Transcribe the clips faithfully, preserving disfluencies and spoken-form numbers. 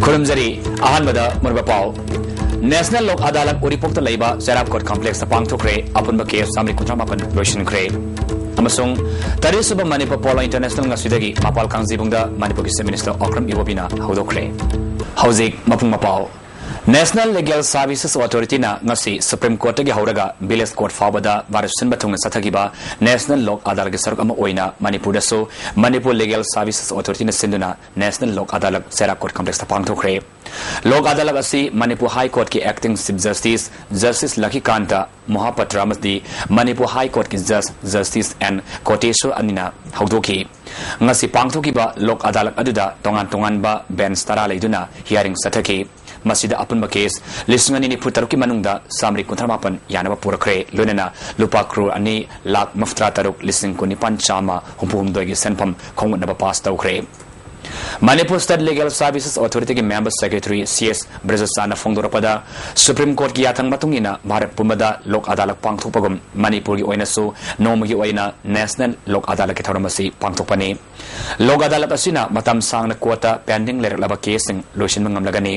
ꯈꯨꯔꯨꯝꯖꯔꯤ꯫ ꯑꯍꯥꯟꯕꯗ ꯃꯔꯨꯑꯣꯏꯕ ꯄꯥꯎ꯫ National Lok Adalat ꯎꯔꯤꯄꯣꯛꯇ ꯂꯩꯕ ꯆꯩꯔꯥꯞꯀꯣꯠ complexꯇ ꯄꯥꯡꯊꯣꯛꯈ꯭ꯔꯦ꯫ ꯑꯄꯨꯟꯕ case ꯆꯥꯃꯔꯤ ꯀꯨꯟꯊ꯭ꯔꯥ ꯃꯥꯄꯟ ꯂꯣꯏꯁꯤꯟꯈ꯭ꯔꯦ꯫ ꯑꯃꯁꯨꯡ ꯇꯔꯦꯠ ꯁꯨꯕ ꯃꯅꯤꯄꯨꯔ Polo International ꯉꯁꯤꯗꯒꯤ ꯃꯄꯥꯜ ꯀꯥꯡꯖꯩꯕꯨꯡꯗ ꯃꯅꯤꯄꯨꯔꯒꯤ Chief Minister ꯑꯣꯀ꯭ꯔꯝ ꯏꯕꯣꯕꯤꯅ ꯍꯧꯗꯣꯛꯈ꯭ꯔꯦ꯫ ꯍꯧꯖꯤꯛ ꯃꯄꯨꯡ ꯃꯄꯥꯎ꯫ National Legal Services Authorityꯅ ꯉꯁꯤ Supreme Courtꯇꯒꯤ ꯍꯧꯔꯒ Village Court ꯐꯥꯎꯕꯗ ꯚꯥꯔꯠ ꯁꯤꯟꯕ ꯊꯨꯡꯅ ꯆꯠꯊꯈꯤꯕ National Lok Adalatkꯤ ꯁꯔꯨꯛ ꯑꯃ ꯑꯣꯏꯅ ꯃꯅꯤꯄꯨꯔꯗꯁꯨ Manipur Legal Services Authorityꯅ ꯁꯤꯟꯗꯨꯅ National Lok Adalat ꯆꯩꯔꯥꯞꯀꯣꯠ complexꯇ ꯄꯥꯡꯊꯣꯛꯈ꯭ꯔꯦ꯫ Lok Adalat ꯑꯁꯤ Manipur High Courtꯀꯤ Acting Chief Justice, Justice ꯂꯈꯤꯀꯥꯟꯇ ꯃꯣꯍꯥꯄꯇ꯭ꯔ ꯑꯃꯗꯤ Manipur High Courtꯀꯤ Judge, Justice N ꯀꯣꯇꯦꯁꯣꯔ ꯑꯅꯤꯅ ꯍꯧꯗꯣꯛꯈꯤ꯫ ꯉꯁꯤ ꯄꯥꯡꯊꯣꯛꯈꯤꯕ Lok Adalat ꯑꯗꯨꯗ ꯇꯣꯉꯥꯟ ꯇꯣꯉꯥꯟꯕ bench ꯇꯔꯥ ꯂꯩꯗꯨꯅ hearing ꯆꯠꯊꯈꯤ꯫ ꯃꯁꯤꯗ ꯑꯄꯨꯟꯕ case ꯂꯤꯁꯤꯡ ꯑꯅꯤ ꯅꯤꯐꯨ ꯇꯔꯨꯛꯀꯤ ꯃꯅꯨꯡꯗ ꯆꯥꯃꯔꯤ ꯀꯨꯟꯊ꯭ꯔꯥ ꯃꯥꯄꯟ ꯌꯥꯅꯕ ꯄꯨꯔꯛꯈ꯭ꯔꯦ, ꯂꯣꯏꯅꯅ ꯂꯨꯄꯥ ꯀ꯭ꯔꯣꯔ ꯑꯅꯤ ꯂꯥꯈ ꯃꯐꯨꯇꯔꯥ ꯇꯔꯨꯛ ꯂꯤꯁꯤꯡ ꯀꯨꯟꯅꯤꯄꯥꯟ ꯆꯥꯝꯃ ꯍꯨꯝꯐꯨ ꯍꯨꯝꯗꯣꯏꯒꯤ ꯁꯦꯟꯐꯝ ꯈꯣꯝꯒꯠꯅꯕ pass ꯇꯧꯈ꯭ꯔꯦ꯫ Manipur State Legal Services Authorityꯒꯤ Member Secretary C S ꯕ꯭ꯔꯖꯆꯥꯟꯅ ꯐꯣꯡꯗꯣꯔꯛꯄꯗ, Supreme Courtꯀꯤ ꯌꯥꯊꯪ ꯃꯇꯨꯡ ꯏꯟꯅ ꯚꯥꯔꯠ ꯄꯨꯝꯕꯗ Lok Adalat ꯄꯥꯡꯊꯣꯛꯄꯒꯨꯝ ꯃꯅꯤꯄꯨꯔꯒꯤ ꯑꯣꯏꯅꯁꯨ ꯅꯣꯡꯃꯒꯤ ꯑꯣꯏꯅ National Lok Adalatkꯤ ꯊꯧꯔꯝ ꯑꯁꯤ ꯄꯥꯡꯊꯣꯛꯄꯅꯤ꯫ Lok Adalat ꯑꯁꯤꯅ ꯃꯇꯝ ꯁꯥꯡꯅ courtꯇ pending ꯂꯩꯔꯛꯂꯕ caseꯁꯤꯡ ꯂꯣꯏꯁꯤꯟꯕ ꯉꯝꯂꯒꯅꯤ꯫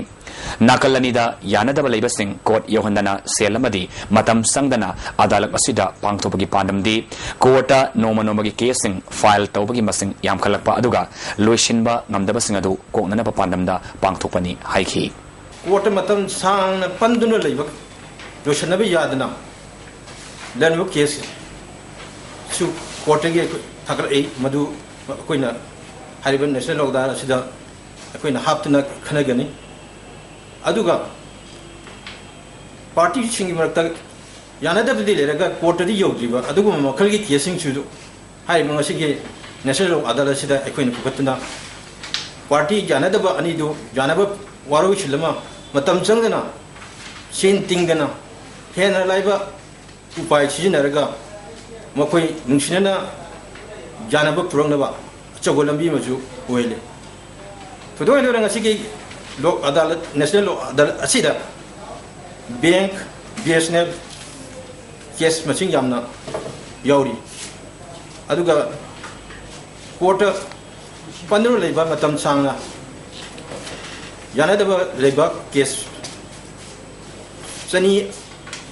ꯅꯥꯀꯜ ꯑꯅꯤꯗ ꯌꯥꯅꯗꯕ ꯂꯩꯕꯁꯤꯡ court ꯌꯧꯍꯟꯗꯅ ꯁꯦꯜ ꯑꯃꯗꯤ ꯃꯇꯝ ꯆꯪꯗꯅ Adalat ꯑꯁꯤꯗ ꯄꯥꯡꯊꯣꯛꯄꯒꯤ ꯄꯥꯟꯗꯝꯗꯤ courtꯇ ꯅꯣꯡꯃ ꯅꯣꯡꯃꯒꯤ caseꯁꯤꯡ file ꯇꯧꯕꯒꯤ ꯃꯁꯤꯡ ꯌꯥꯝꯈꯠꯂꯛꯄ ꯑꯗꯨꯒ ꯂꯣꯏꯁꯤꯟꯕ ꯉꯝꯗꯕꯁꯤꯡ ꯑꯗꯨ ꯀꯣꯛꯅꯅꯕ ꯄꯥꯟꯗꯝꯗ ꯄꯥꯡꯊꯣꯛꯄꯅꯤ ꯍꯥꯏꯈꯤ꯫ Courtꯇ ꯃꯇꯝ ꯁꯥꯡꯅ ꯄꯟꯗꯨꯅ ꯂꯩꯕ, ꯂꯣꯏꯁꯤꯟꯅꯕ ꯌꯥꯗꯅ ꯂꯩꯔꯝꯕ caseꯁꯨ courtꯇꯒꯤ ꯑꯩꯈꯣꯏ ꯊꯥꯒꯠꯂꯛꯏ꯫ ꯃꯗꯨ ꯑꯩꯈꯣꯏꯅ ꯍꯥꯏꯔꯤꯕ National Lok Adalat ꯑꯁꯤꯗ ꯑꯩꯈꯣꯏꯅ ꯍꯥꯞꯇꯨꯅ ꯈꯟꯅꯒꯅꯤ꯫ ꯑꯗꯨꯒ partyꯁꯤꯡꯒꯤ ꯃꯔꯛꯇ ꯌꯥꯅꯗꯕꯗꯤ ꯂꯩꯔꯒ courtꯇꯗꯤ ꯌꯧꯗ꯭ꯔꯤꯕ ꯑꯗꯨꯒꯨꯝꯕ ꯃꯈꯜꯒꯤ caseꯁꯤꯡꯁꯤꯁꯨ ꯍꯥꯏꯔꯤꯕ ꯉꯁꯤꯒꯤ National Lok Adalat ꯑꯁꯤꯗ ꯑꯩꯈꯣꯏꯅ ꯄꯨꯈꯠꯇꯨꯅ party ꯌꯥꯅꯗꯕ ꯑꯅꯤꯗꯨ ꯌꯥꯅꯕ ꯋꯥꯔꯣꯏꯁꯤꯜ ꯑꯃ ꯃꯇꯝ ꯆꯪꯗꯅ, ꯁꯦꯟ ꯇꯤꯡꯗꯅ, ꯍꯦꯟꯅ ꯂꯥꯏꯕ ꯎꯄꯥꯏ ꯁꯤꯖꯤꯟꯅꯔꯒ ꯃꯈꯣꯏ ꯅꯨꯡꯁꯤꯅꯅ ꯌꯥꯅꯕ ꯄꯨꯔꯛꯅꯕ ꯑꯆꯧꯕ ꯂꯝꯕꯤ ꯑꯃꯁꯨ ꯑꯣꯏꯍꯜꯂꯤ꯫ ꯊꯣꯏꯗꯣꯛ ꯍꯦꯟꯗꯣꯛꯅ ꯉꯁꯤꯒꯤ Lok Adalat, National Lok Adalat ꯑꯁꯤꯗ bank, B S N L case ꯃꯁꯤꯡ ꯌꯥꯝꯅ ꯌꯥꯎꯔꯤ꯫ ꯑꯗꯨꯒ courtꯇ ꯄꯟꯗꯨꯅ ꯂꯩꯕ ꯃꯇꯝ ꯁꯥꯡꯅ ꯌꯥꯅꯗꯕ ꯂꯩꯕ ꯀꯦꯁ ꯆꯅꯤ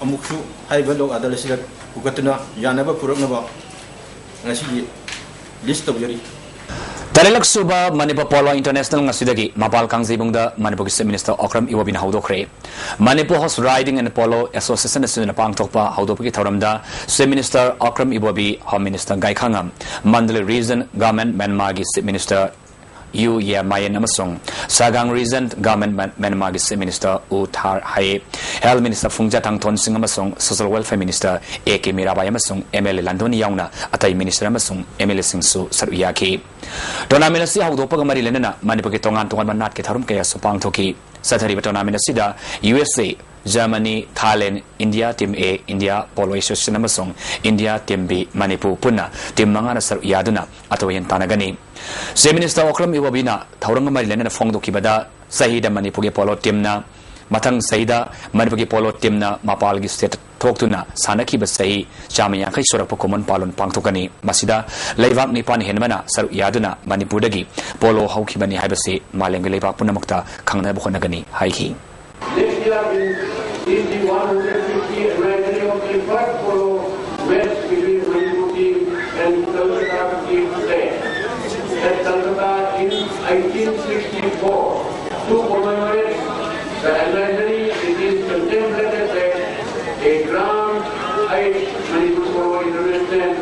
ꯑꯃꯨꯛꯁꯨ ꯍꯥꯏꯔꯤꯕ ꯂꯣꯛ ꯑꯗꯥꯂꯠ ꯑꯁꯤꯗ ꯄꯨꯈꯠꯇꯨꯅ ꯌꯥꯅꯕ ꯄꯨꯔꯛꯅꯕ ꯉꯁꯤꯒꯤ ꯂꯤꯁ ꯇꯧꯖꯔꯤ꯫ ꯇꯔꯦꯠꯂꯛ ꯁꯨꯕ ꯃꯅꯤꯄꯨꯔ ꯄꯣꯂꯣ ꯏꯟꯇꯔꯅꯦꯁꯅꯦꯜ ꯉꯁꯤꯗꯒꯤ ꯃꯄꯥꯜ ꯀꯥꯡꯖꯩꯕꯨꯡꯗ ꯃꯅꯤꯄꯨꯔꯒꯤ ꯆꯤꯐ ꯃꯤꯅꯤꯁꯇꯔ ꯑꯣꯀ꯭ꯔꯝ ꯏꯕꯣꯕꯤꯅ ꯍꯧꯗꯣꯛꯈ꯭ꯔꯦ꯫ Manipur horse riding and polo association ꯑꯁꯤꯅ ꯄꯥꯡꯊꯣꯛꯄ ꯍꯧꯗꯣꯛꯄꯒꯤ ꯊꯧꯔꯝꯗ chief minister Okram Ibobi, home minister Gaikhangam, Mandalay region government ꯃꯦꯟꯃꯥꯔꯒꯤ chief minister U Ye Myint ꯑꯃꯁꯨꯡ ꯁꯥꯒꯥꯡ ꯔꯤꯖꯟ ꯒꯚꯔꯟꯃꯦꯟꯠ ꯃꯦꯟꯃꯥꯔꯒꯤ chief minister U Thar Haye, health minister Phungza Thangthon Sing ꯑꯃꯁꯨꯡ social welfare minister A K Mirabai ꯑꯃꯁꯨꯡ M L A ꯂꯥꯟꯗꯣꯟ ꯌꯥꯎꯅ ꯑꯇꯩ ꯃꯤꯅꯤꯁꯇꯔ ꯑꯃꯁꯨꯡ M L ꯑꯦꯁꯤꯡꯁꯨ ꯁꯔꯨꯛ ꯌꯥꯈꯤ꯫ ꯇꯣꯔꯅꯥꯃꯦꯟꯠ ꯑꯁꯤ ꯍꯧꯗꯣꯛꯄꯒ ꯃꯔꯤ ꯂꯩꯅꯅ ꯃꯅꯤꯄꯨꯔꯒꯤ ꯇꯣꯉꯥꯟ ꯇꯣꯉꯥꯟꯕ ꯅꯥꯠꯀꯤ ꯊꯧꯔꯝ ꯀꯌꯥꯁꯨ ꯄꯥꯡꯊꯣꯛꯈꯤ꯫ ꯆꯠꯊꯔꯤꯕ ꯇꯣꯔꯅꯥꯃꯦꯟꯠ ꯑꯁꯤꯗ ꯌꯨ ꯑꯦꯁ ꯑꯦ, ꯖꯔꯃꯅꯤ, ꯊꯥꯏꯂꯦꯟ, ꯏꯟꯗꯤꯌꯥ ꯇꯤꯝ ꯑꯦ, ꯏꯟꯗꯤꯌꯥ ꯄꯣꯂꯣ ꯑꯦꯁꯣꯁꯤꯌꯦꯁꯟ ꯑꯃꯁꯨꯡ ꯏꯟꯗꯤꯌꯥ ꯇꯤꯝ ꯕꯤ, ꯃꯅꯤꯄꯨꯔ ꯄꯨꯟꯅ ꯇꯤꯝ ꯃꯉꯥꯅ ꯁꯔꯨꯛ ꯌꯥꯗꯨꯅ ꯑꯇꯣꯏ ꯑꯍꯦꯟ ꯇꯥꯟꯅꯒꯅꯤ꯫ ꯆꯤꯐ ꯃꯤꯅꯤꯁꯇꯔ ꯑꯣꯀ꯭ꯔꯝ ꯏꯕꯣꯕꯤꯅ ꯊꯧꯔꯝꯒ ꯃꯔꯤ ꯂꯩꯅꯅ ꯐꯣꯡꯗꯣꯛꯈꯤꯕꯗ, ꯆꯍꯤꯗ ꯃꯅꯤꯄꯨꯔꯒꯤ ꯄꯣꯂꯣ ꯇꯤꯝꯅ ꯃꯊꯪ ꯆꯍꯤꯗ ꯃꯅꯤꯄꯨꯔꯒꯤ ꯄꯣꯂꯣ ꯇꯤꯝꯅ ꯃꯄꯥꯜꯒꯤ ꯁ꯭ꯇꯦꯠ ꯊꯣꯛꯇꯨꯅ ꯁꯥꯟꯅꯈꯤꯕ ꯆꯍꯤ ꯆꯥꯝꯃ ꯌꯥꯡꯈꯩ ꯁꯨꯔꯛꯄ ꯀꯨꯝꯑꯣꯟ ꯄꯥꯂꯣꯟ ꯄꯥꯡꯊꯣꯛꯀꯅꯤ꯫ ꯃꯁꯤꯗ ꯂꯩꯕꯥꯛ ꯅꯤꯄꯥꯟ ꯍꯦꯟꯕꯅ ꯁꯔꯨꯛ ꯌꯥꯗꯨꯅ ꯃꯅꯤꯄꯨꯔꯗꯒꯤ ꯄꯣꯂꯣ ꯍꯧꯈꯤꯕꯅꯤ ꯍꯥꯏꯕꯁꯤ ꯃꯥꯂꯦꯝꯒꯤ ꯂꯩꯕꯥꯛ ꯄꯨꯝꯅꯃꯛꯇ ꯈꯪꯅꯕ ꯍꯣꯠꯅꯒꯅꯤ ꯍꯥꯏꯈꯤ꯫ Next year is, is the one hundred fifty anniversary of the first polo match between Manipur team and Calcutta team today at Calcutta in eighteen sixty-four. To commemorate the anniversary, it is contemplated that a grand Ice Manipur Polo International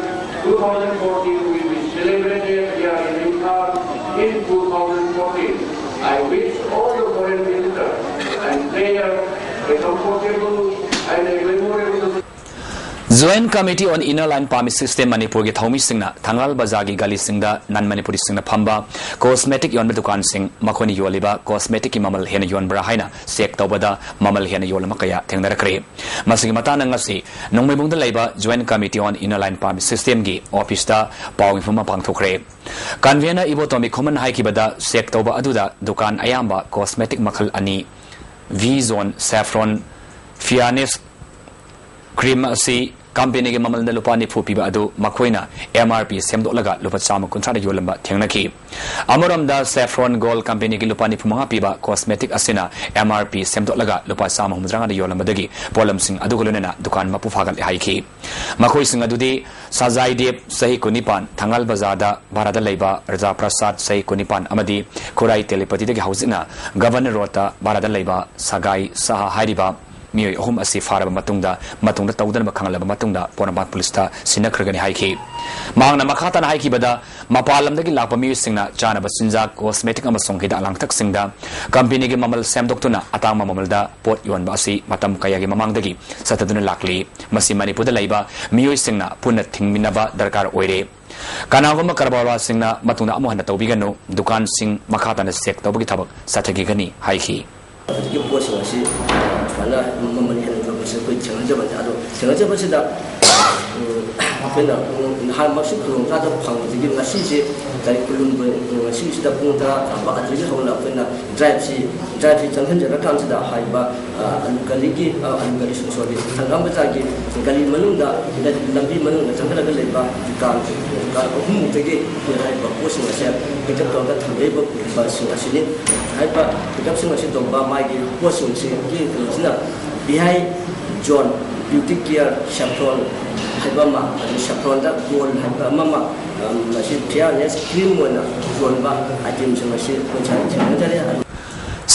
two thousand fourteen will be celebrated here in Imphal in two thousand fourteen. I wish all the foreign visitors and players a comfortable and a memorable Joint Committee on Inner Line Permit System ꯃꯅꯤꯄꯨꯔꯒꯤ ꯊꯧꯃꯤꯁꯤꯡꯅ ꯊꯪꯒꯥꯜ ꯕꯖꯥꯔꯒꯤ ꯒꯂꯤꯁꯤꯡꯗ ꯅꯟ ꯃꯅꯤꯄꯨꯔꯤꯁꯤꯡꯅ ꯐꯝꯕ cosmetic ꯌꯣꯟꯕ ꯗꯨꯀꯥꯟꯁꯤꯡ, ꯃꯈꯣꯏꯅ ꯌꯣꯜꯂꯤꯕ ꯀꯣꯁꯃꯦꯇꯤꯛꯀꯤ ꯃꯃꯜ ꯍꯦꯟꯅ ꯌꯣꯟꯕ꯭ꯔꯥ ꯍꯥꯏꯅ ꯆꯦꯛ ꯇꯧꯕꯗ ꯃꯃꯜ ꯍꯦꯟꯅ ꯌꯣꯜꯂꯝꯕ ꯀꯌꯥ ꯊꯦꯡꯅꯔꯛꯈ꯭ꯔꯦ꯫ ꯃꯁꯤꯒꯤ ꯃꯇꯥꯡꯗ ꯉꯁꯤ ꯅꯣꯡꯃꯩꯕꯨꯡꯗ ꯂꯩꯕ Joint Committee on Inner Line Permit Systemꯒꯤ ꯑꯣꯐꯤꯁꯇ ꯄꯥꯎ ꯃꯤꯐꯝ ꯑꯃ ꯄꯥꯡꯊꯣꯛꯈ꯭ꯔꯦ꯫ ꯀꯟꯚꯦꯅꯔ ꯏꯕꯣꯇꯣꯝꯕꯤ ꯈꯨꯃꯟ ꯍꯥꯏꯈꯤꯕꯗ, ꯆꯦꯛ ꯇꯧꯕ ꯑꯗꯨꯗ ꯗꯨꯀꯥꯟ ꯑꯌꯥꯝꯕ ꯀꯣꯁꯃꯦꯇꯤꯛ ꯃꯈꯜ ꯑꯅꯤ, V-Zone, Saffron, Fairness Cream ꯑꯁꯤ ꯀꯝꯄꯦꯅꯤꯒꯤ ꯃꯃꯜꯗ ꯂꯨꯄꯥ ꯅꯤꯐꯨ ꯄꯤꯕ ꯑꯗꯨ ꯃꯈꯣꯏꯅ ꯑꯦꯝ ꯑꯥꯔ ꯄꯤ ꯁꯦꯝꯗꯣꯛꯂꯒ ꯂꯨꯄꯥ ꯆꯥꯝꯃ ꯀꯨꯟꯊ꯭ꯔꯥꯗ ꯌꯣꯜꯂꯝꯕ ꯊꯦꯡꯅꯈꯤ꯫ ꯑꯃꯔꯣꯝꯗ, Saffron Gold ꯀꯝꯄꯦꯅꯤꯒꯤ ꯂꯨꯄꯥ ꯅꯤꯐꯨ ꯃꯉꯥ ꯄꯤꯕ cosmetic ꯑꯁꯤꯅ ꯑꯦꯝ ꯑꯥꯔ ꯄꯤ ꯁꯦꯝꯗꯣꯛꯂꯒ ꯂꯨꯄꯥ ꯆꯥꯝꯃ ꯍꯨꯝꯐꯨꯇꯔꯥꯗ ꯌꯣꯜꯂꯝꯕꯗꯒꯤ ꯄꯣꯠꯂꯝꯁꯤꯡ ꯑꯗꯨꯒ ꯂꯣꯏꯅꯅ ꯗꯨꯀꯥꯟ ꯃꯄꯨ ꯐꯥꯒꯠꯂꯦ ꯍꯥꯏꯈꯤ꯫ ꯃꯈꯣꯏꯁꯤꯡ ꯑꯗꯨꯗꯤ ꯁꯖꯥꯏꯗꯦꯕ, ꯆꯍꯤ ꯀꯨꯟꯅꯤꯄꯥꯟ, ꯊꯪꯒꯥꯜ ꯕꯖꯥꯔꯗ ꯚꯥꯔꯥꯗ ꯂꯩꯕ ꯔꯖꯥ ꯄ꯭ꯔꯁꯥꯗ, ꯆꯍꯤ ꯀꯨꯟꯅꯤꯄꯥꯟ, ꯑꯃꯗꯤ ꯈꯨꯔꯥꯏ ꯇꯦꯂꯤꯄꯇꯤꯗꯒꯤ ꯍꯧꯖꯤꯛꯅ ꯒꯕꯔꯅꯔ ꯔꯣꯗꯇ ꯚꯥꯔꯥꯗ ꯂꯩꯕ ꯁꯒꯥꯏ ꯁꯍꯥ ꯍꯥꯏꯔꯤꯕ ꯃꯤꯑꯣꯏ ꯑꯍꯨꯝ ꯑꯁꯤ ꯐꯥꯔꯕ ꯃꯇꯨꯡꯗ, ꯃꯇꯨꯡꯗ ꯇꯧꯗꯅꯕ ꯈꯪꯍꯜꯂꯕ ꯃꯇꯨꯡꯗ, ꯄꯣꯔꯣꯝꯄꯥꯠ ꯄꯨꯂꯤꯁꯇ ꯁꯤꯟꯅꯈ꯭ꯔꯒꯅꯤ ꯍꯥꯏꯈꯤ꯫ ꯃꯍꯥꯛꯅ ꯃꯈꯥ ꯇꯥꯅ ꯍꯥꯏꯈꯤꯕꯗ, ꯃꯄꯥꯟ ꯂꯝꯗꯒꯤ ꯂꯥꯛꯄ ꯃꯤꯑꯣꯏꯁꯤꯡꯅ ꯆꯥꯅꯕ ꯆꯤꯟꯖꯥꯛ, cosmetic ꯑꯃꯁꯨꯡ ꯍꯤꯗꯥꯛ ꯂꯥꯡꯊꯛꯁꯤꯡꯗ ꯀꯝꯄꯦꯅꯤꯒꯤ ꯃꯃꯜ ꯁꯦꯝꯗꯣꯛꯇꯨꯅ ꯑꯇꯥꯡꯕ ꯃꯃꯜꯗ ꯄꯣꯠ ꯌꯣꯟꯕ ꯑꯁꯤ ꯃꯇꯝ ꯀꯌꯥꯒꯤ ꯃꯃꯥꯡꯗꯒꯤ ꯆꯠꯊꯗꯨꯅ ꯂꯥꯛꯂꯤ꯫ ꯃꯁꯤ ꯃꯅꯤꯄꯨꯔꯗ ꯂꯩꯕ ꯃꯤꯑꯣꯏꯁꯤꯡꯅ ꯄꯨꯟꯅ ꯊꯤꯡꯃꯤꯟꯅꯕ ꯗꯔꯀꯥꯔ ꯑꯣꯏꯔꯦ꯫ ꯀꯅꯥꯒꯨꯝꯕ ꯀꯔꯕꯥꯔꯋꯥꯁꯤꯡꯅ ꯃꯇꯨꯡꯗ ꯑꯃꯨꯛ ꯍꯟꯅ ꯇꯧꯕꯤꯒꯅꯨ, ꯗꯨꯀꯥꯟꯁꯤꯡ ꯃꯈꯥ ꯇꯥꯅ ꯆꯦꯛ ꯇꯧꯕꯒꯤ ꯊꯕꯛ ꯆꯠꯊꯈꯤꯒꯅꯤ ꯍꯥꯏꯈꯤ꯫ ꯍꯧꯖꯤꯛꯀꯤ ꯄꯣꯠꯁꯤꯡ ꯑꯁꯤ ꯁꯨꯃꯥꯏꯅ ꯃꯃꯜ ꯍꯦꯟꯅ ꯌꯣꯟꯕꯁꯦ ꯑꯩꯈꯣꯏ ꯊꯦꯡꯅꯖꯕꯅꯤ꯫ ꯑꯗꯣ ꯊꯦꯡꯅꯖꯕꯁꯤꯗ, ꯎꯝ, ꯑꯩꯈꯣꯏꯅ, ꯎꯝ, ꯅꯍꯥꯟꯃꯛꯁꯨ ꯈꯨꯗꯣꯡꯆꯥꯗꯕ ꯐꯪꯕꯗꯒꯤ ꯉꯁꯤꯁꯦ ꯀꯔꯤ ꯈꯨꯂꯨꯝꯕ, ꯎꯝ, ꯉꯁꯤꯁꯤꯗ ꯄꯨꯡ ꯇꯔꯥ ꯇꯥꯕ ꯑꯗꯨꯗꯒꯤ ꯍꯧꯅ ꯑꯩꯈꯣꯏꯅ ꯗ꯭ꯔꯥꯏꯚꯁꯤ, ꯗ꯭ꯔꯥꯏꯚꯁꯤ ꯆꯪꯍꯟꯖꯔꯀꯥꯟꯁꯤꯗ ꯍꯥꯏꯔꯤꯕ, ꯑ, ꯑꯂꯨ ꯒꯂꯤꯒꯤ, ꯑ, ꯑꯂꯨ ꯒꯂꯤ, ꯁꯣꯔꯤ, ꯍꯪꯒꯥꯝ ꯕꯖꯥꯔꯒꯤ ꯒꯂꯤ ꯃꯅꯨꯡꯗ, ꯂꯝꯕꯤ ꯃꯅꯨꯡꯗ ꯆꯪꯈꯠꯂꯒ ꯂꯩꯕ ꯗꯨꯀꯥꯟ, ꯗꯨꯀꯥꯟ ꯑꯍꯨꯝꯃꯨꯛꯇꯒꯤ ꯑꯩꯈꯣꯏ ꯍꯥꯏꯔꯤꯕ ꯄꯣꯠꯁꯤꯡ ꯑꯁꯦ ꯄꯤꯛꯑꯞ ꯇꯧꯔꯒ ꯊꯝꯖꯔꯤꯕ ꯁꯤꯡ ꯑꯁꯤꯅꯤ꯫ ꯍꯥꯏꯔꯤꯕ ꯄꯤꯛꯑꯞꯁꯤꯡ ꯑꯁꯤ ꯇꯧꯕ ꯃꯥꯒꯤ ꯄꯣꯠꯁꯤꯡꯁꯤꯒꯤ ꯀꯩꯅꯣꯁꯤꯅ ꯕꯤꯍꯥꯏ ꯖꯣꯟ, ꯕ꯭ꯌꯨꯇꯤ ꯀꯤꯌꯔ, ꯁꯦꯐ꯭ꯔꯣꯟ ꯍꯥꯏꯕ ꯑꯃ, ꯑꯗꯩ ꯁꯦꯐ꯭ꯔꯣꯟꯗ ꯒꯣꯜ ꯍꯥꯏꯕ ꯑꯃ ꯑꯃ, ꯑꯝ, ꯃꯁꯤ ꯐꯤꯌꯥꯔꯅꯦꯁ ꯀ꯭ꯔꯤꯝ ꯑꯣꯏꯅ ꯌꯣꯟꯕ ꯑꯥꯏꯇꯦꯝꯁꯤꯡ ꯑꯁꯤ ꯑꯩꯈꯣꯏ ꯁ꯭ꯋꯥꯏꯗ ꯊꯦꯡꯅꯖꯔꯦ꯫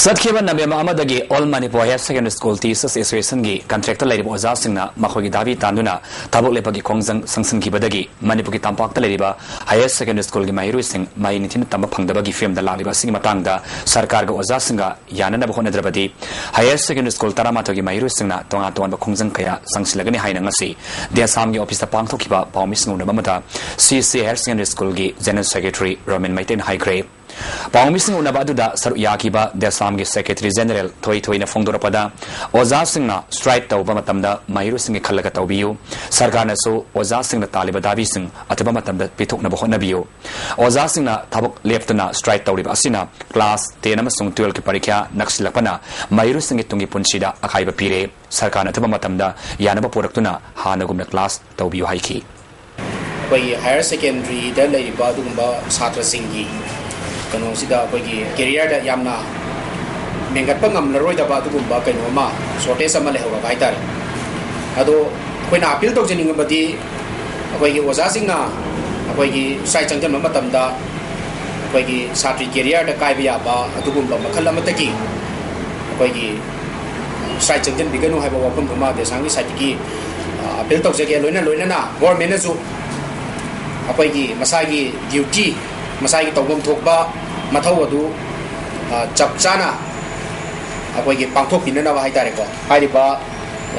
ꯆꯠꯈꯤꯕ ꯅꯕꯦꯝꯕꯔ ꯑꯃꯗꯒꯤ All Manipur Higher Secondary School Teachers Associationꯒꯤ ꯀꯟꯇ꯭ꯔꯦꯛꯇ ꯂꯩꯔꯤꯕ ꯑꯣꯖꯥꯁꯤꯡꯅ ꯃꯈꯣꯏꯒꯤ ꯗꯥꯕꯤ ꯇꯥꯟꯗꯨꯅ ꯊꯕꯛ ꯂꯦꯞꯄꯒꯤ ꯈꯣꯡꯖꯪ ꯆꯪꯁꯤꯟꯈꯤꯕꯗꯒꯤ ꯃꯅꯤꯄꯨꯔꯒꯤ ꯇꯝꯄꯥꯛꯇ ꯂꯩꯔꯤꯕ higher secondary schoolꯒꯤ ꯃꯍꯩꯔꯣꯏꯁꯤꯡ ꯃꯍꯩ ꯅꯤꯡꯊꯤꯅ ꯇꯝꯕ ꯐꯪꯗꯕꯒꯤ ꯐꯤꯕꯝꯗ ꯂꯥꯛꯂꯤꯕ ꯑꯁꯤꯒꯤ ꯃꯇꯥꯡꯗ ꯁꯔꯀꯥꯔꯒ ꯑꯣꯖꯥꯁꯤꯡꯒ ꯌꯥꯅꯅꯕ ꯍꯣꯠꯅꯗ꯭ꯔꯕꯗꯤ higher secondary school ꯇꯔꯥꯃꯥꯊꯣꯏꯒꯤ ꯃꯍꯩꯔꯣꯏꯁꯤꯡꯅ ꯇꯣꯉꯥꯟ ꯇꯣꯉꯥꯟꯕ ꯈꯣꯡꯖꯪ ꯀꯌꯥ ꯆꯪꯁꯤꯜꯂꯒꯅꯤ ꯍꯥꯏꯅ ꯉꯁꯤ ꯗꯦꯁꯥꯝꯒꯤ ꯑꯣꯐꯤꯁꯇ ꯄꯥꯡꯊꯣꯛꯈꯤꯕ ꯄꯥꯎꯃꯤ ꯁꯤꯡꯎꯅꯕ ꯑꯃꯗ ꯁꯤ ꯁꯤ Higher Secondary Schoolꯒꯤ General Secretary ꯔꯣꯃꯦꯟ ꯃꯩꯇꯩꯅ ꯍꯥꯏꯈ꯭ꯔꯦ꯫ ꯄꯥꯎꯃꯤꯁꯤꯡ ꯎꯅꯕ ꯑꯗꯨꯗ ꯁꯔꯨꯛ ꯌꯥꯈꯤꯕ ꯗꯦꯁꯥꯝꯒꯤ ꯁꯦꯀ꯭ꯔꯦꯇꯔꯤ ꯖꯦꯅꯦꯔꯦꯜ ꯊꯣꯏꯊꯣꯏꯅ ꯐꯣꯡꯗꯣꯔꯛꯄꯗ, ꯑꯣꯖꯥꯁꯤꯡꯅ ꯁ꯭ꯇ꯭ꯔꯥꯏꯛ ꯇꯧꯕ ꯃꯇꯝꯗ ꯃꯍꯩꯔꯣꯏꯁꯤꯡꯒꯤ ꯈꯜꯂꯒ ꯇꯧꯕꯤꯌꯨ, ꯁꯔꯀꯥꯔꯅꯁꯨ ꯑꯣꯖꯥꯁꯤꯡꯅ ꯇꯥꯜꯂꯤꯕ ꯗꯥꯕꯤꯁꯤꯡ ꯑꯊꯨꯕ ꯃꯇꯝꯗ ꯄꯤꯊꯣꯛꯅꯕ ꯍꯣꯠꯅꯕꯤꯌꯨ꯫ ꯑꯣꯖꯥꯁꯤꯡꯅ ꯊꯕꯛ ꯂꯦꯞꯇꯅ ꯁ꯭ꯇ꯭ꯔꯥꯏꯛ ꯇꯧꯔꯤꯕ ꯑꯁꯤꯅ ꯀ꯭ꯂꯥꯁ ꯇꯦꯟ ꯑꯃꯁꯨꯡ ꯇꯨꯋꯦꯜꯐꯀꯤ ꯄꯔꯤꯈ꯭ꯌꯥ ꯅꯛꯁꯤꯜꯂꯛꯄꯅ ꯃꯍꯩꯔꯣꯏꯁꯤꯡꯒꯤ ꯇꯨꯡꯒꯤ ꯄꯨꯟꯁꯤꯗ ꯑꯀꯥꯏꯕ ꯄꯤꯔꯦ꯫ ꯁꯔꯀꯥꯔꯅ ꯑꯊꯨꯕ ꯃꯇꯝꯗ ꯌꯥꯅꯕ ꯄꯨꯔꯛꯇꯨꯅ ꯍꯥꯟꯅꯒꯨꯝꯅ ꯀ꯭ꯂꯥꯁ ꯇꯧꯕꯤꯌꯨ ꯍꯥꯏꯈꯤ꯫ ꯑꯩꯈꯣꯏꯒꯤ ꯍꯥꯌꯔ ꯁꯦꯀꯦꯟꯗꯔꯤꯗ ꯂꯩꯔꯤꯕ ꯑꯗꯨꯒꯨꯝꯕ ꯁꯥꯇ꯭ꯔꯁꯤꯡꯒꯤ ꯀꯩꯅꯣꯁꯤꯗ ꯑꯩꯈꯣꯏꯒꯤ ꯀꯦꯔꯤꯌꯔꯗ ꯌꯥꯝꯅ ꯃꯦꯟꯒꯠꯄ ꯉꯝꯂꯔꯣꯏꯗꯕ ꯑꯗꯨꯒꯨꯝꯕ ꯀꯩꯅꯣ ꯑꯃ, ꯁꯣꯔꯇꯦꯖ ꯑꯃ ꯂꯩꯍꯧꯔꯕ ꯍꯥꯏꯇꯥꯔꯦ꯫ ꯑꯗꯣ ꯑꯩꯈꯣꯏꯅ ꯑꯄꯤꯜ ꯇꯧꯖꯅꯤꯡꯕꯗꯤ, ꯑꯩꯈꯣꯏꯒꯤ ꯑꯣꯖꯥꯁꯤꯡꯅ ꯑꯩꯈꯣꯏꯒꯤ ꯁ꯭ꯇ꯭ꯔꯥꯏꯛ ꯆꯪꯁꯤꯟꯕ ꯃꯇꯝꯗ ꯑꯩꯈꯣꯏꯒꯤ ꯁꯥꯇ꯭ꯔꯤ ꯀꯦꯔꯤꯌꯔꯗ ꯀꯥꯏꯕ ꯌꯥꯕ ꯑꯗꯨꯒꯨꯝꯕ ꯃꯈꯜ ꯑꯃꯠꯇꯒꯤ ꯑꯩꯈꯣꯏꯒꯤ ꯁ꯭ꯇ꯭ꯔꯥꯏꯛ ꯆꯪꯁꯤꯟꯕꯤꯒꯅꯨ ꯍꯥꯏꯕ ꯋꯥꯐꯝꯗꯨꯃ ꯗꯦꯁꯥꯝꯒꯤ ꯁꯥꯏꯠꯇꯒꯤ, ꯑ, ꯑꯄꯤꯜ ꯇꯧꯖꯒꯦ꯫ ꯂꯣꯏꯅ ꯂꯣꯏꯅꯅ ꯒꯣꯔꯃꯦꯟꯅꯁꯨ ꯑꯩꯈꯣꯏꯒꯤ ꯃꯁꯥꯒꯤ ꯗ꯭ꯌꯨꯇꯤ, ꯃꯁꯥꯒꯤ ꯇꯧꯐꯝ ꯊꯣꯛꯄ ꯃꯊꯧ ꯑꯗꯨ, ꯑ, ꯆꯞ ꯆꯥꯅ ꯑꯩꯈꯣꯏꯒꯤ ꯄꯥꯡꯊꯣꯛꯄꯤꯅꯅꯕ ꯍꯥꯏꯇꯥꯔꯦꯀꯣ꯫ ꯍꯥꯏꯔꯤꯕ,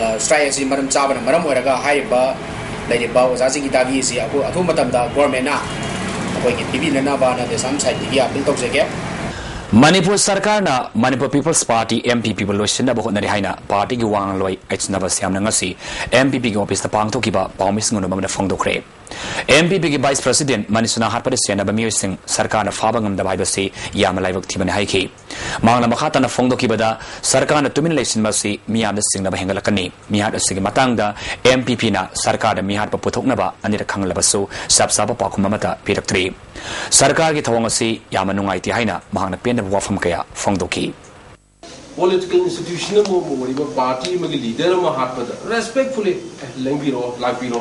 ꯑ, ꯁ꯭ꯇ꯭ꯔꯥꯏꯛ ꯑꯁꯤ ꯃꯔꯝ ꯆꯥꯕꯅ ꯃꯔꯝ ꯑꯣꯏꯔꯒ ꯍꯥꯏꯔꯤꯕ ꯂꯩꯔꯤꯕ ꯑꯣꯖꯥꯁꯤꯡꯒꯤ ꯗꯥꯕꯤ ꯑꯁꯤ ꯑꯩꯈꯣꯏ ꯑꯊꯨꯕ ꯃꯇꯝꯗ ꯒꯣꯔꯃꯦꯟꯅ ꯑꯩꯈꯣꯏꯒꯤ ꯄꯤꯕꯤꯅꯅꯕꯅ ꯗꯦꯁꯥꯝ ꯁꯥꯏꯠꯇꯒꯤ ꯑꯄꯤꯜ ꯇꯧꯖꯒꯦ꯫ ꯃꯅꯤꯄꯨꯔ ꯁꯔꯀꯥꯔꯅ Manipur people's party, M P ꯄꯤꯕꯨ ꯂꯣꯏꯁꯤꯟꯅꯕ ꯍꯣꯠꯅꯔꯤ ꯍꯥꯏꯅ ꯄꯥꯔꯇꯤꯒꯤ ꯋꯥ ꯉꯥꯡꯂꯣꯏ ꯑꯩꯆ ꯅꯕꯁ꯭ꯌꯥꯝꯅ ꯉꯁꯤ ꯑꯦꯝ ꯄꯤ ꯄꯤꯒꯤ ꯑꯣꯐꯤꯁꯇ ꯄꯥꯡꯊꯣꯛꯈꯤꯕ ꯄꯥꯎꯃꯤꯁꯤꯡ ꯎꯅꯕ ꯑꯃꯗ ꯐꯣꯡꯗꯣꯛꯈ꯭ꯔꯦ꯫ ꯑꯦꯝ ꯄꯤ ꯄꯤꯒꯤ ꯚꯥꯏꯁ ꯄ꯭ꯔꯁꯤꯗꯦꯟꯠ ꯃꯅꯤꯁꯨꯅꯥ ꯍꯥꯠꯄꯗ ꯁꯦꯟꯅꯕ ꯃꯤꯑꯣꯏꯁꯤꯡ ꯁꯔꯀꯥꯔꯅ ꯐꯥꯕ ꯉꯝꯗꯕ ꯍꯥꯏꯕꯁꯤ ꯌꯥꯝꯅ ꯂꯥꯏꯕꯛ ꯊꯤꯕꯅꯤ ꯍꯥꯏꯈꯤ꯫ ꯃꯍꯥꯛꯅ ꯃꯈꯥ ꯇꯥꯅ ꯐꯣꯡꯗꯣꯛꯈꯤꯕꯗ, ꯁꯔꯀꯥꯔꯅ ꯇꯨꯃꯤꯟꯅ ꯂꯩꯁꯤꯟꯕ ꯑꯁꯤ ꯃꯤꯌꯥꯝꯗ ꯆꯤꯡꯅꯕ ꯍꯦꯟꯒꯠꯂꯛꯀꯅꯤ꯫ ꯃꯤꯍꯥꯠ ꯑꯁꯤꯒꯤ ꯃꯇꯥꯡꯗ ꯑꯦꯝ ꯄꯤ ꯄꯤꯅ ꯁꯔꯀꯥꯔꯗ ꯃꯤꯍꯥꯠꯄ ꯄꯨꯊꯣꯛꯅꯕ ꯑꯅꯤꯔꯛ ꯈꯪꯍꯜꯂꯕꯁꯨ ꯆꯞ ꯆꯥꯕ ꯄꯥꯎꯈꯨꯝ ꯑꯃꯠꯇ ꯄꯤꯔꯛꯇ꯭ꯔꯤ꯫ ꯁꯔꯀꯥꯔꯒꯤ ꯊꯧꯑꯣꯡ ꯑꯁꯤ ꯌꯥꯝꯅ ꯅꯨꯡꯉꯥꯏꯇꯦ ꯍꯥꯏꯅ ꯃꯍꯥꯛꯅ ꯄꯦꯟꯗꯕ ꯋꯥꯐꯝ ꯀꯌꯥ ꯐꯣꯡꯗꯣꯛꯈꯤ꯫ ꯄꯣꯂꯤꯇꯤꯀꯦꯜ ꯏꯟꯁꯇꯤꯇ꯭ꯌꯨꯁꯟ ꯑꯃ ꯑꯣꯏꯔꯤꯕ ꯄꯥꯔꯇꯤ ꯑꯃꯒꯤ ꯂꯤꯗꯔ ꯑꯃ ꯍꯥꯠꯄꯗ ꯔꯦꯁꯄꯦꯛꯐꯨꯜꯂꯤ, "ꯑꯦ, ꯂꯦꯡꯕꯤꯔꯣ, ꯂꯥꯛꯄꯤꯔꯣ,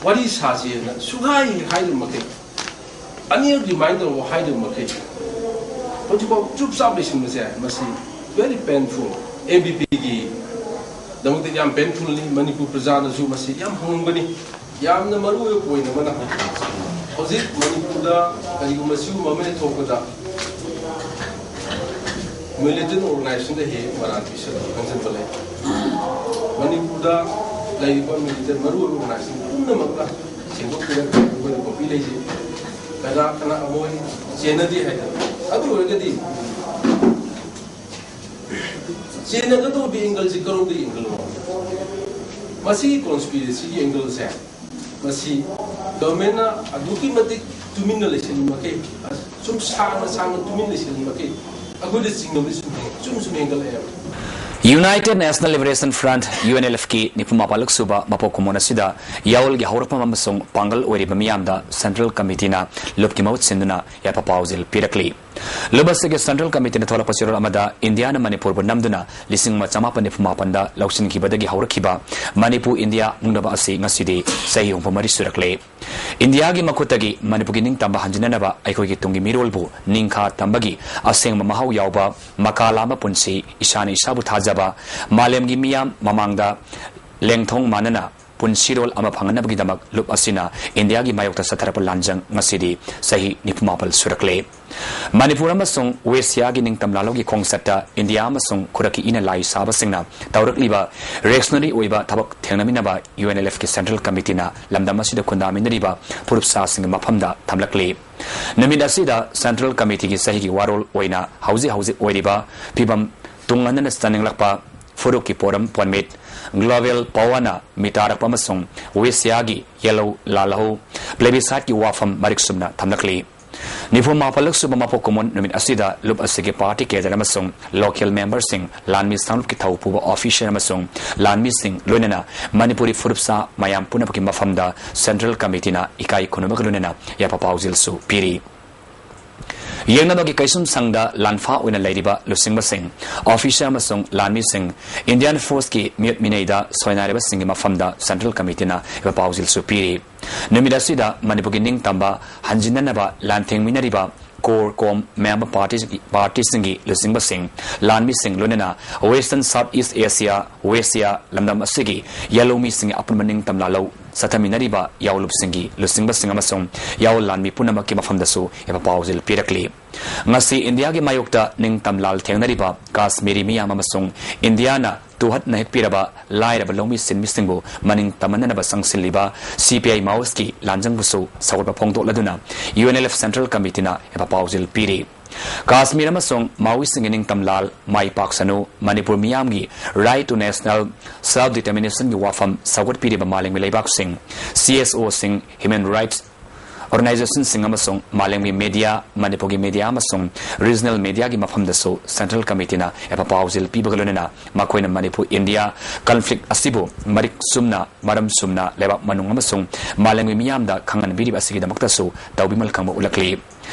ꯋꯥꯔꯤ ꯁꯥꯁꯤ" ꯍꯥꯏꯅ ꯁꯨꯡꯍꯥꯏ ꯍꯥꯏꯗꯕ ꯃꯈꯩ, ꯑꯅꯤꯔꯛ ꯔꯤꯃꯥꯏꯟ ꯇꯧꯔꯛꯑꯣ ꯍꯥꯏꯗꯕ ꯃꯈꯩ, ꯍꯧꯖꯤꯛꯐꯥꯎ ꯆꯨꯞ ꯆꯥꯞ ꯂꯩꯁꯤꯟꯕꯁꯦ, ꯃꯁꯤ very painful꯫ ꯑꯦꯝ ꯕꯤ ꯄꯤꯒꯤ ꯗꯃꯛꯇ ꯌꯥꯝ ꯄꯦꯟꯐꯨꯜꯅꯤ꯫ ꯃꯅꯤꯄꯨꯔ ꯄ꯭ꯔꯖꯥꯅꯁꯨ ꯃꯁꯤ ꯌꯥꯝ ꯍꯪꯉꯝꯒꯅꯤ꯫ ꯌꯥꯝꯅ ꯃꯔꯨ ꯑꯣꯏꯕ ꯄꯣꯏꯟ ꯑꯃꯅ, ꯍꯧꯖꯤꯛ ꯃꯅꯤꯄꯨꯔꯗ ꯀꯔꯤꯒꯨꯝꯕ ꯁꯤꯒꯨꯝꯕ ꯑꯃ ꯍꯦꯛ ꯊꯣꯛꯄꯗ ꯃꯤꯂꯤꯇꯦꯟ ꯑꯣꯔꯒꯅꯥꯏꯖꯦꯁꯟꯗ ꯍꯦꯛ ꯃꯔꯥꯜ ꯄꯤꯁꯜꯂꯤ ꯈꯪꯖꯟꯕ ꯂꯩ꯫ ꯃꯅꯤꯄꯨꯔꯗ ꯂꯩꯔꯤꯕ ꯃꯤꯂꯤꯇꯦꯟ ꯃꯔꯨ ꯑꯣꯏꯕ ꯑꯣꯔꯒꯅꯥꯏꯖꯦꯁꯟ ꯄꯨꯝꯅꯃꯛꯅ ꯁꯦꯡꯗꯣꯛꯄꯤꯔꯒ ꯑꯩꯈꯣꯏꯅ ꯀꯣꯄꯤ ꯂꯩꯖꯩ꯫ ꯀꯅꯥ ꯀꯅꯥ ꯑꯃꯣꯏ ꯆꯦꯟꯅꯗꯦ ꯍꯥꯏꯗꯅ꯫ ꯑꯗꯨ ꯑꯣꯏꯔꯒꯗꯤ ꯆꯦꯟꯅꯒꯗꯧꯔꯤꯕ angle ꯁꯤ ꯀꯔꯣꯝꯗꯒꯤ angle ꯅꯣ? ꯃꯁꯤꯒꯤ conspiracy ꯒꯤ angle ꯁꯦ, ꯃꯁꯤ government ꯅ ꯑꯗꯨꯛꯀꯤ ꯃꯇꯤꯛ ꯇꯨꯃꯤꯟꯅ ꯂꯩꯁꯤꯟꯕ ꯃꯈꯩ, ꯁꯨꯝ ꯁꯥꯡꯅ ꯁꯥꯡꯅ ꯇꯨꯃꯤꯟ ꯂꯩꯁꯤꯟꯕ ꯃꯈꯩ, ꯑꯩꯈꯣꯏꯗ ꯆꯤꯡꯅꯕꯗꯤ ꯁꯨꯝ ꯍꯦꯟ-, ꯁꯨꯝ ꯁꯨꯝ ꯍꯦꯟꯒꯠꯂꯛꯑꯦꯕ꯫ United National Liberation Front, U N L F ꯀꯤ ꯅꯤꯐꯨ ꯃꯥꯄꯜꯂꯛ ꯁꯨꯕ ꯃꯄꯣꯛ ꯀꯨꯝꯑꯣꯟ ꯑꯁꯤꯗ ꯌꯥꯑꯣꯜꯒꯤ ꯍꯧꯔꯛꯐꯝ ꯑꯃꯁꯨꯡ ꯄꯥꯡꯒꯜ ꯑꯣꯏꯔꯤꯕ ꯃꯤꯌꯥꯝꯗ Central Committee ꯅ ꯂꯨꯞꯀꯤ ꯃꯍꯨꯠ ꯁꯤꯟꯗꯨꯅ ꯌꯥꯏꯐ ꯄꯥꯎꯖꯦꯜ ꯄꯤꯔꯛꯂꯤ꯫ ꯂꯨꯞ ꯑꯁꯤꯒꯤ Central Committee ꯅ ꯊꯣꯛꯂꯛꯄ ꯆꯦꯔꯣꯜ ꯑꯃꯗ ꯏꯟꯗꯤꯌꯥꯅ ꯃꯅꯤꯄꯨꯔꯕꯨ ꯅꯝꯗꯨꯅ ꯂꯤꯁꯤꯡ ꯑꯃ ꯆꯃꯥꯄꯟ ꯅꯤꯐꯨ ꯃꯥꯄꯟꯗ ꯂꯧꯁꯤꯟꯈꯤꯕꯗꯒꯤ ꯍꯧꯔꯛꯈꯤꯕ ꯃꯅꯤꯄꯨꯔ ꯏꯟꯗꯤꯌꯥ ꯃꯨꯛꯅꯕ ꯑꯁꯤ ꯉꯁꯤꯗꯤ ꯆꯍꯤ ꯍꯨꯝꯐꯨ ꯃꯔꯤ ꯁꯨꯔꯛꯂꯦ꯫ ꯏꯟꯗꯤꯌꯥꯒꯤ ꯃꯈꯨꯠꯇꯒꯤ ꯃꯅꯤꯄꯨꯔꯒꯤ ꯅꯤꯡꯇꯝꯕ ꯍꯟꯖꯤꯟꯅꯅꯕ ꯑꯩꯈꯣꯏꯒꯤ ꯇꯨꯡꯒꯤ ꯃꯤꯔꯣꯜꯕꯨ ꯅꯤꯡꯈꯥ ꯇꯝꯕꯒꯤ ꯑꯁꯦꯡꯕ ꯃꯍꯥꯎ ꯌꯥꯎꯕ ꯃꯀꯥ ꯂꯥꯝꯕ ꯄꯨꯟꯁꯤ, ꯏꯁꯥꯅ ꯏꯁꯥꯕꯨ ꯊꯥꯖꯕ, ꯃꯥꯂꯦꯝꯒꯤ ꯃꯤꯌꯥꯝ ꯃꯃꯥꯡꯗ ꯂꯦꯡꯊꯣꯡ ꯃꯥꯟꯅꯅ ꯄꯨꯟꯁꯤꯔꯣꯜ ꯑꯃ ꯐꯪꯍꯟꯅꯕꯒꯤꯗꯃꯛ ꯂꯨꯞ ꯑꯁꯤꯅ ꯏꯟꯗꯤꯌꯥꯒꯤ ꯃꯥꯌꯣꯛꯇ ꯆꯠꯊꯔꯛꯄ ꯂꯥꯟꯖꯪ ꯉꯁꯤꯗꯤ ꯆꯍꯤ ꯅꯤꯐꯨ ꯃꯥꯄꯜ ꯁꯨꯔꯛꯂꯦ꯫ ꯃꯅꯤꯄꯨꯔ ꯑꯃꯁꯨꯡ ꯋꯦꯁꯤꯌꯥꯒꯤ ꯅꯤꯡꯇꯝ ꯂꯥꯂꯧꯒꯤ ꯈꯣꯡꯆꯠꯇ ꯏꯟꯗꯤꯌꯥ ꯑꯃꯁꯨꯡ ꯈꯨꯔꯛꯀꯤ ꯏꯅ ꯂꯥꯏ ꯁꯥꯕꯁꯤꯡꯅ ꯇꯧꯔꯛꯂꯤꯕ reactionary ꯑꯣꯏꯕ ꯊꯕꯛ ꯊꯦꯡꯅꯃꯤꯟꯅꯕ U N L F ꯀꯤ Central Committee ꯅ ꯂꯝꯗꯝ ꯑꯁꯤꯗ ꯈꯨꯟꯗꯥꯃꯤꯟꯅꯔꯤꯕ ꯐꯨꯔꯨꯞ ꯆꯥꯁꯤꯡꯒꯤ ꯃꯐꯝꯗ ꯊꯝꯂꯛꯂꯤ꯫ ꯅꯨꯃꯤꯠ ꯑꯁꯤꯗ Central Committee ꯒꯤ ꯆꯍꯤꯒꯤ ꯋꯥꯔꯣꯜ ꯑꯣꯏꯅ ꯍꯧꯖꯤꯛ ꯍꯧꯖꯤꯛ ꯑꯣꯏꯔꯤꯕ ꯐꯤꯕꯝ ꯇꯨꯡꯍꯟꯗꯅ ꯆꯠꯅꯤꯡꯂꯛꯄ, ꯐꯨꯔꯨꯞꯀꯤ ꯄꯣꯔꯝ ꯄꯣꯟꯃꯤꯠ, global power ꯅ ꯃꯤꯇꯥꯔꯛꯄ ꯑꯃꯁꯨꯡ ꯋꯦꯁꯤꯌꯥꯒꯤ ꯌꯦꯜꯍꯧ ꯂꯥꯜꯍꯧ, plebiscite ꯀꯤ ꯋꯥꯐꯝ ꯃꯔꯤꯛ ꯆꯨꯝꯅ ꯊꯝꯂꯛꯂꯤ꯫ ꯅꯤꯐꯨ ꯃꯥꯄꯜꯂꯛ ꯁꯨꯕ ꯃꯄꯣꯛ ꯀꯨꯝꯑꯣꯟ ꯅꯨꯃꯤꯠ ꯑꯁꯤꯗ ꯂꯨꯞ ꯑꯁꯤꯒꯤ party cadre ꯑꯃꯁꯨꯡ local member ꯁꯤꯡ, ꯂꯥꯟꯃꯤ ꯁꯥꯡꯂꯨꯞꯀꯤ ꯊꯧ ꯄꯨꯕ officer ꯑꯃꯁꯨꯡ ꯂꯥꯟꯃꯤꯁꯤꯡ, ꯂꯣꯏꯅꯅ ꯃꯅꯤꯄꯨꯔꯤ ꯐꯨꯔꯨꯞꯆꯥ ꯃꯌꯥꯝ ꯄꯨꯝꯅꯃꯛꯀꯤ ꯃꯐꯝꯗ Central Committee ꯅ ꯏꯀꯥꯏ ꯈꯨꯝꯅꯕꯒ ꯂꯣꯏꯅꯅ ꯌꯥꯏꯐ ꯄꯥꯎꯖꯦꯜꯁꯨ ꯄꯤꯔꯤ꯫ ꯌꯦꯡꯅꯕꯒꯤ ꯀꯩꯁꯨꯝ ꯁꯪꯗ ꯂꯥꯟꯐꯥ ꯑꯣꯏꯅ ꯂꯩꯔꯤꯕ ꯂꯨꯆꯤꯡꯕꯁꯤꯡ, officer ꯑꯃꯁꯨꯡ ꯂꯥꯟꯃꯤꯁꯤꯡ, Indian force ꯀꯤ ꯃꯤꯑꯣꯠ ꯃꯤꯅꯩꯗ ꯁꯣꯏꯅꯥꯏꯔꯕꯁꯤꯡꯒꯤ ꯃꯐꯝꯗ Central Committee ꯅ ꯌꯥꯏꯐ ꯄꯥꯎꯖꯦꯜꯁꯨ ꯄꯤꯔꯤ꯫ ꯅꯨꯃꯤꯠ ꯑꯁꯤꯗ ꯃꯅꯤꯄꯨꯔꯒꯤ ꯅꯤꯡꯇꯝꯕ ꯍꯟꯖꯤꯟꯅꯅꯕ ꯂꯥꯟꯊꯦꯡꯃꯤꯟꯅꯔꯤꯕ core ꯀꯣꯝ member party, party ꯁꯤꯡꯒꯤ ꯂꯨꯆꯤꯡꯕꯁꯤꯡ, ꯂꯥꯟꯃꯤꯁꯤꯡ, ꯂꯣꯏꯅꯅ Western South East Asia, ꯋꯦꯁꯤꯌꯥ ꯂꯝꯗꯝ ꯑꯁꯤꯒꯤ ꯌꯦꯜꯍꯧꯃꯤꯁꯤꯡꯒꯤ ꯑꯄꯨꯟꯕ ꯅꯤꯡꯇꯝ ꯂꯥꯜꯍꯧ ꯆꯠꯊꯃꯤꯟꯅꯔꯤꯕ ꯌꯥꯑꯣꯟꯂꯨꯞꯁꯤꯡꯒꯤ ꯂꯨꯆꯤꯡꯕꯁꯤꯡ ꯑꯃꯁꯨꯡ ꯌꯥꯑꯣꯟ ꯂꯥꯟꯃꯤ ꯄꯨꯝꯅꯃꯛꯀꯤ ꯃꯐꯝꯗꯁꯨ ꯌꯥꯏꯐ ꯄꯥꯎꯖꯦꯜ ꯄꯤꯔꯛꯂꯤ꯫ ꯉꯁꯤ ꯏꯟꯗꯤꯌꯥꯒꯤ ꯃꯥꯌꯣꯛꯇ ꯅꯤꯡꯇꯝ ꯂꯥꯜ ꯊꯦꯡꯅꯔꯤꯕ ꯀꯥꯁꯃꯤꯔꯤ ꯃꯤꯌꯥꯝ ꯑꯃꯁꯨꯡ ꯏꯟꯗꯤꯌꯥꯅ ꯇꯨꯍꯠꯅ ꯍꯦꯛꯄꯤꯔꯕ ꯂꯥꯏꯔꯕ ꯂꯧꯃꯤ ꯁꯤꯟꯃꯤꯁꯤꯡꯕꯨ ꯃꯅꯤꯡ ꯇꯝꯍꯟꯅꯅꯕ ꯆꯪꯁꯤꯜꯂꯤꯕ ꯁꯤ ꯄꯤ ꯑꯥꯏ ꯃꯥꯑꯣꯁꯀꯤ ꯂꯥꯟꯖꯪꯕꯨꯁꯨ ꯁꯧꯒꯠꯄ ꯐꯣꯡꯗꯣꯛꯂꯗꯨꯅ U N L F central ꯀꯃꯤꯇꯤꯅ ꯌꯥꯏꯐ ꯄꯥꯎꯖꯦꯜ ꯄꯤꯔꯤ꯫ ꯀꯥꯁꯃꯤꯔ ꯑꯃꯁꯨꯡ ꯃꯥꯑꯣꯏꯁꯤꯡꯒꯤ ꯅꯤꯡꯇꯝ ꯂꯥꯜ ꯃꯥꯏ ꯄꯥꯛꯁꯅꯨ, ꯃꯅꯤꯄꯨꯔ ꯃꯤꯌꯥꯝꯒꯤ right to national self determination ꯒꯤ ꯋꯥꯐꯝ ꯁꯧꯒꯠꯄꯤꯔꯤꯕ ꯃꯥꯂꯦꯝꯒꯤ ꯂꯩꯕꯥꯛꯁꯤꯡ, C S ꯑꯣꯁꯤꯡ, human rights organization ꯁꯤꯡ ꯑꯃꯁꯨꯡ ꯃꯥꯂꯦꯝꯒꯤ media, ꯃꯅꯤꯄꯨꯔꯒꯤ media ꯑꯃꯁꯨꯡ regional media ꯒꯤ ꯃꯐꯝꯗꯁꯨ ꯁꯦꯟꯇ꯭ꯔꯦꯜ ꯀꯃꯤꯇꯤꯅ ꯌꯥꯏꯐ ꯄꯥꯎꯖꯦꯜ ꯄꯤꯕꯒ ꯂꯣꯏꯅꯅ ꯃꯈꯣꯏꯅ ꯃꯅꯤꯄꯨꯔ ꯏꯟꯗꯤꯌꯥ conflict ꯑꯁꯤꯕꯨ ꯃꯔꯤꯛ ꯆꯨꯝꯅ, ꯃꯔꯝ ꯆꯨꯝꯅ ꯂꯩꯕꯥꯛ ꯃꯅꯨꯡ ꯑꯃꯁꯨꯡ ꯃꯥꯂꯦꯝꯒꯤ ꯃꯤꯌꯥꯝꯗ ꯈꯪꯍꯟꯕꯤꯔꯤꯕ ꯑꯁꯤꯒꯤꯗꯃꯛꯇꯁꯨ ꯇꯧꯕꯤꯃꯜ ꯈꯪꯕ ꯎꯠꯂꯛꯂꯤ꯫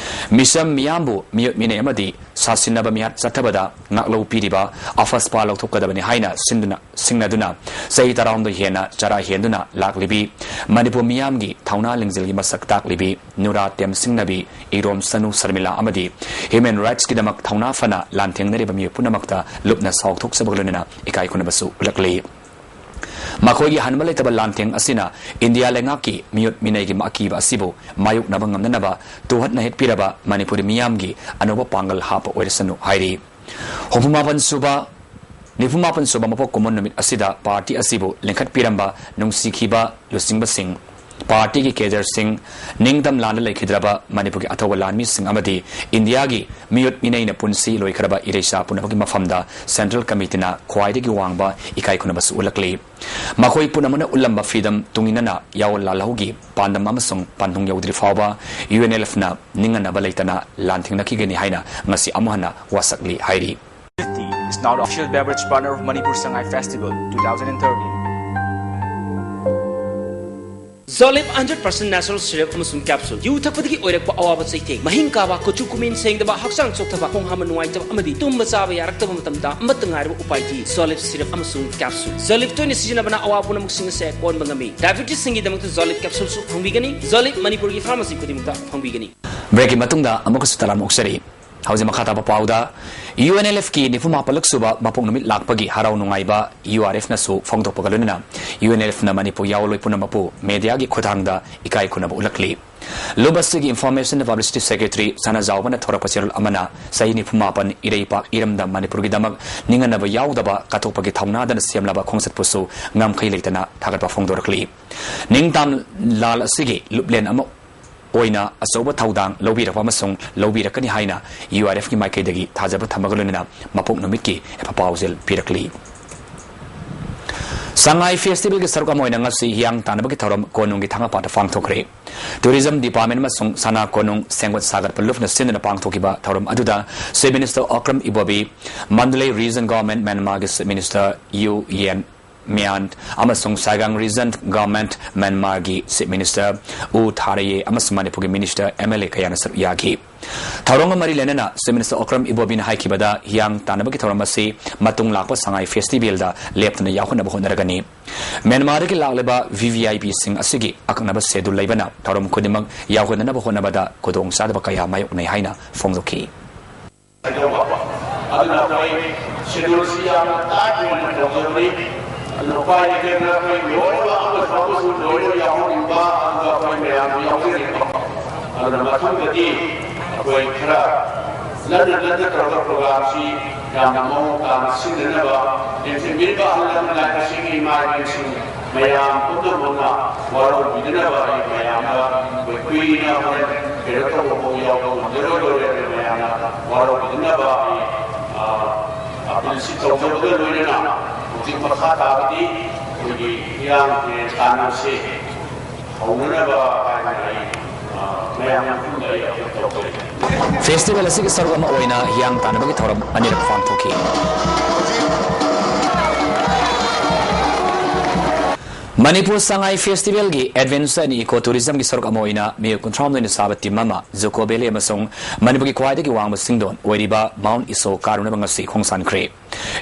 ꯃꯤꯆꯝ ꯃꯤꯌꯥꯝꯕꯨ ꯃꯤꯑꯣꯠ ꯃꯤꯅꯩ ꯑꯃꯗꯤ ꯁꯥꯁꯤꯟꯅꯕ ꯃꯤꯍꯥꯠ ꯆꯠꯊꯕꯗ ꯉꯥꯛꯂꯧ ꯄꯤꯔꯤꯕ ꯑꯐꯁꯄꯥ ꯂꯧꯊꯣꯛꯀꯗꯕꯅꯤ ꯍꯥꯏꯅ ꯁꯤꯟꯗꯨꯅ, ꯁꯤꯡꯅꯗꯨꯅ ꯆꯍꯤ ꯇꯔꯥꯍꯨꯝꯗꯣꯏ ꯍꯦꯟꯅ ꯆꯔꯥ ꯍꯦꯟꯗꯨꯅ ꯂꯥꯛꯂꯤꯕꯤ ꯃꯅꯤꯄꯨꯔ ꯃꯤꯌꯥꯝꯒꯤ ꯊꯧꯅꯥ ꯂꯤꯡꯖꯦꯜꯒꯤ ꯃꯁꯛ ꯇꯥꯛꯂꯤꯕꯤ ꯅꯨꯔꯥ ꯇꯦꯝꯁꯤꯡꯅꯕꯤ, ꯏꯔꯣꯝ ꯁꯅꯨ ꯁꯔꯃꯤꯂꯥ ꯑꯃꯗꯤ human rights ꯀꯤꯗꯃꯛ ꯊꯧꯅꯥ ꯐꯅ ꯂꯥꯟꯊꯦꯡꯅꯔꯤꯕ ꯃꯤꯑꯣꯏ ꯄꯨꯝꯅꯃꯛꯇ ꯂꯨꯞꯅ ꯁꯥꯎꯊꯣꯛꯆꯕꯒ ꯂꯣꯏꯅꯅ ꯏꯀꯥꯏ ꯈꯨꯝꯅꯕꯁꯨ ꯎꯠꯂꯛꯂꯤ꯫ ꯃꯈꯣꯏꯒꯤ ꯍꯟꯕ ꯂꯩꯇꯕ ꯂꯥꯟꯊꯦꯡ ꯑꯁꯤꯅ ꯏꯟꯗꯤꯌꯥ ꯂꯩꯉꯥꯛꯀꯤ ꯃꯤꯑꯣꯠ ꯃꯤꯅꯩꯒꯤ ꯑꯀꯤꯕ ꯑꯁꯤꯕꯨ ꯃꯥꯌꯣꯛꯅꯕ ꯉꯝꯅꯅꯕ ꯇꯨꯍꯠꯅ ꯍꯦꯠꯄꯤꯔꯕ ꯃꯅꯤꯄꯨꯔꯤ ꯃꯤꯌꯥꯝꯒꯤ ꯑꯅꯧꯕ ꯄꯥꯡꯒꯜ ꯍꯥꯞꯄ ꯑꯣꯏꯔꯁꯅꯨ ꯍꯥꯏꯔꯤ꯫ ꯍꯨꯝꯐꯨ ꯃꯥꯄꯟ ꯁꯨꯕ, ꯅꯤꯐꯨ ꯃꯥꯄꯟ ꯁꯨꯕ ꯃꯄꯣꯛ ꯀꯨꯝꯑꯣꯟ ꯅꯨꯃꯤꯠ ꯑꯁꯤꯗ party ꯑꯁꯤꯕꯨ ꯂꯤꯡꯈꯠꯄꯤꯔꯝꯕ ꯅꯨꯡꯁꯤꯈꯤꯕ ꯂꯨꯆꯤꯡꯕꯁꯤꯡ, party ꯒꯤ cadre ꯁꯤꯡ, ꯅꯤꯡꯇꯝ ꯂꯥꯟꯗ ꯂꯩꯈꯤꯗ꯭ꯔꯕ ꯃꯅꯤꯄꯨꯔꯒꯤ ꯑꯊꯧꯕ ꯂꯥꯟꯃꯤꯁꯤꯡ ꯑꯃꯗꯤ ꯏꯟꯗꯤꯌꯥꯒꯤ ꯃꯤꯑꯣꯠ ꯃꯤꯅꯩꯅ ꯄꯨꯟꯁꯤ ꯂꯣꯏꯈ꯭ꯔꯕ ꯏꯔꯩꯆꯥ ꯄꯨꯝꯅꯃꯛꯀꯤ ꯃꯐꯝꯗ ꯁꯦꯟꯇ꯭ꯔꯦꯜ ꯀꯃꯤꯇꯤꯅ ꯈ꯭ꯋꯥꯏꯗꯒꯤ ꯋꯥꯡꯕ ꯏꯀꯥꯏ ꯈꯨꯝꯅꯕꯁꯨ ꯎꯠꯂꯛꯂꯤ꯫ ꯃꯈꯣꯏ ꯄꯨꯝꯅꯃꯛꯅ ꯎꯠꯂꯝꯕ freedom ꯇꯨꯡꯏꯟꯅꯅ ꯌꯥꯑꯣꯟ ꯂꯥꯜꯍꯧꯒꯤ ꯄꯥꯟꯗꯝ ꯑꯃꯁꯨꯡ ꯄꯟꯊꯨꯡ ꯌꯧꯗ꯭ꯔꯤ ꯐꯥꯎꯕ ꯌꯨ ꯑꯦꯟ ꯑꯦꯜ ꯑꯦꯐꯅ ꯅꯤꯡꯍꯟꯅꯕ ꯂꯩꯇꯅ ꯂꯥꯟꯊꯦꯡꯅꯈꯤꯒꯅꯤ ꯍꯥꯏꯅ ꯉꯁꯤ ꯑꯃꯨꯛ ꯍꯟꯅ ꯋꯥꯁꯛꯂꯤ ꯍꯥꯏꯔꯤ꯫ Is now the official beverage partner of Manipur Sangai Festival two thousand thirteen. Zolip hundred percent natural syrup ꯑꯃꯁꯨꯡ capsule꯫ ꯌꯨ ꯊꯛꯄꯗꯒꯤ ꯑꯣꯏꯔꯛꯄ ꯑꯋꯥꯕ ꯆꯩꯊꯦꯡ, ꯃꯍꯤꯡ ꯀꯥꯕ, ꯀꯨꯆꯨ ꯀꯨꯃꯦꯟ ꯁꯦꯡꯗꯕ, ꯍꯛꯆꯥꯡ ꯆꯣꯛꯊꯕ, ꯈꯣꯡ ꯍꯥꯝꯕ ꯅꯨꯡꯉꯥꯏꯇꯕ ꯑꯃꯗꯤ ꯇꯨꯝꯕ ꯆꯥꯕ ꯌꯥꯔꯛꯇꯕ ꯃꯇꯝꯗ ꯑꯃꯠꯇ ꯉꯥꯏꯔꯕ ꯎꯄꯥꯏꯗꯤ Zolip syrup ꯑꯃꯁꯨꯡ capsule꯫ Zolip ꯇꯣꯏꯅ ꯁꯤꯖꯤꯟꯅꯕꯅ ꯑꯋꯥ ꯄꯨꯝꯅꯃꯛꯁꯤꯡ ꯑꯁꯦ ꯀꯣꯟꯕ ꯉꯝꯃꯤ꯫ Diabetes ꯁꯤꯡꯒꯤꯗꯃꯛꯇ Zolip capsule ꯁꯨ ꯐꯪꯕꯤꯒꯅꯤ꯫ Zolip ꯃꯅꯤꯄꯨꯔꯒꯤ pharmacy ꯈꯨꯗꯤꯡꯃꯛꯇ ꯐꯪꯕꯤꯒꯅꯤ꯫ Break ꯀꯤ ꯃꯇꯨꯡꯗ ꯑꯃꯨꯛꯀꯁꯨ ꯇꯔꯥꯝꯅ ꯑꯣꯛꯆꯔꯤ꯫ ꯍꯧꯖꯤꯛ ꯃꯈꯥ ꯇꯥꯕ ꯄꯥꯎꯗ, UNLFꯀꯤ ꯅꯤꯐꯨ ꯃꯥꯄꯜꯂꯛ ꯁꯨꯕ ꯃꯄꯣꯛ ꯅꯨꯃꯤꯠ ꯂꯥꯛꯄꯒꯤ ꯍꯔꯥꯎ ꯅꯨꯡꯉꯥꯏꯕ URFꯅꯁꯨ ꯐꯣꯡꯗꯣꯛꯄꯒ ꯂꯣꯏꯅꯅ UNLFꯅ ꯃꯅꯤꯄꯨꯔ ꯌꯥꯑꯣꯟ ꯂꯣꯏ ꯄꯨꯝꯅꯃꯛꯄꯨ mediaꯒꯤ ꯈꯨꯠꯊꯥꯡꯗ ꯏꯀꯥꯏ ꯈꯨꯝꯅꯕ ꯎꯠꯂꯛꯂꯤ꯫ ꯂꯨꯞ ꯑꯁꯤꯒꯤ Information and Publicity Secretary ꯁꯅꯥꯖꯥꯎꯕꯅ ꯊꯣꯔꯛꯄ ꯆꯦꯔꯣꯜ ꯑꯃꯅ ꯆꯍꯤ ꯅꯤꯐꯨ ꯃꯥꯄꯜ ꯏꯔꯩꯄꯥꯛ ꯏꯔꯝꯗꯝ ꯃꯅꯤꯄꯨꯔꯒꯤꯗꯃꯛ ꯅꯤꯡꯍꯟꯅꯕ ꯌꯥꯎꯗꯕ ꯀꯠꯊꯣꯛꯄꯒꯤ ꯊꯧꯅꯥꯗꯅ ꯁꯦꯝꯂꯕ ꯈꯣꯡꯆꯠꯄꯨꯁꯨ ꯉꯝꯈꯩ ꯂꯩꯇꯅ ꯊꯥꯒꯠꯄ ꯐꯣꯡꯗꯣꯔꯛꯂꯤ꯫ ꯅꯤꯡꯇꯝ ꯂꯥꯜ ꯑꯁꯤꯒꯤ ꯂꯨꯞꯂꯦꯟ ꯑꯃ ꯑꯣꯏꯅ ꯑꯆꯧꯕ ꯊꯧꯗꯥꯡ ꯂꯧꯕꯤꯔꯛꯄ ꯑꯃꯁꯨꯡ ꯂꯧꯕꯤꯔꯛꯀꯅꯤ ꯍꯥꯏꯅ URFꯀꯤ ꯃꯥꯏꯀꯩꯗꯒꯤ ꯊꯥꯖꯕ ꯊꯝꯕꯒ ꯂꯣꯏꯅꯅ ꯃꯄꯣꯛ ꯅꯨꯃꯤꯠꯀꯤ ꯌꯥꯏꯐ ꯄꯥꯎꯖꯦꯜ ꯄꯤꯔꯛꯂꯤ꯫ ꯁꯉꯥꯏ Festivalꯒꯤ ꯁꯔꯨꯛ ꯑꯃ ꯑꯣꯏꯅ ꯉꯁꯤ ꯍꯤꯌꯥꯡ ꯇꯥꯟꯅꯕꯒꯤ ꯊꯧꯔꯝ ꯀꯣꯅꯨꯡꯒꯤ ꯊꯥꯡꯒꯄꯥꯠꯇ ꯄꯥꯡꯊꯣꯛꯈ꯭ꯔꯦ꯫ Tourism Department ꯑꯃꯁꯨꯡ ꯁꯅꯥ ꯀꯣꯅꯨꯡ ꯁꯦꯝꯒꯠ ꯁꯥꯒꯠꯄ ꯂꯨꯞꯅ ꯁꯤꯟꯗꯨꯅ ꯄꯥꯡꯊꯣꯛꯈꯤꯕ ꯊꯧꯔꯝ ꯑꯗꯨꯗ Chief Minister Okram Ibobi, Mandalay Region Government, Myanmarꯒꯤ Chief Minister U Yen Myint ꯑꯃꯁꯨꯡ Sagaing Region Government, Myanmarꯒꯤ Chief Minister U Tharaye ꯑꯃꯁꯨꯡ ꯃꯅꯤꯄꯨꯔꯒꯤ Minister, MLA ꯀꯌꯥꯅ ꯁꯔꯨꯛ ꯌꯥꯈꯤ꯫ ꯊꯧꯔꯝꯒ ꯃꯔꯤ ꯂꯩꯅꯅ Chief Minister Okram Ibobina ꯍꯥꯏꯈꯤꯕꯗ, ꯍꯤꯌꯥꯡ ꯇꯥꯟꯅꯕꯒꯤ ꯊꯧꯔꯝ ꯑꯁꯤ ꯃꯇꯨꯡ ꯂꯥꯛꯄ ꯁꯉꯥꯏ Festivalꯗ ꯂꯦꯞꯇꯅ ꯌꯥꯎꯍꯟꯅꯕ ꯍꯣꯠꯅꯔꯒꯅꯤ꯫ ꯃ꯭ꯌꯥꯟꯃꯥꯔꯗꯒꯤ ꯂꯥꯛꯂꯤꯕ VVIPꯁꯤꯡ ꯑꯁꯤꯒꯤ ꯑꯀꯛꯅꯕ schedule ꯂꯩꯕꯅ ꯊꯧꯔꯝ ꯈꯨꯗꯤꯡꯃꯛ ꯌꯥꯎꯍꯟꯅꯅꯕ ꯍꯣꯠꯅꯕꯗ ꯈꯨꯗꯣꯡꯆꯥꯗꯕ ꯀꯌꯥ ꯃꯥꯌꯣꯛꯅꯩ ꯍꯥꯏꯅ ꯐꯣꯡꯗꯣꯛꯈꯤ꯫ ꯑꯗꯨꯅ ꯑꯩꯈꯣꯏ scheduleꯁꯤ ꯌꯥꯝꯅ tight ꯑꯣꯏꯅ ꯇꯧꯖꯕꯅꯤ꯫ ꯑꯗꯨꯅ ꯎꯄꯥꯏ ꯂꯩꯇꯗꯅ ꯑꯩꯈꯣꯏ ꯂꯣꯏꯅꯃꯛ ꯑꯃꯁꯨ ꯑꯃꯁꯨ ꯂꯣꯏꯅ ꯌꯥꯎꯍꯟꯅꯤꯡꯕ, ꯑꯗꯨꯒ ꯑꯩꯈꯣꯏ ꯃꯌꯥꯝꯁꯨ ꯌꯥꯎꯖꯅꯤꯡꯕ꯫ ꯑꯗꯨꯅ ꯃꯊꯪꯗꯗꯤ ꯑꯩꯈꯣꯏ ꯈꯔ ꯂꯟꯅ ꯂꯟꯅ ꯇꯧꯔꯒ programꯁꯤ ꯌꯥꯝꯅ ꯃꯑꯣꯡ ꯇꯥꯅ ꯁꯤꯟꯅꯅꯕ, ꯌꯦꯡꯁꯤꯟꯕꯤꯔꯤꯕ ꯑꯍꯜ ꯂꯃꯟ ꯂꯥꯏ ꯑꯁꯤꯒꯤ ꯏꯃꯥ ꯏꯕꯦꯟꯁꯤꯡ ꯃꯌꯥꯝ ꯄꯨꯝꯅꯃꯛꯅ ꯋꯥꯔꯧꯕꯤꯗꯅꯕ ꯑꯩ ꯃꯌꯥꯝꯗ ꯑꯩꯈꯣꯏ ꯀꯨꯏꯅ ꯍꯣꯔꯦꯟ ꯀꯩꯅꯣ ꯇꯧꯕ ꯐꯥꯎ ꯌꯥꯎꯕ ꯉꯝꯖꯔꯣꯏꯗꯧꯔꯦ꯫ ꯑꯗꯨ ꯃꯌꯥꯝꯅ ꯋꯥꯔꯧꯕꯤꯗꯅꯕ ꯑꯩ, ꯑ, appealꯁꯤ ꯇꯧꯖꯕꯒ ꯂꯣꯏꯅꯅ ꯍꯧꯖꯤꯛ ꯃꯈꯥ ꯇꯥꯕꯗꯤ ꯑꯩꯈꯣꯏꯒꯤ ꯍꯤꯌꯥꯡ ꯇꯥꯟꯅꯕꯁꯤ ꯍꯧꯅꯅꯕ ꯍꯥꯏꯅ ꯑꯩ, ꯑ, ꯃꯌꯥꯝ ꯃꯐꯝꯗ ꯑꯩ appeal ꯇꯧꯖꯔꯤ꯫ Festival ꯑꯁꯤꯒꯤ ꯁꯔꯨꯛ ꯑꯃ ꯑꯣꯏꯅ ꯍꯤꯌꯥꯡ ꯇꯥꯟꯅꯕꯒꯤ ꯊꯧꯔꯝ ꯑꯅꯤꯔꯛ ꯄꯥꯡꯊꯣꯛꯈꯤ꯫ ꯃꯅꯤꯄꯨꯔ ꯁꯉꯥꯏ ꯐꯦꯁꯇꯤꯚꯦꯜꯒꯤ ꯑꯦꯗꯚꯦꯟꯆꯔ ꯑꯦꯟ ꯏꯀꯣ ꯇꯨꯔꯤꯖꯝꯒꯤ ꯁꯔꯨꯛ ꯑꯃ ꯑꯣꯏꯅ ꯃꯤꯑꯣꯏ ꯀꯨꯟꯊ꯭ꯔꯥꯍꯨꯝꯗꯣꯏꯅ ꯁꯥꯕ ꯇꯤꯝ ꯑꯃ ꯖꯨꯀꯣ ꯚꯦꯂꯤ ꯑꯃꯁꯨꯡ ꯃꯅꯤꯄꯨꯔꯒꯤ ꯈ꯭ꯋꯥꯏꯗꯒꯤ ꯋꯥꯡꯕ ꯆꯤꯡꯗꯣꯟ ꯑꯣꯏꯔꯤꯕ ꯃꯥꯎꯟꯠ ꯏꯁꯣ ꯀꯥꯔꯨꯅꯕ ꯉꯁꯤ ꯈꯣꯡꯁꯥꯟꯈ꯭ꯔꯦ꯫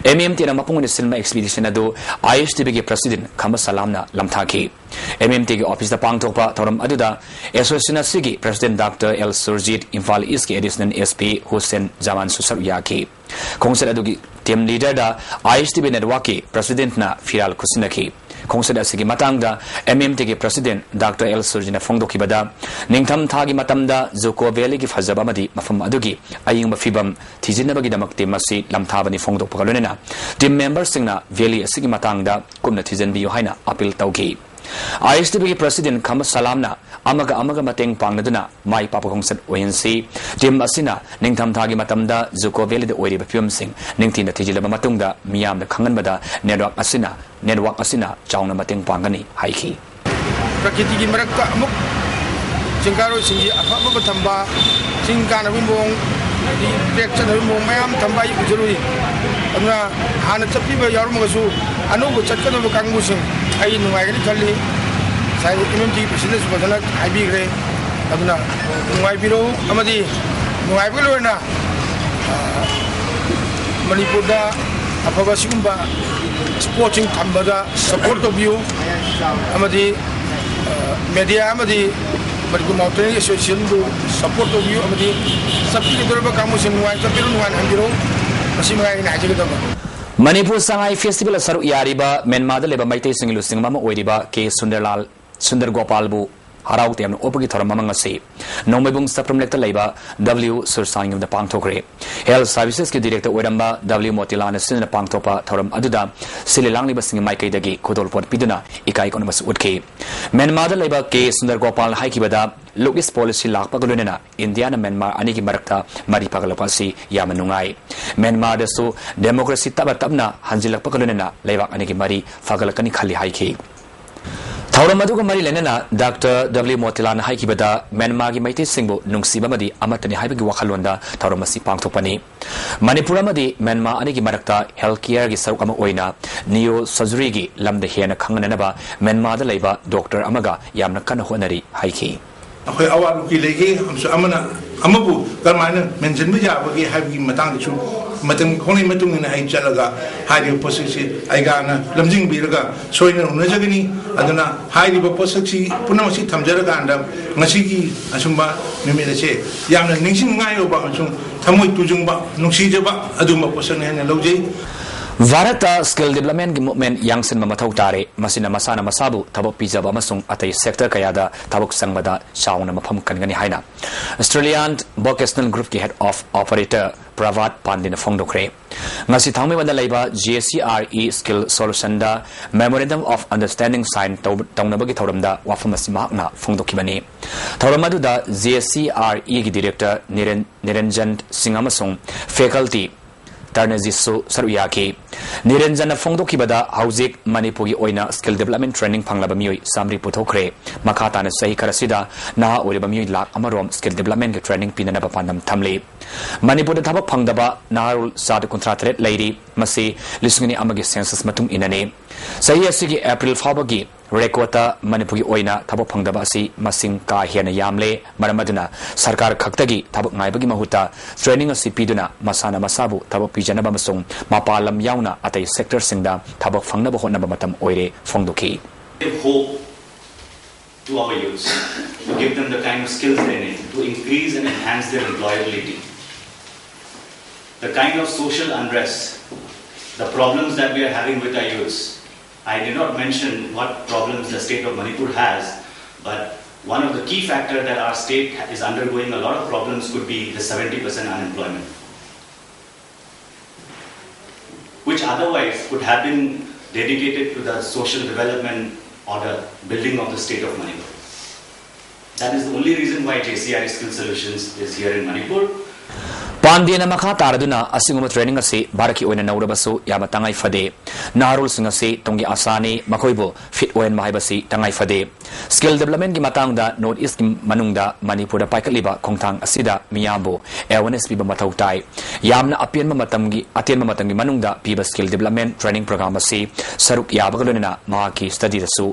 ꯑꯦꯝ ꯑꯦꯝ ꯇꯤꯅ ꯃꯄꯨꯡ ꯑꯣꯏꯅ ꯁꯤꯟꯕ ꯑꯦꯛꯁꯄꯤꯗꯤꯁꯟ ꯑꯗꯨ ꯑꯥꯏ ꯑꯦꯁ ꯇꯤ ꯚꯤꯒꯤ ꯄ꯭ꯔꯁꯤꯗꯦꯟꯠ ꯈꯝꯕ ꯁꯂꯥꯝꯅ ꯂꯝꯊꯥꯈꯤ꯫ ꯑꯦꯝ ꯑꯦꯝ ꯇꯤꯒꯤ ꯑꯣꯐꯤꯁꯇ ꯄꯥꯡꯊꯣꯛꯄ ꯊꯧꯔꯝ ꯑꯗꯨꯗ ꯑꯦꯁꯣꯁꯤꯌꯦꯁꯟ ꯑꯁꯤꯒꯤ president doctor L Surjit, Imphal ꯏꯁꯀꯤ ꯑꯦꯗꯤꯁꯅꯦꯜ ꯑꯦꯁ ꯄꯤ ꯍꯨꯁꯦꯟ ꯖꯃꯥꯟꯁꯨ ꯁꯔꯨꯛ ꯌꯥꯈꯤ꯫ ꯈꯣꯡꯆꯠ ꯑꯗꯨꯒꯤ ꯇꯤꯝ ꯂꯤꯗꯔꯗ ꯑꯥꯏ ꯑꯦꯁ ꯇꯤ ꯚꯤ ꯅꯦꯠꯋꯥꯔꯛꯀꯤ ꯄ꯭ꯔꯁꯤꯗꯦꯟꯠꯅ ꯐꯤꯔꯥꯜ ꯈꯨꯠꯁꯤꯟꯅꯈꯤ꯫ ꯈꯣꯡꯆꯠ ꯑꯁꯤꯒꯤ ꯃꯇꯥꯡꯗ ꯑꯦꯝ ꯑꯦꯝ ꯇꯤꯒꯤ ꯄ꯭ꯔꯁꯤꯗꯦꯟꯠ ꯗꯥꯛꯇꯔ ꯑꯦꯜ ꯁꯨꯔꯖꯤꯅ ꯐꯣꯡꯗꯣꯛꯈꯤꯕꯗ, ꯅꯤꯡꯊꯝ ꯊꯥꯒꯤ ꯃꯇꯝꯗ ꯖꯨꯀꯣ ꯚꯦꯂꯤꯒꯤ ꯐꯖꯕ ꯑꯃꯗꯤ ꯃꯐꯝ ꯑꯗꯨꯒꯤ ꯑꯌꯤꯡꯕ ꯐꯤꯕꯝ ꯊꯤꯖꯤꯟꯅꯕꯒꯤꯗꯃꯛ ꯇꯤꯝ ꯑꯁꯤ ꯂꯝꯊꯥꯕꯅꯤ ꯐꯣꯡꯗꯣꯛꯄꯒ ꯂꯣꯏꯅꯅ ꯇꯤꯝ ꯃꯦꯝꯕꯔꯁꯤꯡꯅ ꯚꯦꯂꯤ ꯑꯁꯤꯒꯤ ꯃꯇꯥꯡꯗ ꯀꯨꯞꯅ ꯊꯤꯖꯤꯟꯕꯤꯌꯨ ꯍꯥꯏꯅ ꯑꯄꯤꯜ ꯇꯧꯈꯤ꯫ ꯑꯥꯏ ꯑꯦꯁ ꯇꯤ ꯚꯤꯒꯤ ꯄ꯭ꯔꯁꯤꯗꯦꯟꯠ ꯈꯝꯕ ꯁꯂꯥꯝꯅ ꯑꯃꯒ ꯑꯃꯒ ꯃꯇꯦꯡ ꯄꯥꯡꯅꯗꯨꯅ ꯃꯥꯏ ꯄꯥꯛꯄ ꯈꯣꯡꯆꯠ ꯑꯣꯏꯍꯟꯁꯤ꯫ ꯇꯤꯝ ꯑꯁꯤꯅ ꯅꯤꯡꯊꯝꯊꯥꯒꯤ ꯃꯇꯝꯗ ꯖꯨꯀꯣ ꯚꯦꯂꯤꯗ ꯑꯣꯏꯔꯤꯕ ꯐꯤꯕꯝꯁꯤꯡ ꯅꯤꯡꯊꯤꯅ ꯊꯤꯖꯤꯜꯂꯕ ꯃꯇꯨꯡꯗ ꯃꯤꯌꯥꯝꯗ ꯈꯪꯍꯟꯕꯗ ꯅꯦꯠꯋꯥꯔꯛ ꯑꯁꯤꯅ, ꯅꯦꯠꯋꯥꯔꯛ ꯑꯁꯤꯅ ꯆꯥꯎꯅ ꯃꯇꯦꯡ ꯄꯥꯡꯒꯅꯤ ꯍꯥꯏꯈꯤ꯫ ꯄ꯭ꯔꯀꯤꯇꯤꯒꯤ ꯃꯔꯛꯇ ꯑꯃꯨꯛ ꯆꯤꯡꯀꯥꯔꯣꯏꯁꯤꯡꯒꯤ ꯑꯐ ꯑꯐꯕ ꯊꯝꯕ, ꯆꯤꯡ ꯀꯥꯅꯕꯒꯤ ꯃꯑꯣꯡ, ꯍꯥꯏꯗꯤ ꯇ꯭ꯔꯦꯛ ꯆꯠꯅꯕꯒꯤ ꯃꯑꯣꯡ ꯃꯌꯥꯝ ꯊꯝꯕ ꯑꯩ ꯎꯖꯔꯨꯏ꯫ ꯑꯗꯨꯅ ꯍꯥꯟꯅ ꯆꯠꯄꯤꯕ ꯌꯥꯎꯔꯝꯃꯒꯁꯨ ꯑꯅꯧꯕ ꯆꯠꯀꯗꯕ ꯀꯥꯡꯕꯨꯁꯤꯡ ꯑꯩ ꯅꯨꯡꯉꯥꯏꯒꯅꯤ ꯈꯜꯂꯤ꯫ ꯉꯁꯥꯏ ꯑꯦꯝ ꯑꯦꯝ ꯇꯤ ꯄ꯭ꯔꯁꯤꯗꯦꯟꯠꯁꯨ ꯐꯖꯅ ꯍꯥꯏꯕꯤꯈ꯭ꯔꯦ꯫ ꯑꯗꯨꯅ ꯅꯨꯡꯉꯥꯏꯕꯤꯔꯛꯎ ꯑꯃꯗꯤ ꯅꯨꯡꯉꯥꯏꯕꯒ ꯂꯣꯏꯅꯅ, ꯑ, ꯃꯅꯤꯄꯨꯔꯗ ꯑꯐꯕ ꯁꯤꯒꯨꯝꯕ ꯁ꯭ꯄꯣꯔꯠꯁꯤꯡ ꯊꯝꯕꯗ ꯁꯄꯣꯔꯠ ꯇꯧꯕꯤꯌꯨ꯫ ꯑꯃꯗꯤ, ꯑ, ꯃꯦꯗꯤꯌꯥ ꯑꯃꯗꯤ ꯃꯅꯤꯄꯨꯔ ꯃꯥꯎꯟꯇꯦꯅꯤꯌꯔꯤꯡ ꯑꯦꯁꯣꯁꯤꯌꯦꯁꯟꯕꯨ ꯁꯄꯣꯔꯠ ꯇꯧꯕꯤꯌꯨ꯫ ꯑꯃꯗꯤ ꯆꯠꯄꯤꯒꯗꯧꯔꯤꯕ ꯀꯥꯡꯕꯨꯁꯤꯡ ꯅꯨꯡꯉꯥꯏ ꯆꯠꯄꯤꯔꯨ, ꯅꯨꯡꯉꯥꯏꯅ ꯍꯟꯕꯤꯔꯛꯎ꯫ ꯃꯁꯤ ꯃꯉꯥꯏ ꯑꯩꯅ ꯍꯥꯏꯖꯒꯗꯕ꯫ ꯃꯅꯤꯄꯨꯔ ꯁꯉꯥꯏ ꯐꯦꯁꯇꯤꯚꯦꯜꯗ ꯁꯔꯨꯛ ꯌꯥꯔꯤꯕ ꯃ꯭ꯌꯥꯟꯃꯥꯔꯗ ꯂꯩꯕ ꯃꯩꯇꯩꯁꯤꯡꯒꯤ ꯂꯨꯆꯤꯡꯕ ꯑꯃ ꯑꯣꯏꯔꯤꯕ ꯀꯦ ꯁꯨꯟꯗꯔꯂꯥꯜ, ꯁꯨꯟꯗꯔ ꯒꯣꯄꯥꯜꯕꯨ ꯍꯔꯥꯎ ꯇꯌꯥꯝꯅ ꯑꯣꯛꯄꯒꯤ ꯊꯧꯔꯝ ꯑꯃ ꯉꯁꯤ ꯅꯣꯡꯃꯩꯕꯨꯡ ꯁꯄ꯭ꯔꯝꯂꯦꯛꯇ ꯂꯩꯕ ꯗꯕ꯭ꯂꯤꯎ ꯁꯨꯔꯁꯥꯟ ꯌꯨꯝꯗ ꯄꯥꯡꯊꯣꯛꯈ꯭ꯔꯦ꯫ ꯍꯦꯜꯊ ꯁꯔꯚꯤꯁꯦꯁꯀꯤ ꯗꯤꯔꯦꯛꯇꯔ ꯑꯣꯏꯔꯝꯕ ꯗꯕ꯭ꯂꯤꯎ ꯃꯣꯇꯤꯂꯥꯜꯅ ꯁꯤꯟꯗꯨꯅ ꯄꯥꯡꯊꯣꯛꯄ ꯊꯧꯔꯝ ꯑꯗꯨꯗ ꯁꯤꯜꯂꯤ ꯂꯥꯡꯂꯤꯕꯁꯤꯡꯒꯤ ꯃꯥꯏꯀꯩꯗꯒꯤ ꯈꯨꯗꯣꯜꯄꯣꯠ ꯄꯤꯗꯨꯅ ꯏꯀꯥꯏ ꯈꯨꯝꯅꯕꯁꯨ ꯎꯠꯈꯤ꯫ ꯃ꯭ꯌꯥꯟꯃꯥꯔꯗ ꯂꯩꯕ ꯀꯦ ꯁꯨꯟꯗꯔ ꯒꯣꯄꯥꯜꯅ ꯍꯥꯏꯈꯤꯕꯗ, ꯂꯨꯛ ꯏꯁ ꯄꯣꯂꯤꯁꯤ ꯂꯥꯛꯄꯒ ꯂꯣꯏꯅꯅ ꯏꯟꯗꯤꯌꯥꯅ ꯃ꯭ꯌꯥꯟꯃꯥꯔ ꯑꯅꯤꯒꯤ ꯃꯔꯛꯇ ꯃꯔꯤ ꯐꯒꯠꯂꯛꯄ ꯑꯁꯤ ꯌꯥꯝꯅ ꯅꯨꯡꯉꯥꯏ꯫ ꯃ꯭ꯌꯥꯟꯃꯥꯔꯗꯁꯨ ꯗꯦꯃꯣꯀ꯭ꯔꯦꯁꯤ ꯇꯞꯅ ꯇꯞꯅ ꯍꯟꯖꯤꯜꯂꯛꯄꯒ ꯂꯣꯏꯅꯅ ꯂꯩꯕꯥꯛ ꯑꯅꯤꯒꯤ ꯃꯔꯤ ꯐꯒꯠꯂꯛꯀꯅꯤ ꯈꯜꯂꯤ ꯍꯥꯏꯈꯤ꯫ ꯊꯧꯔꯝ ꯑꯗꯨꯒ ꯃꯔꯤ ꯂꯩꯅꯅ ꯗꯥꯛꯇꯔ ꯗꯕ꯭ꯂꯤꯎ ꯃꯣꯇꯤꯂꯥꯜꯅ ꯍꯥꯏꯈꯤꯕꯗ, ꯃ꯭ꯌꯥꯟꯃꯥꯔꯒꯤ ꯃꯩꯇꯩꯁꯤꯡꯕꯨ ꯅꯨꯡꯁꯤꯕ ꯑꯃꯗꯤ ꯑꯃꯠꯇꯅꯤ ꯍꯥꯏꯕꯒꯤ ꯋꯥꯈꯜꯂꯣꯟꯗ ꯊꯧꯔꯝ ꯑꯁꯤ ꯄꯥꯡꯊꯣꯛꯄꯅꯤ꯫ ꯃꯅꯤꯄꯨꯔ ꯑꯃꯗꯤ ꯃ꯭ꯌꯥꯟꯃꯥꯔ ꯑꯅꯤꯒꯤ ꯃꯔꯛꯇ health careꯒꯤ ꯁꯔꯨꯛ ꯑꯃ ꯑꯣꯏꯅ neurosurgeryꯒꯤ ꯂꯝꯗ ꯍꯦꯟꯅ ꯈꯪꯅꯅꯕ ꯃ꯭ꯌꯥꯟꯃꯥꯔꯗ ꯂꯩꯕ ꯗꯣꯛꯇꯔ ꯑꯃꯒ ꯌꯥꯝꯅ ꯀꯟꯅ ꯍꯣꯠꯅꯔꯤ ꯍꯥꯏꯈꯤ꯫ ꯑꯩꯈꯣꯏ ꯑꯋꯥꯠ ꯂꯨꯀꯤ ꯂꯩꯒꯦ ꯑꯃꯁꯨ ꯑꯃꯅ ꯑꯃꯕꯨ ꯀꯔꯝꯍꯥꯏꯅ ꯃꯦꯟꯁꯤꯟꯕ ꯌꯥꯕꯒꯦ ꯍꯥꯏꯕꯒꯤ ꯃꯇꯥꯡꯗꯁꯨ ꯃꯇꯝꯒꯤ ꯈꯣꯡꯂꯩ ꯃꯇꯨꯡ ꯏꯟꯅ ꯑꯩ ꯆꯠꯂꯒ ꯍꯥꯏꯔꯤꯕ ꯄꯣꯠꯁꯛꯁꯤ ꯑꯩꯒꯥꯅ ꯂꯝꯖꯤꯡꯕꯤꯔꯒ ꯁꯣꯏꯗꯅ ꯎꯅꯖꯒꯅꯤ꯫ ꯑꯗꯨꯅ ꯍꯥꯏꯔꯤꯕ ꯄꯣꯠꯁꯛꯁꯤ ꯄꯨꯝꯅꯃꯛꯁꯤ ꯊꯝꯖꯔꯀꯥꯟꯗ ꯉꯁꯤꯒꯤ ꯑꯁꯨꯝꯕ ꯅꯨꯃꯤꯠ ꯑꯁꯦ ꯌꯥꯝꯅ ꯅꯤꯡꯁꯤꯡꯅꯤꯡꯉꯥꯏ ꯑꯣꯏꯕ ꯑꯃꯁꯨꯡ ꯊꯃꯣꯏ ꯇꯨꯖꯨꯡꯕ, ꯅꯨꯡꯁꯤꯖꯕ ꯑꯗꯨꯒꯨꯝꯕ ꯄꯣꯠꯁꯛꯅꯤ ꯍꯥꯏꯅ ꯂꯧꯖꯩ꯫ ꯚꯥꯔꯠꯇ skill developmentꯀꯤ movement ꯌꯥꯡꯁꯤꯟꯕ ꯃꯊꯧ ꯇꯥꯔꯦ꯫ ꯃꯁꯤꯅ ꯃꯁꯥꯅ ꯃꯁꯥꯕꯨ ꯊꯕꯛ ꯄꯤꯖꯕ ꯑꯃꯁꯨꯡ ꯑꯇꯩ sector ꯀꯌꯥꯗ ꯊꯕꯛ ꯆꯪꯕꯗ ꯆꯥꯎꯅ ꯃꯐꯝ ꯀꯟꯒꯅꯤ ꯍꯥꯏꯅ Australian Vocational Groupꯀꯤ Head of Operator ꯄ꯭ꯔꯚꯥꯠ ꯄꯥꯟꯗꯦꯅ ꯐꯣꯡꯗꯣꯛꯈ꯭ꯔꯦ꯫ ꯉꯁꯤ ꯊꯥꯡꯃꯩꯕꯟꯗ ꯂꯩꯕ J C R E Skill Solutionꯗ Memorandum of Understanding sign ꯇꯧ-, ꯇꯧꯅꯕꯒꯤ ꯊꯧꯔꯝꯗ ꯋꯥꯐꯝ ꯑꯁꯤ ꯃꯍꯥꯛꯅ ꯐꯣꯡꯗꯣꯛꯈꯤꯕꯅꯤ꯫ ꯊꯧꯔꯝ ꯑꯗꯨꯗ J C R Eꯒꯤ Director ꯅꯤꯔꯦꯟ-, ꯅꯤꯔꯦꯟꯖꯟ ꯁꯤꯡ ꯑꯃꯁꯨꯡ faculty ꯇꯔꯅꯖꯤꯠꯁꯨ ꯁꯔꯨꯛ ꯌꯥꯈꯤ꯫ ꯅꯤꯔꯦꯟꯖꯟꯅ ꯐꯣꯡꯗꯣꯛꯈꯤꯕꯗ, ꯍꯧꯖꯤꯛ ꯃꯅꯤꯄꯨꯔꯒꯤ ꯑꯣꯏꯅ skill development training ꯐꯪꯂꯕ ꯃꯤꯑꯣꯏ ꯆꯥꯃꯔꯤ ꯄꯨꯊꯣꯛꯈ꯭ꯔꯦ꯫ ꯃꯈꯥ ꯇꯥꯅ ꯆꯍꯤ ꯈꯔꯁꯤꯗ ꯅꯍꯥ ꯑꯣꯏꯔꯤꯕ ꯃꯤꯑꯣꯏ ꯂꯥꯈ ꯑꯃꯔꯣꯝ skill developmentꯀꯤ training ꯄꯤꯅꯅꯕ ꯄꯥꯟꯗꯝ ꯊꯝꯂꯤ꯫ ꯃꯅꯤꯄꯨꯔꯗ ꯊꯕꯛ ꯐꯪꯗꯕ ꯅꯍꯥꯔꯣꯜ ꯆꯥꯗ ꯀꯨꯟꯊ꯭ꯔꯥ ꯇꯔꯦꯠ ꯂꯩꯔꯤ꯫ ꯃꯁꯤ ꯂꯤꯁꯤꯡ ꯑꯅꯤ ꯑꯃꯒꯤ census ꯃꯇꯨꯡ ꯏꯟꯅꯅꯤ꯫ ꯆꯍꯤ ꯑꯁꯤꯒꯤ April ꯐꯥꯎꯕꯒꯤ recordꯇ ꯃꯅꯤꯄꯨꯔꯒꯤ ꯑꯣꯏꯅ ꯊꯕꯛ ꯐꯪꯗꯕ ꯑꯁꯤ ꯃꯁꯤꯡ ꯀꯥ ꯍꯦꯟꯅ ꯌꯥꯝꯂꯦ꯫ ꯃꯔꯝ ꯑꯗꯨꯅ ꯁꯔꯀꯥꯔ ꯈꯛꯇꯒꯤ ꯊꯕꯛ ꯉꯥꯏꯕꯒꯤ ꯃꯍꯨꯠꯇ training ꯑꯁꯤ ꯄꯤꯗꯨꯅ ꯃꯁꯥꯅ ꯃꯁꯥꯕꯨ ꯊꯕꯛ ꯄꯤꯖꯅꯕ ꯑꯃꯁꯨꯡ ꯃꯄꯥꯟ ꯂꯝ ꯌꯥꯎꯅ ꯑꯇꯩ sectorꯁꯤꯡꯗ ꯊꯕꯛ ꯐꯪꯅꯕ ꯍꯣꯠꯅꯕ ꯃꯇꯝ ꯑꯣꯏꯔꯦ ꯐꯣꯡꯗꯣꯛꯈꯤ꯫ Give hope to our youths, to give them the kind of skills they need to increase and enhance their employability. The kind of social unrest, the problems that we are having with our youths, I did not mention what problems the state of Manipur has, but one of the key factors that our state is undergoing a lot of problems could be the seventy percent unemployment, which otherwise could have been dedicated to the social development or the building of the state of Manipur. That is the only reason why J C R E Skill Solutions is here in Manipur. ꯄꯥꯟꯗꯦꯅ ꯃꯈꯥ ꯇꯥꯔꯗꯨꯅ ꯑꯁꯤꯒꯨꯝꯕ training ꯑꯁꯤ ꯚꯥꯔꯠꯀꯤ ꯑꯣꯏꯅ ꯅꯧꯔꯕꯁꯨ ꯌꯥꯝꯅ ꯇꯉꯥꯏ ꯐꯗꯦ꯫ ꯅꯍꯥꯔꯣꯜꯁꯤꯡ ꯑꯁꯤ ꯇꯨꯡꯒꯤ ꯑꯥꯁꯥꯅꯤ, ꯃꯈꯣꯏꯕꯨ fit ꯑꯣꯏꯍꯟꯕ ꯍꯥꯏꯕꯁꯤ ꯇꯉꯥꯏ ꯐꯗꯦ꯫ Skill developmentꯀꯤ ꯃꯇꯥꯡꯗ North Eastꯀꯤ ꯃꯅꯨꯡꯗ ꯃꯅꯤꯄꯨꯔꯗ ꯄꯥꯏꯈꯠꯂꯤꯕ ꯈꯣꯡꯊꯥꯡ ꯑꯁꯤꯗ ꯃꯤꯌꯥꯝꯕꯨ awareness ꯄꯤꯕ ꯃꯊꯧ ꯇꯥꯏ꯫ ꯌꯥꯝꯅ ꯑꯄꯦꯟꯕ ꯃꯇꯝꯒꯤ, ꯑꯇꯦꯟꯕ ꯃꯇꯝꯒꯤ ꯃꯅꯨꯡꯗ ꯄꯤꯕ skill development training program ꯑꯁꯤ ꯁꯔꯨꯛ ꯌꯥꯕꯒ ꯂꯣꯏꯅꯅ ꯃꯍꯥꯛꯀꯤ studyꯗꯁꯨ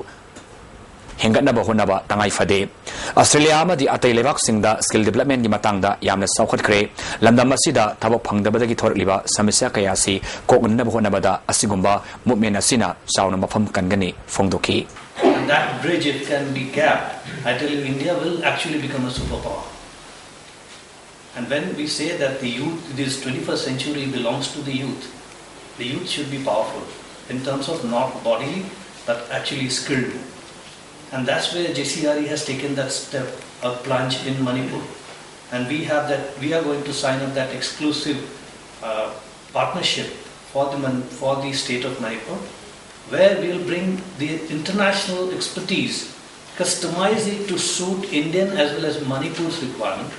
ꯍꯦꯟꯒꯠꯅꯕ ꯍꯣꯠꯅꯕ ꯇꯉꯥꯏ ꯐꯗꯦ꯫ ꯑꯁꯇ꯭ꯔꯦꯂꯤꯌꯥ ꯑꯃꯗꯤ ꯑꯇꯩ ꯂꯩꯕꯥꯛꯁꯤꯡꯗ skill developmentꯀꯤ ꯃꯇꯥꯡꯗ ꯌꯥꯝꯅ ꯆꯥꯎꯈꯠꯈ꯭ꯔꯦ꯫ ꯂꯝꯗꯝ ꯑꯁꯤꯗ ꯊꯕꯛ ꯐꯪꯗꯕꯗꯒꯤ ꯊꯣꯔꯛꯂꯤꯕ ꯁꯃꯁ꯭ꯌꯥ ꯀꯌꯥ ꯑꯁꯤ ꯀꯣꯛꯅꯅꯕ ꯍꯣꯠꯅꯕꯗ ꯑꯁꯤꯒꯨꯝꯕ movement ꯑꯁꯤꯅ ꯆꯥꯎꯅ ꯃꯐꯝ ꯀꯟꯒꯅꯤ ꯐꯣꯡꯗꯣꯛꯈꯤ꯫ And that bridge, if can be gapped, I tell you, India will actually become a superpower. And when we say that the youth, this twenty-first century belongs to the youth, the youth should be powerful in terms of not bodily, but actually skilled. And that's where J C R E has taken that step, a plunge in Manipur. And we have that, we are going to sign up that exclusive uh, partnership for the, Man- for the state of Manipur, where we'll bring the international expertise, customize it to suit Indian as well as Manipur's requirement.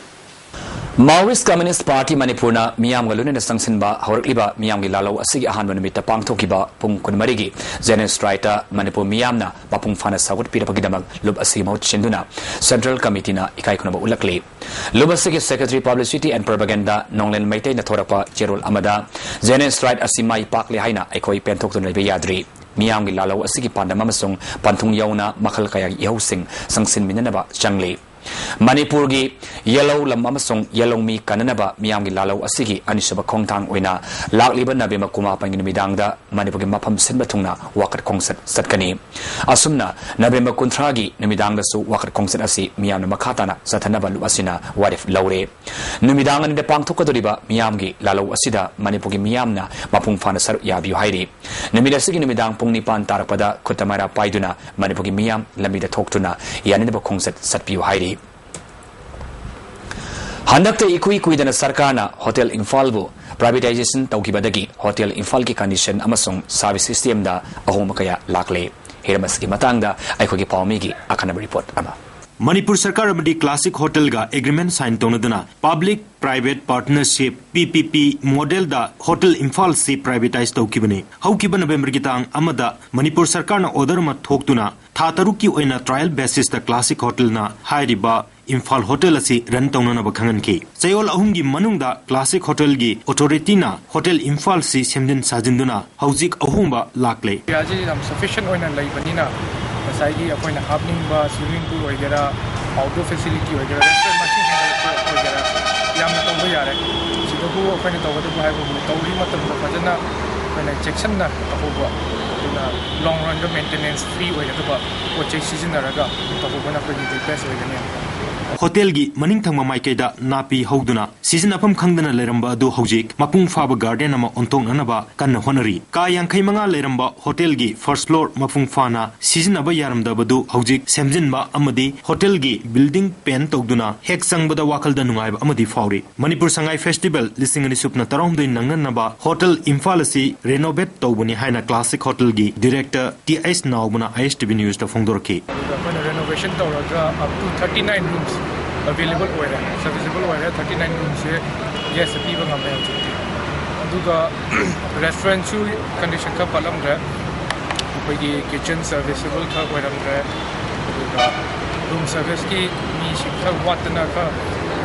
Maoist Communist Party ꯃꯅꯤꯄꯨꯔꯅ ꯃꯤꯌꯥꯝꯒ ꯂꯣꯏꯅꯅ ꯆꯪꯁꯤꯟꯕ ꯍꯧꯔꯛꯂꯤꯕ ꯃꯤꯌꯥꯝꯒꯤ ꯂꯥꯜꯍꯧ ꯑꯁꯤꯒꯤ ꯑꯍꯥꯟꯕ ꯅꯨꯃꯤꯠꯇ ꯄꯥꯡꯊꯣꯛꯈꯤꯕ ꯄꯨꯡ ꯀꯨꯟꯃꯔꯤꯒꯤ General Strikeꯇ ꯃꯅꯤꯄꯨꯔ ꯃꯤꯌꯥꯝꯅ ꯃꯄꯨꯡ ꯐꯥꯅ ꯁꯧꯒꯠꯄꯤꯔꯛꯄꯒꯤꯗꯃꯛ ꯂꯨꯞ ꯑꯁꯤꯒꯤ ꯃꯍꯨꯠ ꯁꯤꯟꯗꯨꯅ Central Committeeꯅ ꯏꯀꯥꯏ ꯈꯨꯝꯅꯕ ꯎꯠꯂꯛꯂꯤ꯫ ꯂꯨꯞ ꯑꯁꯤꯒꯤ Secretary Publicity and Propaganda ꯅꯣꯡꯂꯦꯟ ꯃꯩꯇꯩꯅ ꯊꯣꯔꯛꯄ ꯆꯦꯔꯣꯜ ꯑꯃꯗ, General Strike ꯑꯁꯤ ꯃꯥꯏ ꯄꯥꯛꯂꯦ ꯍꯥꯏꯅ ꯑꯩꯈꯣꯏ ꯄꯦꯟꯊꯣꯛꯇꯨꯅ ꯂꯩꯕ ꯌꯥꯗ꯭ꯔꯤ꯫ ꯃꯤꯌꯥꯝꯒꯤ ꯂꯥꯜꯍꯧ ꯑꯁꯤꯒꯤ ꯄꯥꯟꯗꯝ ꯑꯃꯁꯨꯡ ꯄꯟꯊꯨꯡ ꯌꯧꯅ ꯃꯈꯜ ꯀꯌꯥꯒꯤ ꯏꯍꯧꯁꯤꯡ ꯆꯪꯁꯤꯟꯃꯤꯟꯅꯅꯕ ꯆꯪꯂꯤ꯫ ꯃꯅꯤꯄꯨꯔꯒꯤ ꯌꯦꯜꯍꯧ ꯂꯝ ꯑꯃꯁꯨꯡ ꯌꯦꯜꯍꯧ ꯃꯤ ꯀꯟꯅꯅꯕ ꯃꯤꯌꯥꯝꯒꯤ ꯂꯥꯜꯍꯧ ꯑꯁꯤꯒꯤ ꯑꯅꯤꯁꯨꯕ ꯈꯣꯡꯊꯥꯡ ꯑꯣꯏꯅ ꯂꯥꯛꯂꯤꯕ ꯅꯕꯦꯝꯕꯔ ꯀꯨꯟꯃꯥꯄꯟꯒꯤ ꯅꯨꯃꯤꯗꯥꯡꯗ ꯃꯅꯤꯄꯨꯔꯒꯤ ꯃꯐꯝ ꯁꯤꯟꯕ ꯊꯨꯡꯅ ꯋꯥꯀꯠ ꯈꯣꯡꯆꯠ ꯆꯠꯀꯅꯤ꯫ ꯑꯁꯨꯝꯅ ꯅꯕꯦꯝꯕꯔ ꯀꯨꯟꯊ꯭ꯔꯥꯒꯤ ꯅꯨꯃꯤꯗꯥꯡꯗꯁꯨ ꯋꯥꯀꯠ ꯈꯣꯡꯆꯠ ꯑꯁꯤ ꯃꯤꯌꯥꯝꯅ ꯃꯈꯥ ꯇꯥꯅ ꯆꯠꯊꯅꯕ ꯂꯨꯞ ꯑꯁꯤꯅ ꯋꯥꯔꯦꯞ ꯂꯧꯔꯦ꯫ ꯅꯨꯃꯤꯗꯥꯡ ꯑꯅꯤꯗ ꯄꯥꯡꯊꯣꯛꯀꯗꯧꯔꯤꯕ ꯃꯤꯌꯥꯝꯒꯤ ꯂꯥꯜꯍꯧ ꯑꯁꯤꯗ ꯃꯅꯤꯄꯨꯔꯒꯤ ꯃꯤꯌꯥꯝꯅ ꯃꯄꯨꯡ ꯐꯥꯅ ꯁꯔꯨꯛ ꯌꯥꯕꯤꯌꯨ ꯍꯥꯏꯔꯤ꯫ ꯅꯨꯃꯤꯠ ꯑꯁꯤꯒꯤ ꯅꯨꯃꯤꯗꯥꯡ ꯄꯨꯡ ꯅꯤꯄꯥꯟ ꯇꯥꯔꯛꯄꯗ ꯈꯨꯠꯇ ꯃꯩꯔꯥ ꯄꯥꯏꯗꯨꯅ ꯃꯅꯤꯄꯨꯔꯒꯤ ꯃꯤꯌꯥꯝ ꯂꯝꯕꯤꯗ ꯊꯣꯛꯇꯨꯅ ꯌꯥꯅꯤꯡꯗꯕ ꯈꯣꯡꯆꯠ ꯆꯠꯄꯤꯌꯨ ꯍꯥꯏꯔꯤ꯫ ꯍꯟꯗꯛꯇ ꯏꯀꯨꯏ ꯀꯨꯏꯗꯅ ꯁꯔꯀꯥꯔꯅ ꯍꯣꯇꯦꯜ ꯏꯝꯐꯥꯜꯕꯨ privatization ꯇꯧꯈꯤꯕꯗꯒꯤ ꯍꯣꯇꯦꯜ ꯏꯝꯐꯥꯜꯒꯤ condition ꯑꯃꯁꯨꯡ service systemꯗ ꯑꯍꯣꯡꯕ ꯀꯌꯥ ꯂꯥꯛꯂꯦ꯫ ꯍꯤꯔꯝ ꯑꯁꯤꯒꯤ ꯃꯇꯥꯡꯗ ꯑꯩꯈꯣꯏꯒꯤ ꯄꯥꯎꯃꯤꯒꯤ ꯑꯈꯟꯅꯕ report ꯑꯃ꯫ ꯃꯅꯤꯄꯨꯔ ꯁꯔꯀꯥꯔ ꯑꯃꯗꯤ ꯀ꯭ꯂꯥꯁꯤꯛ ꯍꯣꯇꯦꯜꯒ ꯑꯦꯒ꯭ꯔꯤꯃꯦꯟ ꯁꯥꯏꯟ ꯇꯧꯅꯗꯨꯅ public private partnership, P P P, ꯃꯣꯗꯦꯜꯗ ꯍꯣꯇꯦꯜ ꯏꯝꯐꯥꯜꯁꯤ ꯄ꯭ꯔꯥꯏꯚꯦꯇꯥꯏꯖ ꯇꯧꯈꯤꯕꯅꯤ꯫ ꯍꯧꯈꯤꯕ ꯅꯕꯦꯝꯕꯔꯒꯤ ꯇꯥꯡ ꯑꯃꯗ ꯃꯅꯤꯄꯨꯔ ꯁꯔꯀꯥꯔꯅ ꯑꯣꯔꯗꯔ ꯑꯃ ꯊꯣꯛꯇꯨꯅ ꯊꯥ ꯇꯔꯨꯛꯀꯤ ꯑꯣꯏꯅ ꯇ꯭ꯔꯥꯏꯌꯦꯜ ꯕꯦꯁꯤꯁꯇ ꯀ꯭ꯂꯥꯁꯤꯛ ꯍꯣꯇꯦꯜꯅ ꯍꯥꯏꯔꯤꯕ ꯏꯝꯐꯥꯜ ꯍꯣꯇꯦꯜ ꯑꯁꯤ ꯔꯟ ꯇꯧꯅꯅꯕ ꯈꯪꯍꯟꯈꯤ꯫ ꯆꯌꯣꯜ ꯑꯍꯨꯝꯒꯤ ꯃꯅꯨꯡꯗ ꯀ꯭ꯂꯥꯁꯤꯛ ꯍꯣꯇꯦꯜꯒꯤ ꯑꯣꯊꯣꯔꯤꯇꯤꯅ ꯍꯣꯇꯦꯜ ꯏꯝꯐꯥꯜꯁꯤ ꯁꯦꯝꯖꯤꯟ ꯁꯥꯖꯤꯟꯗꯨꯅ ꯍꯧꯖꯤꯛ ꯑꯍꯣꯡꯕ ꯂꯥꯛꯂꯦ꯫ ꯑꯦꯔꯤꯌꯥꯁꯤ ꯌꯥꯝ ꯁꯐꯤꯁꯤꯌꯦꯟ ꯑꯣꯏꯅ ꯂꯩꯕꯅꯤꯅ ꯉꯁꯥꯏꯒꯤ ꯑꯩꯈꯣꯏꯅ ꯍꯥꯞꯅꯤꯡꯕ ꯁ꯭ꯋꯤꯃꯤꯡ ꯄꯨꯜ ꯑꯣꯏꯒꯦꯔꯥ, ꯑꯥꯎꯠꯗꯣꯔ ꯐꯦꯁꯤꯂꯤꯇꯤ ꯑꯣꯏꯒꯦꯔꯥ, ꯔꯦꯁꯇꯨꯔꯦꯟ ꯃꯁꯤꯡ ꯍꯦꯟꯒꯠꯂꯛꯄ ꯑꯣꯏꯒꯦꯔꯥ, ꯌꯥꯝꯅ ꯇꯧꯕ ꯌꯥꯔꯦ꯫ ꯁꯤꯗꯕꯨ ꯑꯩꯈꯣꯏꯅ ꯇꯧꯒꯗꯕ ꯍꯥꯏꯕꯕꯨ ꯇꯧꯔꯤ ꯃꯇꯝꯗ ꯐꯖꯅ ꯑꯩꯈꯣꯏꯅ ꯆꯦꯛꯁꯤꯟꯅ ꯇꯧꯍꯧꯕ, ꯑꯗꯨꯅ ꯂꯣꯡ ꯔꯟꯗ ꯃꯦꯟꯇꯦꯅꯦꯟꯁ ꯐ꯭ꯔꯤ ꯑꯣꯏꯒꯗꯕ ꯄꯣꯠ ꯆꯩ ꯁꯤꯖꯤꯟꯅꯔꯒ ꯇꯧꯍꯧꯕꯅ ꯑꯩꯈꯣꯏꯒꯤꯗꯤ ꯕꯦꯁ ꯑꯣꯏꯒꯅꯤ꯫ ꯍꯣꯇꯦꯜꯒꯤ ꯃꯅꯤꯡ ꯊꯪꯕ ꯃꯥꯏꯀꯩꯗ ꯅꯥꯄꯤ ꯍꯧꯗꯨꯅ ꯁꯤꯖꯤꯟꯅꯐꯝ ꯈꯪꯗꯅ ꯂꯩꯔꯝꯕ ꯑꯗꯨ ꯍꯧꯖꯤꯛ ꯃꯄꯨꯡ ꯐꯥꯕ ꯒꯥꯔꯗꯦꯟ ꯑꯃ ꯑꯣꯟꯊꯣꯛꯅꯅꯕ ꯀꯟꯅ ꯍꯣꯠꯅꯔꯤ꯫ ꯀꯥ ꯌꯥꯡꯈꯩ ꯃꯉꯥ ꯂꯩꯔꯝꯕ ꯍꯣꯇꯦꯜꯒꯤ ꯐꯥꯔꯁ ꯐ꯭ꯂꯣꯔ ꯃꯄꯨꯡ ꯐꯥꯅ ꯁꯤꯖꯤꯟꯅꯕ ꯌꯥꯔꯝꯗꯕꯗꯨ ꯍꯧꯖꯤꯛ ꯁꯦꯝꯖꯤꯟꯕ ꯑꯃꯗꯤ ꯍꯣꯇꯦꯜꯒꯤ ꯕꯤꯜꯗꯤꯡ ꯄꯦꯟ ꯇꯧꯗꯨꯅ ꯍꯦꯛ ꯆꯪꯕꯗ ꯋꯥꯈꯜꯗ ꯅꯨꯡꯉꯥꯏꯕ ꯑꯃꯗꯤ ꯐꯥꯎꯔꯤ꯫ ꯃꯅꯤꯄꯨꯔ ꯁꯉꯥꯏ ꯐꯦꯁꯇꯤꯚꯦꯜ ꯂꯤꯁꯤꯡ ꯑꯅꯤ ꯁꯨꯞꯅ ꯇꯔꯥꯍꯨꯝꯗꯣꯏ ꯅꯪꯅꯅꯕ ꯍꯣꯇꯦꯜ ꯏꯝꯐꯥꯜ ꯑꯁꯤ ꯔꯦꯅꯣꯚꯦꯠ ꯇꯧꯕꯅꯤ ꯍꯥꯏꯅ ꯀ꯭ꯂꯥꯁꯤꯛ ꯍꯣꯇꯦꯜꯒꯤ ꯗꯤꯔꯦꯛꯇꯔ ꯇꯤ ꯑꯩꯆ ꯅꯥꯎꯕꯅ ꯑꯥꯏ ꯑꯦꯁ ꯇꯤ ꯚꯤ ꯅ꯭ꯌꯨꯁꯇ ꯐꯣꯡꯗꯣꯔꯛꯈꯤ꯫ ꯑꯗꯨꯒ ꯑꯩꯈꯣꯏꯅ ꯔꯦꯅꯣꯚꯦꯁꯟ ꯇꯧꯔꯒ up to thirty nine rooms available ꯑꯣꯏꯔꯦ, serviceable ꯑꯣꯏꯔꯦ꯫ Thirty nine roomꯁꯦ guest ꯄꯤꯕ ꯉꯝꯃꯦ ꯍꯧꯖꯤꯛꯇꯤ꯫ ꯑꯗꯨꯒ ꯔꯦꯁꯇꯨꯔꯦꯟꯁꯨ ꯀꯟꯗꯤꯁꯟ ꯈꯔ ꯐꯠꯂꯝꯗ꯭ꯔꯦ, ꯑꯩꯈꯣꯏꯒꯤ ꯀꯤꯠꯆꯟ ꯁꯔꯚꯤꯁꯦꯕꯜ ꯈꯔ ꯑꯣꯏꯔꯝꯗ꯭ꯔꯦ, ꯑꯗꯨꯒ ꯔꯨꯝ ꯁꯔꯚꯤꯁꯀꯤ ꯃꯤꯁꯤꯡ ꯈꯔ ꯋꯥꯠꯇꯅ ꯈꯔ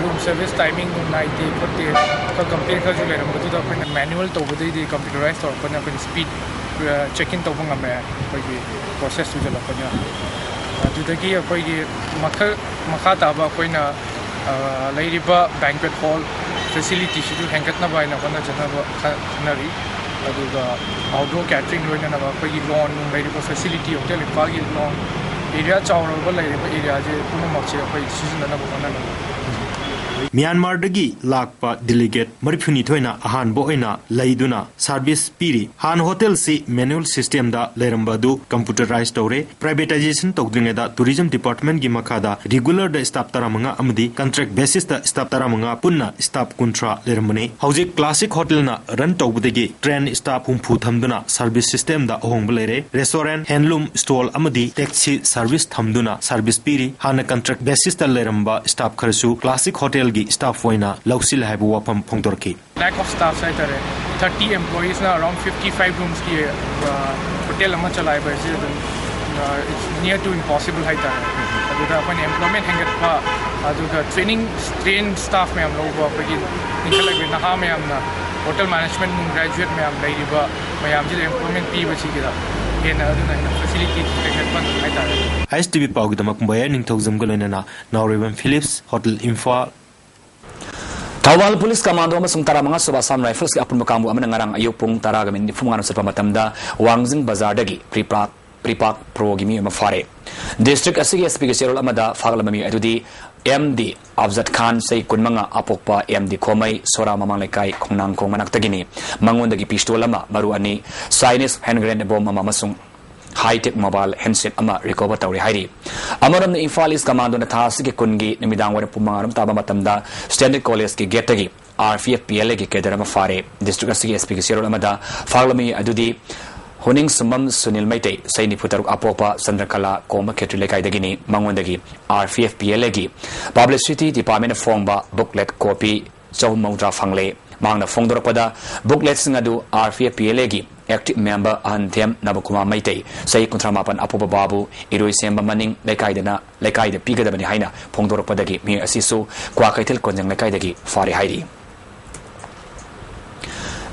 ꯔꯨꯝ ꯁꯔꯚꯤꯁ ꯇꯥꯏꯃꯤꯡ ꯅꯥꯏꯗꯦ ꯈꯣꯠꯇꯦ ꯈꯔ ꯀꯝꯄ꯭ꯂꯦꯟ ꯈꯔꯁꯨ ꯂꯩꯔꯝꯕꯗꯨꯗ ꯑꯩꯈꯣꯏꯅ ꯃꯦꯅꯨꯋꯦꯜ ꯇꯧꯕꯗꯩꯗꯤ ꯀꯝꯄ꯭ꯌꯨꯇꯔꯥꯏꯁ ꯇꯧꯔꯛꯄꯅ ꯑꯩꯈꯣꯏꯅ ꯁ꯭ꯄꯤꯠ ꯆꯦꯛ ꯏꯟ ꯇꯧꯕ ꯉꯝꯃꯦ, ꯑꯩꯈꯣꯏꯒꯤ ꯄ꯭ꯔꯣꯁꯦꯁ ꯊꯨꯖꯜꯂꯛꯄꯅꯤꯅ꯫ ꯑꯗꯨꯗꯒꯤ ꯑꯩꯈꯣꯏꯒꯤ ꯃꯈꯜ ꯃꯈꯥ ꯇꯥꯕ ꯑꯩꯈꯣꯏꯅ ꯑ, ꯂꯩꯔꯤꯕ ꯕꯦꯡꯀ꯭ꯋꯦꯠ ꯍꯣꯜ ꯐꯦꯁꯤꯂꯤꯇꯤꯁꯤꯁꯨ ꯍꯦꯟꯒꯠꯅꯕ ꯍꯥꯏꯅ ꯍꯣꯠꯅꯖꯅꯕ ꯈ-, ꯈꯟꯅꯔꯤ꯫ ꯑꯗꯨꯒ ꯑꯥꯎꯠꯗꯣꯔ ꯀꯦꯇꯔꯤꯡ ꯂꯣꯏꯅꯅꯕ ꯑꯩꯈꯣꯏꯒꯤ ꯂꯣꯟ ꯂꯩꯔꯤꯕ ꯐꯦꯁꯤꯂꯤꯇꯤ, ꯍꯣꯇꯦꯜ ꯏꯝꯐꯥꯜꯒꯤ ꯂꯣꯟ ꯑꯦꯔꯤꯌꯥ ꯆꯥꯎꯔꯕ ꯂꯩꯔꯤꯕ ꯑꯦꯔꯤꯌꯥꯁꯦ ꯄꯨꯝꯅꯃꯛꯁꯦ ꯑꯩꯈꯣꯏ ꯁꯤꯖꯤꯟꯅꯅꯕ ꯍꯣꯠꯅꯒꯅꯤ꯫ ꯃ꯭ꯌꯥꯟꯃꯥꯔꯗꯒꯤ ꯂꯥꯛꯄ ꯗꯦꯂꯤꯒꯦꯠ ꯃꯔꯤꯐꯨꯅꯤꯊꯣꯏꯅ ꯑꯍꯥꯟꯕ ꯑꯣꯏꯅ ꯂꯩꯗꯨꯅ ꯁꯥꯔꯚꯤꯁ ꯄꯤꯔꯤ꯫ ꯍꯥꯟꯅ ꯍꯣꯇꯦꯜꯁꯤ ꯃꯦꯅꯨꯑꯦꯜ ꯁꯤꯁꯇꯦꯝꯗ ꯂꯩꯔꯝꯕ ꯑꯗꯨ ꯀꯝꯄ꯭ꯌꯨꯇꯔꯥꯏꯖ ꯇꯧꯔꯦ꯫ ꯄ꯭ꯔꯥꯏꯚꯦꯇꯥꯏꯖꯦꯁꯟ ꯇꯧꯗ꯭ꯔꯤꯉꯩꯗ ꯇꯨꯔꯤꯖꯝ ꯗꯤꯄꯥꯔꯠꯃꯦꯟꯒꯤ ꯃꯈꯥꯗ ꯔꯤꯒꯨꯂꯔꯗ ꯁ꯭ꯇꯥꯐ ꯇꯔꯥꯃꯉꯥ ꯑꯃꯗꯤ ꯀꯟꯇ꯭ꯔꯦꯛ ꯕꯦꯁꯤꯁꯇ ꯁ꯭ꯇꯥꯐ ꯇꯔꯥꯃꯉꯥ, ꯄꯨꯟꯅ ꯁ꯭ꯇꯥꯐ ꯀꯨꯟꯊ꯭ꯔꯥ ꯂꯩꯔꯝꯕꯅꯤ꯫ ꯍꯧꯖꯤꯛ ꯀ꯭ꯂꯥꯁꯤꯛ ꯍꯣꯇꯦꯜꯅ ꯔꯟ ꯇꯧꯕꯗꯒꯤ ꯇ꯭ꯔꯦꯟ ꯁ꯭ꯇꯥꯐ ꯍꯨꯝꯐꯨ ꯊꯝꯗꯨꯅ ꯁꯥꯔꯚꯤꯁ ꯁꯤꯁꯇꯦꯝꯗ ꯑꯍꯣꯡꯕ ꯂꯩꯔꯦ꯫ ꯔꯦꯁꯇꯣꯔꯦꯟ, ꯍꯦꯟꯂꯨꯝ ꯁ꯭ꯇꯣꯜ ꯑꯃꯗꯤ ꯇꯦꯛꯁꯤ ꯁꯥꯔꯚꯤꯁ ꯊꯝꯗꯨꯅ ꯁꯥꯔꯚꯤꯁ ꯄꯤꯔꯤ꯫ ꯍꯥꯟꯅ ꯀꯟꯇ꯭ꯔꯦꯛ ꯕꯦꯁꯤꯁꯇ ꯂꯩꯔꯝꯕ ꯁ꯭ꯇꯥꯐ ꯈꯔꯁꯨ ꯀ꯭ꯂꯥꯁꯤꯛ ꯍꯣꯇꯦꯜꯒꯤ ꯁ꯭ꯇꯥꯐ ꯑꯣꯏꯅ ꯂꯧꯁꯤꯜꯂꯦ ꯍꯥꯏꯕ ꯋꯥꯐꯝ ꯐꯣꯡꯗꯣꯔꯛꯈꯤ꯫ Lack of staffs ꯍꯥꯏꯇꯥꯔꯦ꯫ Thirty employeesꯅ around fifty five roomsꯀꯤ ꯔꯣꯇꯦꯜ ꯑꯃ ꯆꯂꯥꯏꯕ ꯍꯥꯏꯁꯦ ꯑꯗꯨꯝ it's near to impossible ꯍꯥꯏꯇꯥꯔꯦ꯫ ꯑꯗꯨꯗ ꯑꯩꯈꯣꯏꯅ employment ꯍꯦꯟꯒꯠꯄ, ꯑꯗꯨꯒ training train staff ꯃꯌꯥꯝ ꯂꯧꯕ, ꯑꯩꯈꯣꯏꯒꯤ ꯏꯟꯈꯠꯂꯛꯂꯤꯕ ꯅꯍꯥ ꯃꯌꯥꯝꯅ ꯍꯣꯇꯦꯜ ꯃꯦꯅꯦꯖꯃꯦꯟ ꯅꯨꯡ ꯒ꯭ꯔꯦꯖꯨꯋꯦꯠ ꯃꯌꯥꯝ ꯂꯩꯔꯤꯕ ꯃꯌꯥꯝꯁꯤꯗ employment ꯄꯤꯕꯁꯤꯒꯤꯗ ꯍꯦꯟꯅ ꯑꯗꯨꯅ ꯍꯦꯟꯅ facility ꯍꯦꯟꯒꯠꯄ ꯍꯥꯏꯇꯥꯔꯦ꯫ ꯑꯥꯏ ꯑꯦꯁ ꯇꯤ ꯚꯤ ꯄꯥꯎꯒꯤꯗꯃꯛ ꯀꯨꯝꯕꯥꯌꯥꯏ ꯅꯤꯡꯊꯧꯖꯝꯒ ꯂꯣꯏꯅꯅ ꯅꯥꯎꯔꯦꯝꯕꯝ Philips, hotel Imphal. Thoubal police commando ꯑꯃꯁꯨꯡ ꯇꯔꯥꯃꯉꯥ ꯁꯨꯕ ꯑꯁꯥꯝ ꯔꯥꯏꯐꯜꯁꯀꯤ ꯑꯄꯨꯟꯕ ꯀꯥꯡꯕꯨ ꯑꯃꯅ ꯉꯔꯥꯡ ꯑꯌꯨꯛ ꯄꯨꯡ ꯇꯔꯥꯒ ꯃꯤꯅꯤꯠ ꯅꯤꯐꯨ ꯃꯉꯥꯗ ꯆꯠꯄ ꯃꯇꯝꯗ ꯋꯥꯡꯖꯤꯡ ꯕꯖꯥꯔꯗꯒꯤ ꯄ꯭ꯔꯤꯄꯥꯛ, ꯄ꯭ꯔꯤꯄꯥꯛ ꯄ꯭ꯔꯣꯒꯤ ꯃꯤꯑꯣꯏ ꯑꯃ ꯐꯥꯔꯦ꯫ ꯗꯤꯁꯇ꯭ꯔꯤꯛ ꯑꯁꯤꯒꯤ ꯑꯦꯁ ꯄꯤꯒꯤ ꯆꯦꯔꯣꯜ ꯑꯃꯗ ꯐꯥꯒꯠꯂꯕ ꯃꯤꯑꯣꯏ ꯑꯗꯨꯗꯤ ꯑꯦꯝ ꯗꯤ ꯑꯐꯖꯠ ꯈꯥꯟ, ꯆꯍꯤ ꯀꯨꯟꯃꯉꯥ, ꯑꯄꯣꯛꯄ ꯑꯦꯝ ꯗꯤ ꯈꯣꯃꯩ, ꯁꯣꯔꯥ ꯃꯃꯥꯡ ꯂꯩꯀꯥꯏ, ꯈꯣꯡꯅꯥꯡꯈꯣꯡ ꯃꯅꯥꯛꯇꯒꯤꯅꯤ꯫ ꯃꯉꯣꯟꯗꯒꯤ ꯄꯤꯁꯇꯣꯜ ꯑꯃ, ꯃꯔꯨ ꯑꯅꯤ, ꯆꯥꯏꯅꯤꯁ ꯍꯦꯟ ꯒ꯭ꯔꯦꯅꯦꯗ ꯕꯣꯝ ꯑꯃ ꯑꯃꯁꯨꯡ ꯍꯥꯏ-ꯇꯦꯛ ꯃꯣꯕꯥꯏꯜ ꯍꯦꯟꯁꯦꯠ ꯑꯃ ꯔꯤꯀꯣꯚꯔ ꯇꯧꯔꯦ ꯍꯥꯏꯔꯤ꯫ ꯑꯃꯔꯣꯝꯗ ꯏꯝꯐꯥꯜ ꯏꯁ ꯀꯃꯥꯟꯗꯣꯅ ꯊꯥ ꯑꯁꯤꯒꯤ ꯀꯨꯟꯒꯤ ꯅꯨꯃꯤꯗꯥꯡ ꯋꯥꯏꯔꯝ ꯄꯨꯡ ꯃꯉꯥ ꯔꯣꯝ ꯇꯥꯕ ꯃꯇꯝꯗ ꯁ꯭ꯇꯦꯟꯗꯔꯗ ꯀꯣꯂꯦꯖꯀꯤ ꯒꯦꯠꯇꯒꯤ R P F P L ꯑꯦꯒꯤ ꯀꯦꯗꯔ ꯑꯃ ꯐꯥꯔꯦ꯫ ꯗꯤꯁꯇ꯭ꯔꯤꯛ ꯑꯁꯤꯒꯤ ꯑꯦꯁ ꯄꯤꯒꯤ ꯆꯦꯔꯣꯜ ꯑꯃꯗ ꯐꯥꯒꯠꯂꯝꯃꯤ ꯑꯗꯨꯗꯤ ꯍꯨꯅꯤꯡꯁꯨꯝꯕꯝ ꯁꯨꯅꯤꯜ ꯃꯩꯇꯩ, ꯆꯍꯤ ꯅꯤꯐꯨ ꯇꯔꯨꯛ, ꯑꯄꯣꯛꯄ ꯆꯟꯗ꯭ꯔꯀꯂꯥ ꯀꯣꯝꯕ ꯈꯦꯇ꯭ꯔꯤ ꯂꯩꯀꯥꯏꯗꯒꯤꯅꯤ꯫ ꯃꯉꯣꯟꯗꯒꯤ R P F P L ꯑꯦꯒꯤ ꯄꯕ꯭ꯂꯤꯁꯤꯇꯤ ꯗꯤꯄꯥꯔꯠꯃꯦꯟꯅ ꯐꯣꯡꯕ ꯕꯨꯛꯂꯦꯠ ꯀꯣꯄꯤ ꯆꯍꯨꯝ ꯃꯧꯗ꯭ꯔꯥ ꯐꯪꯂꯦ꯫ ꯃꯍꯥꯛꯅ ꯐꯣꯡꯗꯣꯔꯛꯄꯗ, ꯕꯨꯛꯂꯦꯠꯁꯤꯡ ꯑꯗꯨ R P F P L ꯑꯦꯒꯤ ꯑꯦꯛꯇꯤꯚ ꯃꯦꯝꯕꯔ ꯑꯍꯟꯊꯦꯝ ꯅꯕꯀꯨꯃꯥꯔ ꯃꯩꯇꯩ, ꯆꯍꯤ ꯀꯨꯟꯊ꯭ꯔꯥ ꯃꯥꯄꯟ, ꯑꯄꯣꯛꯄ ꯕꯥꯕꯨ ꯏꯔꯣꯏꯁꯦꯝꯕ ꯃꯅꯤꯡ ꯂꯩꯀꯥꯏꯗꯅ, ꯂꯩꯀꯥꯏꯗ ꯄꯤꯒꯗꯕꯅꯤ ꯍꯥꯏꯅ ꯐꯣꯡꯗꯣꯔꯛꯄꯗꯒꯤ ꯃꯤꯑꯣꯏ ꯑꯁꯤꯁꯨ ꯀ꯭ꯋꯥꯀꯩꯊꯦꯜ ꯀꯣꯟꯖꯪ ꯂꯩꯀꯥꯏꯗꯒꯤ ꯐꯥꯔꯦ ꯍꯥꯏꯔꯤ꯫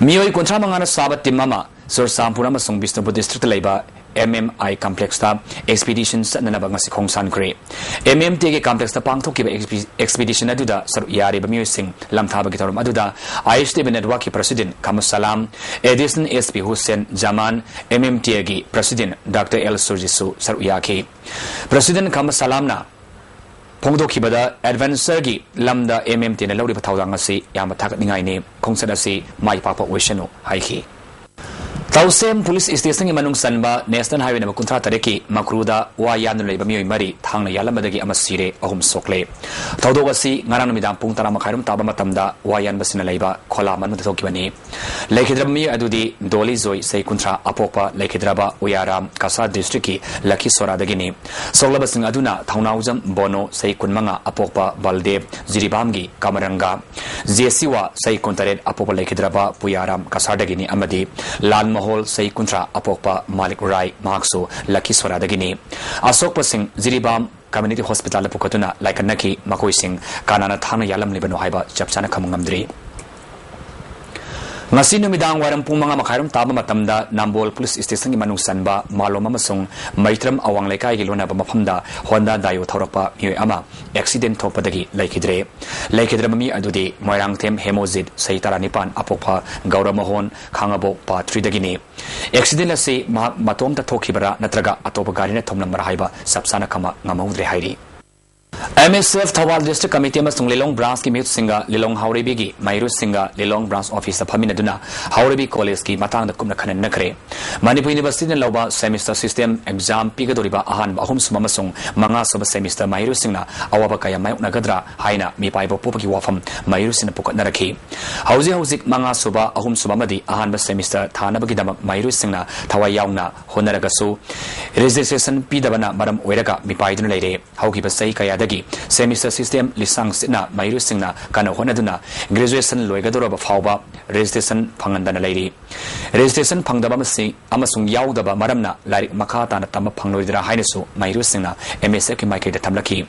ꯃꯤꯑꯣꯏ ꯀꯨꯟꯊ꯭ꯔꯥ ꯃꯉꯥꯅ ꯁꯥꯕ ꯇꯤꯝ ꯑꯃ ꯆꯨꯔꯆꯥꯟꯄꯨꯔ ꯑꯃꯁꯨꯡ ꯕꯤꯁꯅꯨꯄꯨꯔ ꯗꯤꯁꯇ꯭ꯔꯤꯛꯇ ꯂꯩꯕ ꯑꯦꯝ ꯑꯦꯝ ꯑꯥꯏ ꯀꯝꯄ꯭ꯂꯦꯛꯁꯇ ꯑꯦꯛꯁꯄꯤꯗꯤꯁꯟ ꯆꯠꯅꯅꯕ ꯉꯁꯤ ꯈꯣꯡꯁꯥꯟꯈ꯭ꯔꯦ꯫ ꯑꯦꯝ ꯑꯦꯝ ꯇꯤꯒꯤ ꯀꯝꯄ꯭ꯂꯦꯛꯁꯇ ꯄꯥꯡꯊꯣꯛꯈꯤꯕ ꯑꯦꯛꯁꯄꯤ-, ꯑꯦꯛꯁꯄꯤꯗꯤꯁꯟ ꯑꯗꯨꯗ ꯁꯔꯨꯛ ꯌꯥꯔꯤꯕ ꯃꯤꯑꯣꯏꯁꯤꯡ ꯂꯝꯊꯥꯕꯒꯤ ꯊꯧꯔꯝ ꯑꯗꯨꯗ ꯑꯥꯏ ꯑꯦꯁ ꯇꯤ ꯚꯤ ꯅꯦꯠꯋꯥꯔꯛꯀꯤ president Khamas Salam, additional S P Hussain Zaman, M M ꯇꯤꯒꯤ ꯄ꯭ꯔꯁꯤꯗꯦꯟꯠ ꯗꯥꯛꯇꯔ ꯑꯦꯜ ꯁꯨꯔꯖꯤꯠꯁꯨ ꯁꯔꯨꯛ ꯌꯥꯈꯤ꯫ ꯄ꯭ꯔꯁꯤꯗꯦꯟꯠ ꯈꯃꯁ ꯁꯂꯥꯝꯅ ꯐꯣꯡꯗꯣꯛꯈꯤꯕꯗ ꯑꯦꯗꯚꯦꯟꯆꯔꯒꯤ ꯂꯝꯗ ꯑꯦꯝ ꯑꯦꯝ ꯇꯤꯅ ꯂꯧꯔꯤꯕ ꯊꯧꯗꯥꯡ ꯑꯁꯤ ꯌꯥꯝꯅ ꯊꯥꯒꯠꯅꯤꯡꯉꯥꯏꯅꯤ꯫ ꯈꯣꯡꯆꯠ ꯑꯁꯤ ꯃꯥꯏ ꯄꯥꯛꯄ ꯑꯣꯏꯁꯅꯨ ꯍꯥꯏꯈꯤ꯫ ꯇꯧꯁꯦꯝ ꯄꯨꯂꯤꯁ ꯁ꯭ꯇꯦꯁꯟꯒꯤ ꯃꯅꯨꯡ ꯆꯟꯕ ꯅꯦꯁꯅꯦꯜ ꯍꯥꯏꯋꯦ ꯅꯝꯕꯔ ꯀꯨꯟꯊ꯭ꯔꯥ ꯇꯔꯦꯠꯀꯤ ꯃꯀ꯭ꯔꯨꯗ ꯋꯥ ꯌꯥꯟꯗꯨꯅ ꯂꯩꯕ ꯃꯤꯑꯣꯏ ꯃꯔꯤ ꯊꯥꯡꯅ ꯌꯥꯜꯂꯝꯕꯗꯒꯤ ꯑꯃ ꯁꯤꯔꯦ, ꯑꯍꯨꯝ ꯁꯣꯛꯂꯦ꯫ ꯊꯧꯗꯣꯛ ꯑꯁꯤ ꯉꯔꯥꯡ ꯅꯨꯃꯤꯗꯥꯡ ꯄꯨꯡ ꯇꯔꯥ ꯃꯈꯥꯏꯔꯣꯝ ꯇꯥꯕ ꯃꯇꯝꯗ ꯋꯥ ꯌꯥꯟꯕꯁꯤꯡꯅ ꯂꯩꯕ ꯈꯣꯂꯥ ꯃꯅꯨꯡꯗ ꯊꯣꯛꯈꯤꯕꯅꯤ꯫ ꯂꯩꯈꯤꯗ꯭ꯔꯕ ꯃꯤꯑꯣꯏ ꯑꯗꯨꯗꯤ ꯗꯣꯂꯤ ꯖꯣꯏ, ꯆꯍꯤ ꯀꯨꯟꯊ꯭ꯔꯥ, ꯑꯄꯣꯛꯄ ꯂꯩꯈꯤꯗ꯭ꯔꯕ ꯎꯌꯥꯔꯥꯝ, ꯀꯁꯥꯔ ꯗꯤꯁꯇ꯭ꯔꯤꯛꯀꯤ ꯂꯈꯤꯁꯣꯔꯥꯗꯒꯤꯅꯤ꯫ ꯁꯣꯛꯂꯕꯁꯤꯡ ꯑꯗꯨꯅ ꯊꯧꯅꯥꯎꯖꯝ ꯕꯣꯅꯣ, ꯆꯍꯤ ꯀꯨꯟꯃꯉꯥ, ꯑꯄꯣꯛꯄ ꯕꯜꯗꯦꯕ, ꯖꯤꯔꯤꯕꯥꯝꯒꯤ ꯀꯥꯃꯔꯪꯒꯥ, ꯖꯦꯁꯤꯋꯥ, ꯆꯍꯤ ꯀꯨꯟꯇꯔꯦꯠ, ꯑꯄꯣꯛꯄ ꯂꯩꯈꯤꯗ꯭ꯔꯕ ꯄꯨꯌꯥꯔꯥꯝ, ꯀꯁꯥꯔꯗꯒꯤꯅꯤ ꯑꯃꯗꯤ ꯂꯥꯜ ꯃꯍꯣꯜ, ꯆꯍꯤ ꯀꯨꯟꯊ꯭ꯔꯥ, ꯑꯄꯣꯛꯄ ꯃꯥꯂꯤꯛ ꯔꯥꯏ, ꯃꯍꯥꯛꯁꯨ ꯂꯈꯤꯁꯣꯔꯥꯗꯒꯤꯅꯤ꯫ ꯑꯁꯣꯛꯄꯁꯤꯡ ꯖꯤꯔꯤꯕꯥꯝ ꯀꯝꯃ꯭ꯌꯨꯅꯤꯇꯤ ꯍꯣꯁꯄꯤꯇꯥꯜꯗ ꯄꯨꯈꯠꯇꯨꯅ ꯂꯥꯏꯀꯠꯅꯈꯤ꯫ ꯃꯈꯣꯏꯁꯤꯡ ꯀꯅꯥꯅ ꯊꯥꯡꯅ ꯌꯥꯜꯂꯝꯂꯤꯕꯅꯣ ꯍꯥꯏꯕ ꯆꯞ ꯆꯥꯅ ꯈꯪꯕ ꯉꯝꯗ꯭ꯔꯤ꯫ ꯉꯁꯤ ꯅꯨꯃꯤꯗꯥꯡ ꯋꯥꯏꯔꯝ ꯄꯨꯡ ꯃꯉꯥ ꯃꯈꯥꯏꯔꯣꯝ ꯇꯥꯕ ꯃꯇꯝꯗ ꯅꯝꯕꯣꯜ ꯄꯨꯂꯤꯁ ꯁ꯭ꯇꯦꯁꯟꯒꯤ ꯃꯅꯨꯡ ꯆꯟꯕ ꯃꯥꯂꯣꯝ ꯑꯃꯁꯨꯡ ꯃꯩꯇ꯭ꯔꯝ ꯑꯋꯥꯡ ꯂꯩꯀꯥꯏꯒꯤ ꯂꯣꯟꯅꯕ ꯃꯐꯝꯗ ꯍꯣꯟꯗꯥ ꯗꯥꯏꯌꯣ ꯊꯧꯔꯛꯄ ꯃꯤꯑꯣꯏ ꯑꯃ ꯑꯦꯛꯁꯤꯗꯦꯟ ꯊꯣꯛꯄꯗꯒꯤ ꯂꯩꯈꯤꯗ꯭ꯔꯦ꯫ ꯂꯩꯈꯤꯗ꯭ꯔꯕ ꯃꯤ ꯑꯗꯨꯗꯤ ꯃꯣꯏꯔꯥꯡꯊꯦꯝ ꯍꯦꯃꯣꯖꯤꯠ, ꯆꯍꯤ ꯇꯔꯥꯅꯤꯄꯥꯟ, ꯑꯄꯣꯛꯄ ꯒꯧꯔꯃꯣꯍꯣꯟ, ꯈꯥꯉꯕꯣꯛ ꯄꯥꯠ ꯊ꯭ꯔꯤꯗꯒꯤꯅꯤ꯫ ꯑꯦꯛꯁꯤꯗꯦꯟ ꯑꯁꯤ ꯃꯍꯥꯛ ꯃꯇꯣꯝꯇ ꯊꯣꯛꯈꯤꯕꯔꯥ ꯅꯠꯇ꯭ꯔꯒ ꯑꯇꯣꯞꯄ ꯒꯥꯔꯤꯅ ꯊꯣꯝꯂꯝꯕꯔꯥ ꯍꯥꯏꯕ ꯆꯞ ꯆꯥꯅ ꯈꯪꯕ ꯉꯝꯍꯧꯗ꯭ꯔꯦ ꯍꯥꯏꯔꯤ꯫ ꯑꯦꯝ ꯑꯦꯁ ꯑꯦꯐ ꯊꯧꯕꯥꯜ ꯗꯤꯁꯇ꯭ꯔꯤꯛ ꯀꯃꯤꯇꯤ ꯑꯃꯁꯨꯡ ꯂꯤꯂꯣꯡ ꯕ꯭ꯔꯥꯟꯁꯀꯤ ꯃꯤꯍꯨꯠꯁꯤꯡꯒ ꯂꯤꯂꯣꯡ ꯍꯥꯎꯔꯩꯕꯤꯒꯤ ꯃꯍꯩꯔꯣꯏꯁꯤꯡꯒ ꯂꯤꯂꯣꯡ ꯕ꯭ꯔꯥꯟꯁ ꯑꯣꯐꯤꯁꯇ ꯐꯝꯃꯤꯟꯅꯗꯨꯅ ꯍꯥꯎꯔꯩꯕꯤ ꯀꯣꯂꯦꯖꯀꯤ ꯃꯇꯥꯡꯗ ꯀꯨꯞꯅ ꯈꯟꯅ ꯅꯩꯅꯈ꯭ꯔꯦ꯫ ꯃꯅꯤꯄꯨꯔ ꯌꯨꯅꯤꯚꯔꯁꯤꯇꯤꯅ ꯂꯧꯕ ꯁꯦꯃꯤꯁꯇꯔ ꯁꯤꯁꯇꯦꯝ ꯑꯦꯛꯖꯥꯝ ꯄꯤꯒꯗꯧꯔꯤꯕ ꯑꯍꯥꯟꯕ ꯑꯍꯨꯝꯁꯨꯕ ꯑꯃꯁꯨꯡ ꯃꯉꯥꯁꯨꯕ ꯁꯦꯃꯤꯁꯇꯔ ꯃꯍꯩꯔꯣꯏꯁꯤꯡꯅ ꯑꯋꯥꯕ ꯀꯌꯥ ꯃꯥꯌꯣꯛꯅꯒꯗ꯭ꯔꯥ ꯍꯥꯏꯅ ꯃꯤꯄꯥꯏꯕ ꯄꯣꯛꯄꯒꯤ ꯋꯥꯐꯝ ꯃꯍꯩꯔꯣꯏꯁꯤꯡꯅ ꯄꯨꯈꯠꯅꯔꯛꯈꯤ꯫ ꯍꯧꯖꯤꯛ ꯍꯧꯖꯤꯛ ꯃꯉꯥꯁꯨꯕ, ꯑꯍꯨꯝꯁꯨꯕ ꯑꯃꯗꯤ ꯑꯍꯥꯟꯕ ꯁꯦꯃꯤꯁꯇꯔ ꯊꯥꯅꯕꯒꯤꯗꯃꯛ ꯃꯍꯩꯔꯣꯏꯁꯤꯡꯅ ꯊꯋꯥꯏ ꯌꯥꯎꯅ ꯍꯣꯠꯅꯔꯒꯁꯨ ꯔꯦꯖꯤꯁꯇ꯭ꯔꯦꯁꯟ ꯄꯤꯗꯕꯅ ꯃꯔꯝ ꯑꯣꯏꯔꯒ ꯃꯤꯄꯥꯏꯗꯨꯅ ꯂꯩꯔꯦ꯫ ꯍꯧꯈꯤꯕ ꯆꯍꯤ ꯀꯌꯥꯗꯒꯤ ꯁꯦꯃꯤꯁꯇꯔ ꯁꯤꯁꯇꯦꯝ ꯂꯤꯁꯥꯡ ꯁꯤꯠꯅ ꯃꯍꯩꯔꯣꯏꯁꯤꯡꯅ ꯀꯟꯅ ꯍꯣꯠꯅꯗꯨꯅ ꯒ꯭ꯔꯦꯖꯨꯑꯦꯁꯟ ꯂꯣꯏꯒꯗꯧꯔꯕ ꯐꯥꯎꯕ ꯔꯦꯖꯤꯁꯇ꯭ꯔꯦꯁꯟ ꯐꯪꯍꯟꯗꯅ ꯂꯩꯔꯤ꯫ ꯔꯦꯖꯤꯁꯇ꯭ꯔꯦꯁꯟ ꯐꯪꯗꯕ ꯑꯃꯁꯤ-, ꯑꯃꯁꯨꯡ ꯌꯥꯎꯗꯕ ꯃꯔꯝꯅ ꯂꯥꯏꯔꯤꯛ ꯃꯈꯥ ꯇꯥꯅ ꯇꯝꯕ ꯐꯪꯂꯣꯏꯗ꯭ꯔꯥ ꯍꯥꯏꯅꯁꯨ ꯃꯍꯩꯔꯣꯏꯁꯤꯡꯅ ꯑꯦꯝ ꯑꯦꯁ ꯑꯦꯐꯀꯤ ꯃꯥꯏꯀꯩꯗ ꯊꯝꯂꯛꯈꯤ꯫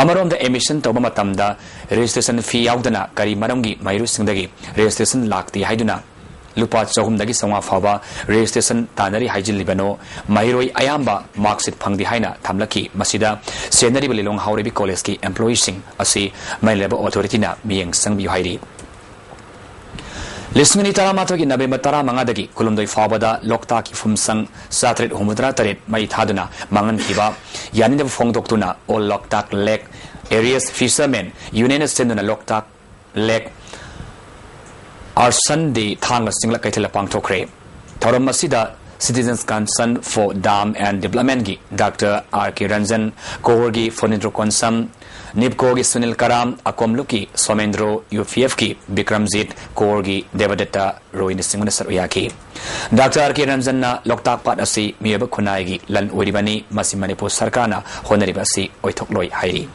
ꯑꯃꯔꯣꯝꯗ ꯑꯦꯗꯃꯤꯁꯟ ꯇꯧꯕ ꯃꯇꯝꯗ ꯔꯦꯖꯤꯁꯇ꯭ꯔꯦꯁꯟ ꯐꯤ ꯌꯥꯎꯗꯅ ꯀꯔꯤ ꯃꯔꯝꯒꯤ ꯃꯍꯩꯔꯣꯏꯁꯤꯡꯗꯒꯤ ꯔꯦꯖꯤꯁꯇ꯭ꯔꯦꯁꯟ ꯂꯥꯛꯇꯦ ꯍꯥꯏꯗꯨꯅ ꯂꯨꯄꯥ ꯆꯍꯨꯝꯗꯒꯤ ꯆꯥꯝꯃꯉꯥ ꯐꯥꯎꯕ ꯔꯦꯖꯤꯁꯇ꯭ꯔꯦꯁꯟ ꯇꯥꯟꯅꯔꯤ ꯍꯥꯏꯖꯤꯜꯂꯤꯕꯅꯣ? ꯃꯍꯩꯔꯣꯏ ꯑꯌꯥꯝꯕ ꯃꯥꯔꯛꯁꯤꯠ ꯐꯪꯗꯦ ꯍꯥꯏꯅ ꯊꯝꯂꯛꯈꯤ꯫ ꯃꯁꯤꯗ ꯁꯦꯟꯅꯔꯤꯕ ꯂꯤꯂꯣꯡ ꯍꯥꯎꯔꯩꯕꯤ ꯀꯣꯂꯦꯖꯀꯤ ꯑꯦꯝꯄ꯭ꯂꯣꯌꯤꯁꯤꯡ ꯑꯁꯤ ꯃꯅꯤ ꯂꯦꯕꯔ ꯑꯣꯊꯣꯔꯤꯇꯤꯅ ꯃꯤꯠꯌꯦꯡ ꯆꯪꯕꯤꯌꯨ ꯍꯥꯏꯔꯤ꯫ ꯂꯤꯁꯤꯡ ꯑꯅꯤ ꯇꯔꯥꯃꯥꯊꯣꯏꯒꯤ ꯅꯕꯦꯝꯕꯔ ꯇꯔꯥꯃꯉꯥꯗꯒꯤ ꯀꯨꯟꯍꯨꯝꯗꯣꯏ ꯐꯥꯎꯕꯗ ꯂꯣꯛꯇꯥꯛꯀꯤ ꯐꯨꯝꯁꯪ ꯆꯥꯇꯔꯦꯠ ꯍꯨꯝꯐꯨꯇꯔꯥ ꯇꯔꯦꯠ ꯃꯩ ꯊꯥꯗꯨꯅ ꯃꯥꯡꯍꯟꯈꯤꯕ ꯌꯥꯅꯤꯡꯗꯕ ꯐꯣꯡꯗꯣꯛꯇꯨꯅ All Loktak Lake Area Fishermen Union ꯁꯤꯟꯗꯨꯅ ꯂꯣꯛꯇꯥꯛ ꯂꯦꯛ ꯑꯥꯔꯁꯟ ꯗꯦ ꯊꯥꯡꯒ ꯆꯤꯡꯂꯛ ꯀꯩꯊꯦꯜꯗ ꯄꯥꯡꯊꯣꯛꯈ꯭ꯔꯦ꯫ ꯊꯧꯔꯝ ꯑꯁꯤꯗ Citizens Concern for Dam and Development ꯒꯤ ꯗꯥꯛꯇꯔ ꯑꯥꯔ ꯀꯦ ꯔꯟꯖꯟ, ꯀꯣꯔꯒꯤ ꯐꯣꯅꯤꯟꯗ꯭ꯔꯣ ꯀꯣꯟꯁꯝ, ꯅꯤꯞꯀꯣꯒꯤ ꯁꯨꯅꯤꯜ ꯀꯔꯥꯝ, ꯑꯀꯣꯝꯂꯨꯛꯀꯤ ꯁꯣꯃꯦꯟꯗ꯭ꯔꯣ, ꯌꯨ ꯄꯤ ꯑꯦꯐ ꯀꯤ ꯕꯤꯀ꯭ꯔꯝꯖꯤꯠ, ꯀꯣꯔꯒꯤ ꯗꯦꯕꯗꯠꯇ ꯔꯣꯏꯅꯆꯤꯡꯕꯅ ꯁꯔꯨꯛ ꯌꯥꯈꯤ꯫ ꯗꯥꯛꯇꯔ ꯑꯥꯔ ꯀꯦ ꯔꯟꯖꯟꯅ ꯂꯣꯛꯇꯥꯛ ꯄꯥꯠ ꯑꯁꯤ ꯃꯤꯑꯣꯏꯕ ꯈꯨꯟꯅꯥꯏꯒꯤ ꯂꯟ ꯑꯣꯏꯔꯤꯕꯅꯤ, ꯃꯁꯤ ꯃꯅꯤꯄꯨꯔ ꯁꯔꯀꯥꯔꯅ ꯍꯣꯠꯅꯔꯤꯕ ꯑꯁꯤ ꯑꯣꯏꯊꯣꯛꯂꯣꯏ ꯍꯥꯏꯔꯤ꯫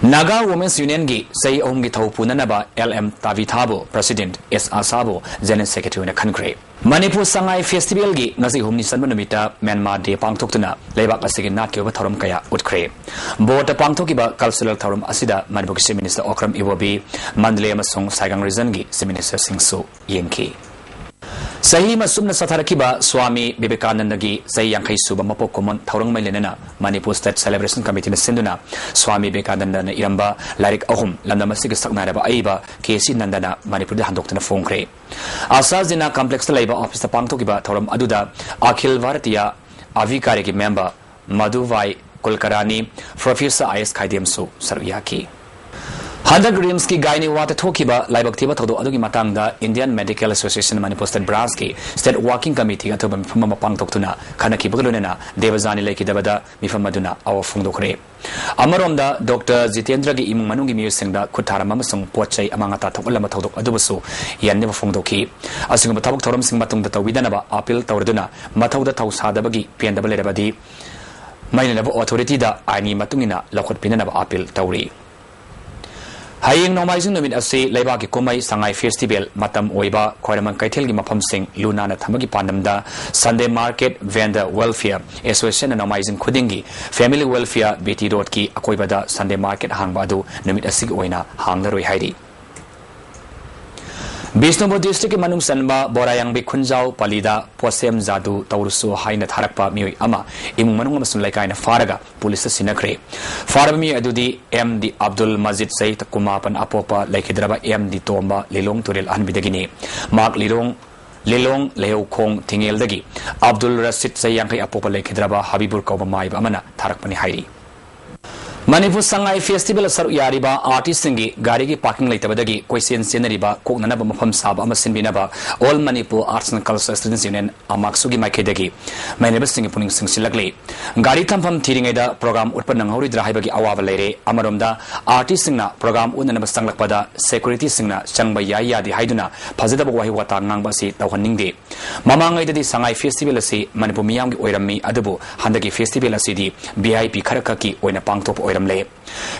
ꯅꯥꯒꯥ ꯋꯨꯃꯦꯟꯁ ꯌꯨꯅꯤꯌꯟꯒꯤ ꯆꯍꯤ ꯑꯍꯨꯝꯒꯤ ꯊꯧ ꯄꯨꯅꯅꯕ ꯑꯦꯜ ꯑꯦꯝ ꯇꯥꯕꯤꯊꯥꯕꯨ ꯄ꯭ꯔꯁꯤꯗꯦꯟꯠ, ꯑꯦꯁ ꯑꯥꯁꯥꯕꯨ ꯖꯦꯅꯔꯦꯜ ꯁꯦꯀ꯭ꯔꯦꯇꯔꯤ ꯑꯣꯏꯅ ꯈꯟꯈ꯭ꯔꯦ꯫ ꯃꯅꯤꯄꯨꯔ ꯁꯉꯥꯏ ꯐꯦꯁꯇꯤꯚꯦꯜꯒꯤ ꯉꯁꯤ ꯍꯨꯝꯅꯤ ꯆꯟꯕ ꯅꯨꯃꯤꯠꯇ ꯃ꯭ꯌꯥꯟꯃꯥꯔ ꯗꯦ ꯄꯥꯡꯊꯣꯛꯇꯨꯅ ꯂꯩꯕꯥꯛ ꯑꯁꯤꯒꯤ ꯅꯥꯠꯀꯤ ꯑꯣꯏꯕ ꯊꯧꯔꯝ ꯀꯌꯥ ꯎꯠꯈ꯭ꯔꯦ꯫ ꯕꯣꯔꯗ ꯄꯥꯡꯊꯣꯛꯈꯤꯕ ꯀꯜꯆꯔꯦꯜ ꯊꯧꯔꯝ ꯑꯁꯤꯗ ꯃꯅꯤꯄꯨꯔꯒꯤ ꯆꯤꯐ ꯃꯤꯅꯤꯁꯇꯔ ꯑꯣꯀ꯭ꯔꯝ ꯏꯕꯣꯕꯤ, ꯃꯟꯗꯂꯦ ꯑꯃꯁꯨꯡ ꯁꯥꯏꯒꯥꯡ ꯔꯤꯖꯟꯒꯤ ꯆꯤꯐ ꯃꯤꯅꯤꯁꯇꯔꯁꯤꯡꯁꯨ ꯌꯦꯡꯈꯤ꯫ ꯆꯍꯤ ꯑꯃ ꯁꯨꯞꯅ ꯆꯠꯊꯔꯛꯈꯤꯕ ꯁ꯭ꯋꯥꯃꯤ ꯕꯤꯕꯦꯀꯥꯅꯟꯗꯒꯤ ꯆꯍꯤ ꯌꯥꯡꯈꯩ ꯁꯨꯕ ꯃꯄꯣꯛ ꯀꯨꯝꯑꯣꯟ ꯊꯧꯔꯝ ꯃꯔꯤ ꯂꯩꯅꯅ ꯃꯅꯤꯄꯨꯔ ꯁ꯭ꯇꯦꯠ ꯁꯦꯂꯦꯕ꯭ꯔꯦꯁꯟ ꯀꯃꯤꯇꯤꯅ ꯁꯤꯟꯗꯨꯅ ꯁ꯭ꯋꯥꯃꯤ ꯕꯤꯕꯦꯀꯥꯅꯟꯗꯅ ꯏꯔꯝꯕ ꯂꯥꯏꯔꯤꯛ ꯑꯍꯨꯝ ꯂꯝꯗꯝ ꯑꯁꯤꯒꯤ ꯁꯛꯅꯥꯏꯔꯕ ꯑꯏꯕ ꯀꯦ ꯁꯤ ꯅꯟꯗꯅ ꯃꯅꯤꯄꯨꯔꯗ ꯍꯟꯗꯣꯛꯇꯨꯅ ꯐꯣꯡꯈ꯭ꯔꯦ꯫ ꯑꯁꯥ ꯖꯤꯅꯥ ꯀꯝꯄ꯭ꯂꯦꯛꯁꯇ ꯂꯩꯕ ꯑꯣꯐꯤꯁꯇ ꯄꯥꯡꯊꯣꯛꯈꯤꯕ ꯊꯧꯔꯝ ꯑꯗꯨꯗ ꯑꯈꯤꯜ ꯚꯥꯔꯇꯤꯌꯥ ꯑꯚꯤꯀꯥꯔꯤꯒꯤ ꯃꯦꯝꯕꯔ ꯃꯙꯨꯚꯥꯏ ꯀꯨꯜꯀꯔꯥꯅꯤ, ꯄ꯭ꯔꯣꯐꯦꯁꯔ ꯑꯥꯏ ꯑꯦꯁ ꯈꯥꯏꯗꯦꯝꯁꯨ ꯁꯔꯨꯛ ꯌꯥꯈꯤ꯫ ꯍꯟꯗꯛ ꯔꯤꯝꯁꯀꯤ ꯒꯥꯏꯅꯤ ꯋꯥꯔꯗꯇ ꯊꯣꯛꯈꯤꯕ ꯂꯥꯏꯕꯛ ꯊꯤꯕ ꯊꯧꯗꯣꯛ ꯑꯗꯨꯒꯤ ꯃꯇꯥꯡꯗ Indian Medical Association Manipur State Branchꯀꯤ State Working Committeeꯒ ꯑꯊꯨꯕ ꯃꯤꯐꯝ ꯑꯃ ꯄꯥꯡꯊꯣꯛꯇꯨꯅ ꯈꯟꯅꯈꯤꯕꯒ ꯂꯣꯏꯅꯅ ꯗꯦꯕꯖꯥꯅꯤ ꯂꯩꯈꯤꯗꯕꯗ ꯃꯤꯐꯝ ꯑꯗꯨꯅ ꯑꯋꯥ ꯐꯣꯡꯗꯣꯛꯈ꯭ꯔꯦ꯫ ꯑꯃꯔꯣꯝꯗ ꯗꯣꯛꯇꯔ ꯖꯤꯇꯦꯟꯗ꯭ꯔꯒꯤ ꯏꯃꯨꯡ ꯃꯅꯨꯡꯒꯤ ꯃꯤꯑꯣꯏꯁꯤꯡꯗ ꯈꯨꯠ ꯊꯥꯔꯝꯕ ꯑꯃꯁꯨꯡ ꯄꯣꯠ ꯆꯩ ꯑꯃꯥꯡ ꯑꯇꯥ ꯊꯣꯛꯍꯜꯂꯝꯕ ꯊꯧꯗꯣꯛ ꯑꯗꯨꯕꯨꯁꯨ ꯌꯥꯅꯤꯡꯗꯕ ꯐꯣꯡꯗꯣꯛꯈꯤ꯫ ꯑꯁꯤꯒꯨꯝꯕ ꯊꯕꯛ ꯊꯧꯔꯝꯁꯤꯡ ꯃꯇꯨꯡꯗ ꯇꯧꯕꯤꯗꯅꯕ ꯑꯥꯄꯤꯜ ꯇꯧꯔꯗꯨꯅ ꯃꯊꯧꯗ ꯊꯧ ꯁꯥꯗꯕꯒꯤ ꯄꯦꯟꯗꯕ ꯂꯩꯔꯕꯗꯤ ꯃꯔꯤ ꯂꯩꯅꯕ ꯑꯣꯊꯣꯔꯤꯇꯤꯗ ꯑꯥꯏꯟꯒꯤ ꯃꯇꯨꯡ ꯏꯟꯅ ꯂꯧꯈꯠꯄꯤꯅꯅꯕ ꯑꯥꯄꯤꯜ ꯇꯧꯔꯤ꯫ ꯍꯌꯦꯡ ꯅꯣꯡꯃꯥꯏꯖꯤꯡ ꯅꯨꯃꯤꯠ ꯑꯁꯤ ꯂꯩꯕꯥꯛꯀꯤ ꯀꯨꯝꯍꯩ ꯁꯉꯥꯏ ꯐꯦꯁꯇꯤꯚꯦꯜ ꯃꯇꯝ ꯑꯣꯏꯕ ꯈ꯭ꯋꯥꯏꯔꯝꯕꯟ ꯀꯩꯊꯦꯜꯒꯤ ꯃꯐꯝꯁꯤꯡ ꯂꯨ ꯅꯥꯟꯅ ꯊꯝꯕꯒꯤ ꯄꯥꯟꯗꯝꯗ Sunday Market Vendor Welfare Associationꯅ ꯅꯣꯡꯃꯥꯏꯖꯤꯡ ꯈꯨꯗꯤꯡꯒꯤ Family Welfare ꯕꯤ ꯇꯤ ꯔꯣꯗꯀꯤ ꯑꯀꯣꯏꯕꯗ Sunday Market ꯍꯥꯡꯕ ꯑꯗꯨ ꯅꯨꯃꯤꯠ ꯑꯁꯤꯒꯤ ꯑꯣꯏꯅ ꯍꯥꯡꯂꯔꯣꯏ ꯍꯥꯏꯔꯤ꯫ ꯕꯤꯁꯅꯨꯄꯨꯔ ꯗꯤꯁꯇ꯭ꯔꯤꯛꯀꯤ ꯃꯅꯨꯡ ꯆꯟꯕ ꯕꯣꯔꯥꯌꯥꯡꯕꯤ ꯈꯨꯟꯖꯥꯎ ꯄꯂꯤꯗ ꯄꯣꯠꯁꯦꯝ ꯖꯥꯗꯨ ꯇꯧꯔꯨꯁꯨ ꯍꯥꯏꯅ ꯊꯥꯔꯛꯄ ꯃꯤꯑꯣꯏ ꯑꯃ ꯏꯃꯨꯡ ꯃꯅꯨꯡ ꯑꯃꯁꯨꯡ ꯂꯩꯀꯥꯏꯅ ꯐꯥꯔꯒ ꯄꯨꯂꯤꯁꯇ ꯁꯤꯟꯅꯈ꯭ꯔꯦ꯫ ꯐꯥꯔꯕ ꯃꯤꯑꯣꯏ ꯑꯗꯨꯗꯤ ꯑꯦꯝ ꯗꯤ ꯑꯕꯗꯨꯜ ꯃꯖꯤꯗ, ꯆꯍꯤ ꯀꯨꯟꯃꯥꯄꯟ ꯑꯄꯣꯛꯄ, ꯂꯩꯈꯤꯗ꯭ꯔꯕ ꯑꯦꯝ ꯗꯤ ꯇꯣꯝꯕ, ꯂꯤꯂꯣꯡ ꯇꯨꯔꯦꯜ ꯑꯍꯟꯕꯤꯗꯒꯤꯅꯤ꯫ ꯃꯍꯥꯛ ꯂꯤꯂꯣꯡ, ꯂꯤꯂꯣꯡ ꯂꯩꯍꯧꯈꯣꯡ ꯊꯤꯡꯉꯦꯜꯗꯒꯤ ꯑꯕꯗꯨꯜ ꯔꯁꯤꯗ, ꯆꯍꯤ ꯌꯥꯡꯈꯩ ꯑꯄꯣꯛꯄ, ꯂꯩꯈꯤꯗ꯭ꯔꯕ ꯍꯕꯤꯕꯨꯔ ꯀꯧꯕ ꯃꯥꯏꯕ ꯑꯃꯅ ꯊꯥꯔꯛꯄꯅꯤ ꯍꯥꯏꯔꯤ꯫ ꯃꯅꯤꯄꯨꯔ ꯁꯉꯥꯏ ꯐꯦꯁꯇꯤꯚꯦꯜ ꯁꯔꯨꯛ ꯌꯥꯔꯤꯕ ꯑꯥꯔꯇꯤꯁꯁꯤꯡꯒꯤ ꯒꯥꯔꯤꯒꯤ ꯄꯥꯔꯀꯤꯡ ꯂꯩꯇꯕꯗꯒꯤ ꯀꯣꯏꯆꯦꯟ ꯆꯦꯟꯅꯔꯤꯕ ꯀꯣꯛꯅꯅꯕ ꯃꯐꯝ ꯁꯥꯕ ꯑꯃ ꯁꯤꯟꯕꯤꯅꯕ All Manipur Arts and Culture Students Union, ꯑꯃꯥꯛꯁꯨꯒꯤ ꯃꯥꯏꯀꯩꯗꯒꯤ ꯃꯤꯍꯩꯔꯣꯏꯁꯤꯡꯒꯤ ꯄꯨꯛꯅꯤꯡ ꯆꯤꯡꯁꯤꯜꯂꯛꯂꯤ꯫ ꯒꯥꯔꯤ ꯊꯝꯐꯝ ꯊꯤꯔꯤꯉꯩꯗ ꯄ꯭ꯔꯣꯒ꯭ꯔꯥꯝ ꯎꯠꯄ ꯅꯪꯍꯧꯔꯣꯏꯗ꯭ꯔꯥ ꯍꯥꯏꯕꯒꯤ ꯑꯋꯥꯕ ꯂꯩꯔꯦ꯫ ꯑꯃꯔꯣꯝꯗ, ꯑꯥꯔꯇꯤꯁꯁꯤꯡꯅ ꯄ꯭ꯔꯣꯒ꯭ꯔꯥꯝ ꯎꯠꯅꯅꯕ ꯆꯪꯂꯛꯄꯗ ꯁꯦꯀ꯭ꯌꯨꯔꯤꯇꯤꯁꯤꯡꯅ ꯆꯪꯕ ꯌꯥꯏ ꯌꯥꯗꯦ ꯍꯥꯏꯗꯨꯅ ꯐꯖꯗꯕ ꯋꯥꯍꯩ ꯋꯥꯇꯥ ꯉꯥꯡꯕ ꯑꯁꯤ ꯇꯧꯍꯟꯅꯤꯡꯗꯦ꯫ ꯃꯃꯥꯡꯉꯩꯗꯗꯤ ꯁꯉꯥꯏ ꯐꯦꯁꯇꯤꯚꯦꯜ ꯑꯁꯤ ꯃꯅꯤꯄꯨꯔ ꯃꯤꯌꯥꯝꯒꯤ ꯑꯣꯏꯔꯝꯃꯤ, ꯑꯗꯨꯕꯨ ꯍꯟꯗꯛꯀꯤ ꯐꯦꯁꯇꯤꯚꯦꯜ ꯑꯁꯤꯗꯤ ꯚꯤ ꯑꯥꯏ ꯄꯤ ꯈꯔꯈꯛꯀꯤ ꯑꯣꯏꯅ ꯄꯥꯡꯊꯣꯛꯄ ꯑꯣꯏꯔꯝꯂꯦ꯫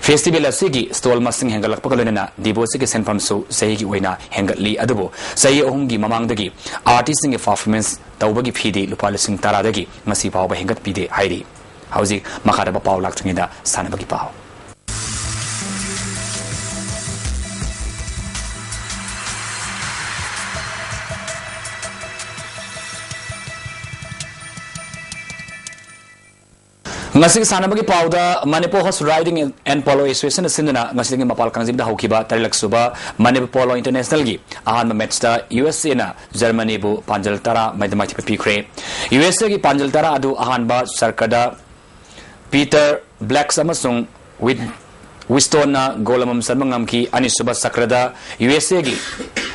ꯐꯦꯁꯇꯤꯚꯦꯜ ꯑꯁꯤꯒꯤ ꯁ꯭ꯇꯣꯜ ꯃꯁꯤꯡ ꯍꯦꯟꯒꯠꯂꯛꯄꯒ ꯂꯣꯏꯅꯅ ꯗꯤꯕꯣꯁꯤꯒꯤ ꯁꯦꯟꯐꯝꯁꯨ ꯆꯍꯤꯒꯤ ꯑꯣꯏꯅ ꯍꯦꯟꯒꯠꯂꯤ, ꯑꯗꯨꯕꯨ ꯆꯍꯤ ꯑꯍꯨꯝꯒꯤ ꯃꯃꯥꯡꯗꯒꯤ ꯑꯥꯔꯇꯤꯁꯁꯤꯡꯒꯤ ꯄꯔꯐꯣꯔꯃꯦꯟꯁ ꯇꯧꯕꯒꯤ ꯐꯤꯗꯤ ꯂꯨꯄꯥ ꯂꯤꯁꯤꯡ ꯇꯔꯥꯗꯒꯤ ꯉꯁꯤ ꯐꯥꯎꯕ ꯍꯦꯟꯒꯠꯄꯤꯗꯦ ꯍꯥꯏꯔꯤ꯫ ꯍꯧꯖꯤꯛ ꯃꯈꯥ ꯇꯥꯕ ꯄꯥꯎ ꯂꯥꯛꯇ꯭ꯔꯤꯉꯩꯗ ꯁꯥꯟꯅꯕꯒꯤ ꯄꯥꯎ꯫ ꯉꯁꯤꯒꯤ ꯁꯥꯟꯅꯕꯒꯤ ꯄꯥꯎꯗ, Manipur Horse Riding and Polo Association ꯁꯤꯟꯗꯨꯅ ꯉꯁꯤꯗꯒꯤ ꯃꯄꯥꯜ ꯀꯥꯡꯖꯩꯕꯨꯡꯗ ꯍꯧꯈꯤꯕ ꯇꯔꯦꯠꯂꯛ ꯁꯨꯕ Manipur Polo International ꯒꯤ ꯑꯍꯥꯟꯕ ꯃꯦꯠꯆꯇ ꯌꯨ ꯑꯦꯁ ꯑꯦꯅ ꯖꯔꯃꯅꯤꯕꯨ ꯄꯥꯟꯖꯜ ꯇꯔꯥ ꯃꯩꯗ ꯃꯥꯏꯊꯤꯕ ꯄꯤꯈ꯭ꯔꯦ꯫ ꯌꯨ ꯑꯦꯁ ꯑꯦꯒꯤ ꯄꯥꯟꯖꯜ ꯇꯔꯥ ꯑꯗꯨ ꯑꯍꯥꯟꯕ ꯁꯔꯀꯗ ꯄꯤꯇꯔ ꯕ꯭ꯂꯦꯛꯁ ꯑꯃꯁꯨꯡ ꯋꯤꯠ-, ꯋꯤꯁꯇꯣꯟꯅ ꯒꯣꯜ ꯑꯃꯃꯝ ꯆꯟꯕ ꯉꯝꯈꯤ꯫ ꯑꯅꯤꯁꯨꯕ ꯁꯀ꯭ꯔꯗ ꯌꯨ ꯑꯦꯁ ꯑꯦꯒꯤ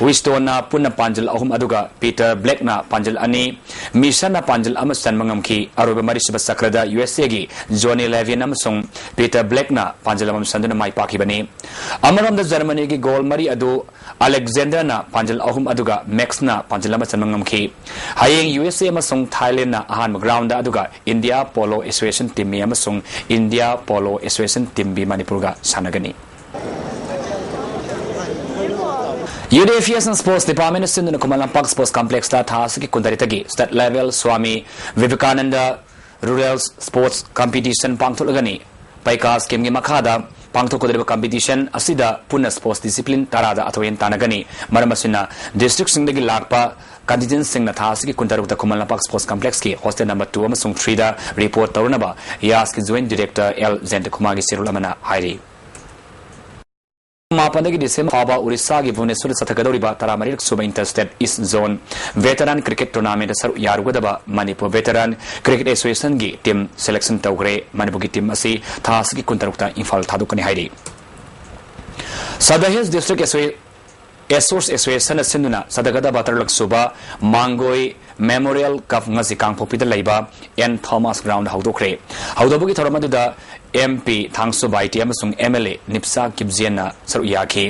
ꯋꯤꯁꯇꯣꯟꯅ ꯄꯨꯟꯅ ꯄꯥꯟꯖꯜ ꯑꯍꯨꯝ, ꯑꯗꯨꯒ ꯄꯤꯇꯔ ꯕ꯭ꯂꯦꯛꯅ ꯄꯥꯟꯖꯜ ꯑꯅꯤ, ꯃꯤꯁꯟꯅ ꯄꯥꯟꯖꯜ ꯑꯃ ꯆꯟꯕ ꯉꯝꯈꯤ꯫ ꯑꯔꯣꯏꯕ ꯃꯔꯤꯁꯨꯕ ꯁꯀ꯭ꯔꯗ ꯌꯨ ꯑꯦꯁ ꯑꯦꯒꯤ ꯖꯣꯅꯤ ꯂꯦꯚꯤꯟ ꯑꯃꯁꯨꯡ ꯄꯤꯇꯔ ꯕ꯭ꯂꯦꯛꯅ ꯄꯥꯟꯖꯜ ꯑꯃꯃꯝ ꯆꯟꯗꯨꯅ ꯃꯥꯏ ꯄꯥꯛꯈꯤꯕꯅꯤ꯫ ꯑꯃꯔꯣꯝꯗ, ꯖꯔꯃꯅꯤꯒꯤ ꯒꯣꯜ ꯃꯔꯤ ꯑꯗꯨ ꯑꯂꯦꯛꯖꯦꯟꯗꯔꯅ ꯄꯥꯟꯖꯜ ꯑꯍꯨꯝ ꯑꯗꯨꯒ ꯃꯦꯛꯁꯅ ꯄꯥꯟꯖꯜ ꯑꯃ ꯆꯟꯕ ꯉꯝꯈꯤ꯫ ꯍꯌꯦꯡ ꯌꯨ ꯑꯦꯁ ꯑꯦ ꯑꯃꯁꯨꯡ ꯊꯥꯏꯂꯦꯟꯗꯅ ꯑꯍꯥꯟꯕ ꯒ꯭ꯔꯥꯎꯟꯗ, ꯑꯗꯨꯒ ꯏꯟꯗꯤꯌꯥ ꯄꯣꯂꯣ ꯑꯦꯁꯣꯁꯤꯌꯦꯁꯟ ꯇꯤꯝ ꯃꯤ ꯑꯃꯁꯨꯡ India polo association team B ꯃꯅꯤꯄꯨꯔꯒ ꯁꯥꯟꯅꯒꯅꯤ꯫ Youth Affairs and Sports Department ꯁꯤꯟꯗꯨꯅ ꯈꯨꯃꯟ ꯂꯝꯄꯥꯛ ꯁ꯭ꯄꯣꯔꯠꯁ ꯀꯝꯄ꯭ꯂꯦꯛꯁꯇ ꯊꯥ ꯑꯁꯤꯒꯤ ꯀꯨꯟꯇꯔꯦꯠꯇꯒꯤ state level Swami Vivekananda rural sports competition ꯄꯥꯡꯊꯣꯛꯂꯒꯅꯤ꯫ ꯄꯩꯀꯥ ꯁ꯭ꯀꯤꯝꯒꯤ ꯃꯈꯥꯗ ꯄꯥꯡꯊꯣꯛꯀꯗꯧꯔꯤꯕ competition ꯑꯁꯤꯗ ꯄꯨꯟꯅ sports discipline ꯇꯔꯥꯗ ꯑꯊꯣꯏ ꯑꯍꯦꯟ ꯇꯥꯟꯅꯒꯅꯤ꯫ ꯃꯔꯝ ꯑꯁꯤꯅ districtꯁꯤꯡꯗꯒꯤ ꯂꯥꯛꯄ contingentꯁꯤꯡꯅ ꯊꯥ ꯑꯁꯤꯒꯤ ꯀꯨꯟꯇꯔꯨꯛꯇ Khuman Lampak sports complexꯀꯤ hostel number two ꯑꯃꯁꯨꯡ threeꯗ report ꯇꯧꯔꯅꯕ ꯌꯥꯁꯀꯤ joint director ꯑꯦꯜ ꯖꯌꯟꯇꯀꯨꯃꯥꯔꯒꯤ ꯆꯦꯔꯣꯜ ꯑꯃꯅ ꯍꯥꯏꯔꯤ꯫ ꯃꯥꯄꯟꯗꯒꯤ ꯗꯤꯁꯦꯝꯕꯔ ꯐꯥꯎꯕ ꯑꯣꯔꯤꯁꯥꯒꯤ ꯚꯨꯕꯅꯦꯁꯣꯔꯗ ꯆꯠꯊꯒꯗꯧꯔꯤꯕ ꯇꯔꯥꯃꯔꯤꯔꯛ ꯁꯨꯕ inter state East zone veteran cricket tournamentꯇ ꯁꯔꯨꯛ ꯌꯥꯔꯨꯒꯗꯕ Manipur veteran cricket associationꯒꯤ team selection ꯇꯧꯈ꯭ꯔꯦ꯫ ꯃꯅꯤꯄꯨꯔꯒꯤ team ꯑꯁꯤ ꯊꯥ ꯑꯁꯤꯒꯤ ꯀꯨꯟꯇꯔꯨꯛꯇ ꯏꯝꯐꯥꯜ ꯊꯥꯗꯣꯛꯀꯅꯤ ꯍꯥꯏꯔꯤ꯫ Sadar Hills District Association ꯑꯦꯁꯣꯁ ꯑꯦꯁꯣꯁꯤꯌꯦꯁꯟꯅ ꯁꯤꯟꯗꯨꯅ ꯆꯠꯊꯒꯗꯕ ꯇꯔꯨꯛꯂꯛ ꯁꯨꯕ ꯃꯥꯡꯒꯣꯏ Memorial Cup ꯉꯁꯤ ꯀꯥꯡꯄꯣꯛꯄꯤꯗ ꯂꯩꯕ ꯑꯦꯟ ꯊꯣꯃꯥꯁ ground ꯍꯧꯗꯣꯛꯈ꯭ꯔꯦ꯫ ꯍꯧꯗꯣꯛꯄꯒꯤ ꯊꯧꯔꯝ ꯑꯗꯨꯗ MP ꯊꯥꯡꯁꯨ ꯕꯥꯏꯇꯤ ꯑꯃꯁꯨꯡ MLA ꯅꯤꯞꯁꯥ ꯀꯤꯞꯖꯤꯌꯟꯅ ꯁꯔꯨꯛ ꯌꯥꯈꯤ꯫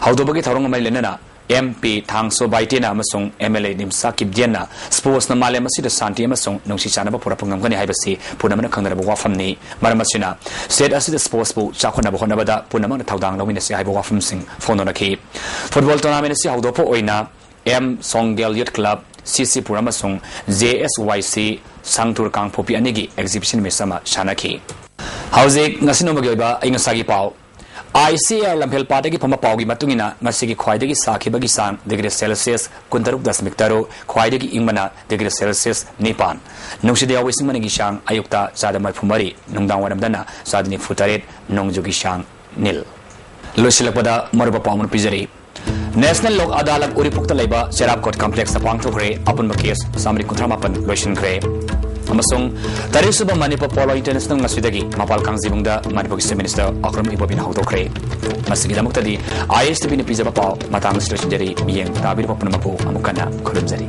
ꯍꯧꯗꯣꯛꯄꯒꯤ ꯊꯧꯔꯝꯒ ꯃꯔꯤ ꯂꯩꯅꯅ MP ꯊꯥꯡꯁꯨ ꯕꯥꯏꯇꯤꯅ ꯑꯃꯁꯨꯡ MLA ꯅꯤꯝꯁꯥ ꯀꯤꯞꯖꯤꯌꯟꯅ sportsꯅ ꯃꯥꯂꯦꯝ ꯑꯁꯤꯗ ꯁꯥꯟꯇꯤ ꯑꯃꯁꯨꯡ ꯅꯨꯡꯁꯤ ꯆꯥꯟꯅꯕ ꯄꯨꯔꯛꯄ ꯉꯝꯒꯅꯤ ꯍꯥꯏꯕꯁꯤ ꯄꯨꯝꯅꯃꯛꯅ ꯈꯪꯅꯔꯕ ꯋꯥꯐꯝꯅꯤ꯫ ꯃꯔꯝ ꯑꯁꯤꯅ state ꯑꯁꯤꯗ sportsꯄꯨ ꯆꯥꯎꯈꯠꯅꯕ ꯍꯣꯠꯅꯕꯗ ꯄꯨꯝꯅꯃꯛꯅ ꯊꯧꯗꯥꯡ ꯂꯧꯃꯤꯟꯅꯁꯤ ꯍꯥꯏꯕ ꯋꯥꯐꯝꯁꯤꯡ ꯐꯣꯡꯗꯣꯛꯅꯈꯤ꯫ Football tournament ꯑꯁꯤ ꯍꯧꯗꯣꯛꯄ ꯑꯣꯏꯅ ꯑꯦꯝ ꯁꯣꯡꯒꯦꯜ Youth Club, ꯁꯤꯁꯤꯄꯨꯔ ꯑꯃꯁꯨꯡ JSYC ꯁꯪꯇꯨꯔ ꯀꯥꯡꯄꯣꯛꯄꯤ ꯑꯅꯤꯒꯤ exhibition match ꯑꯃ ꯁꯥꯟꯅꯈꯤ꯫ ꯍꯧꯖꯤꯛ ꯉꯁꯤ ꯅꯣꯡꯃꯒꯤ ꯑꯣꯏꯕ ꯑꯏꯪ ꯑꯁꯥꯒꯤ ꯄꯥꯎ꯫ ICAR ꯂꯝꯐꯦꯜ ꯄꯥꯠꯇꯒꯤ ꯐꯪꯕ ꯄꯥꯎꯒꯤ ꯃꯇꯨꯡ ꯏꯟꯅ, ꯉꯁꯤꯒꯤ ꯈ꯭ꯋꯥꯏꯗꯒꯤ ꯁꯥꯈꯤꯕꯒꯤ ꯆꯥꯡ degree Celsius ꯀꯨꯟꯇꯔꯨꯛ ꯗꯁꯃꯤꯛ ꯇꯔꯨꯛ, ꯈ꯭ꯋꯥꯏꯗꯒꯤ ꯏꯪꯕꯅ degree Celsius ꯅꯤꯄꯥꯟ꯫ ꯅꯨꯡꯁꯤꯠꯇ ꯌꯥꯎꯕ ꯏꯁꯤꯡ ꯃꯅꯤꯒꯤ ꯆꯥꯡ ꯑꯌꯨꯛꯇ ꯆꯥꯗ ꯃꯔꯤꯐꯨ ꯃꯔꯤ, ꯅꯨꯡꯗꯥꯡ ꯋꯥꯏꯔꯝꯗꯅ ꯆꯥꯗ ꯅꯤꯐꯨ ꯇꯔꯦꯠ, ꯅꯣꯡꯖꯨꯒꯤ ꯆꯥꯡ ꯅꯤꯜ꯫ ꯂꯣꯏꯁꯤꯜꯂꯛꯄꯗ ꯃꯔꯨꯑꯣꯏꯕ ꯄꯥꯎ ꯑꯃ ꯄꯤꯖꯔꯤ꯫ National Lok Adalat ꯎꯔꯤꯄꯣꯛꯇ ꯂꯩꯕ ꯆꯦꯔꯥꯞꯀꯣꯠ complexꯇ ꯄꯥꯡꯊꯣꯛꯈ꯭ꯔꯦ꯫ ꯑꯄꯨꯟꯕ case ꯆꯥꯃꯔꯤ ꯀꯨꯟꯊ꯭ꯔꯥ ꯃꯥꯄꯟ ꯂꯣꯏꯁꯤꯟꯈ꯭ꯔꯦ꯫ ꯑꯃꯁꯨꯡ ꯇꯔꯦꯠꯁꯨꯕ ꯃꯅꯤꯄꯨꯔ Polo International ꯉꯁꯤꯗꯒꯤ ꯃꯄꯥꯜ ꯀꯥꯡꯖꯩꯕꯨꯡꯗ ꯃꯅꯤꯄꯨꯔꯒꯤ Chief Minister ꯑꯀꯔꯝ ꯏꯕꯣꯕꯤꯅ ꯍꯧꯗꯣꯛꯈ꯭ꯔꯦ꯫ ꯃꯁꯤꯒꯤꯗꯃꯛꯇꯗꯤ ISTVꯅ ꯄꯤꯖꯕ ꯄꯥꯎ ꯃꯇꯥꯡ ꯑꯁꯤꯗ ꯂꯣꯏꯁꯤꯟꯖꯔꯤ꯫ ꯃꯤꯠꯌꯦꯡ ꯇꯥꯕꯤꯔꯤꯕ ꯄꯨꯝꯅꯃꯛꯄꯨ ꯑꯃꯨꯛ ꯍꯟꯅ ꯈꯨꯔꯨꯝꯖꯔꯤ꯫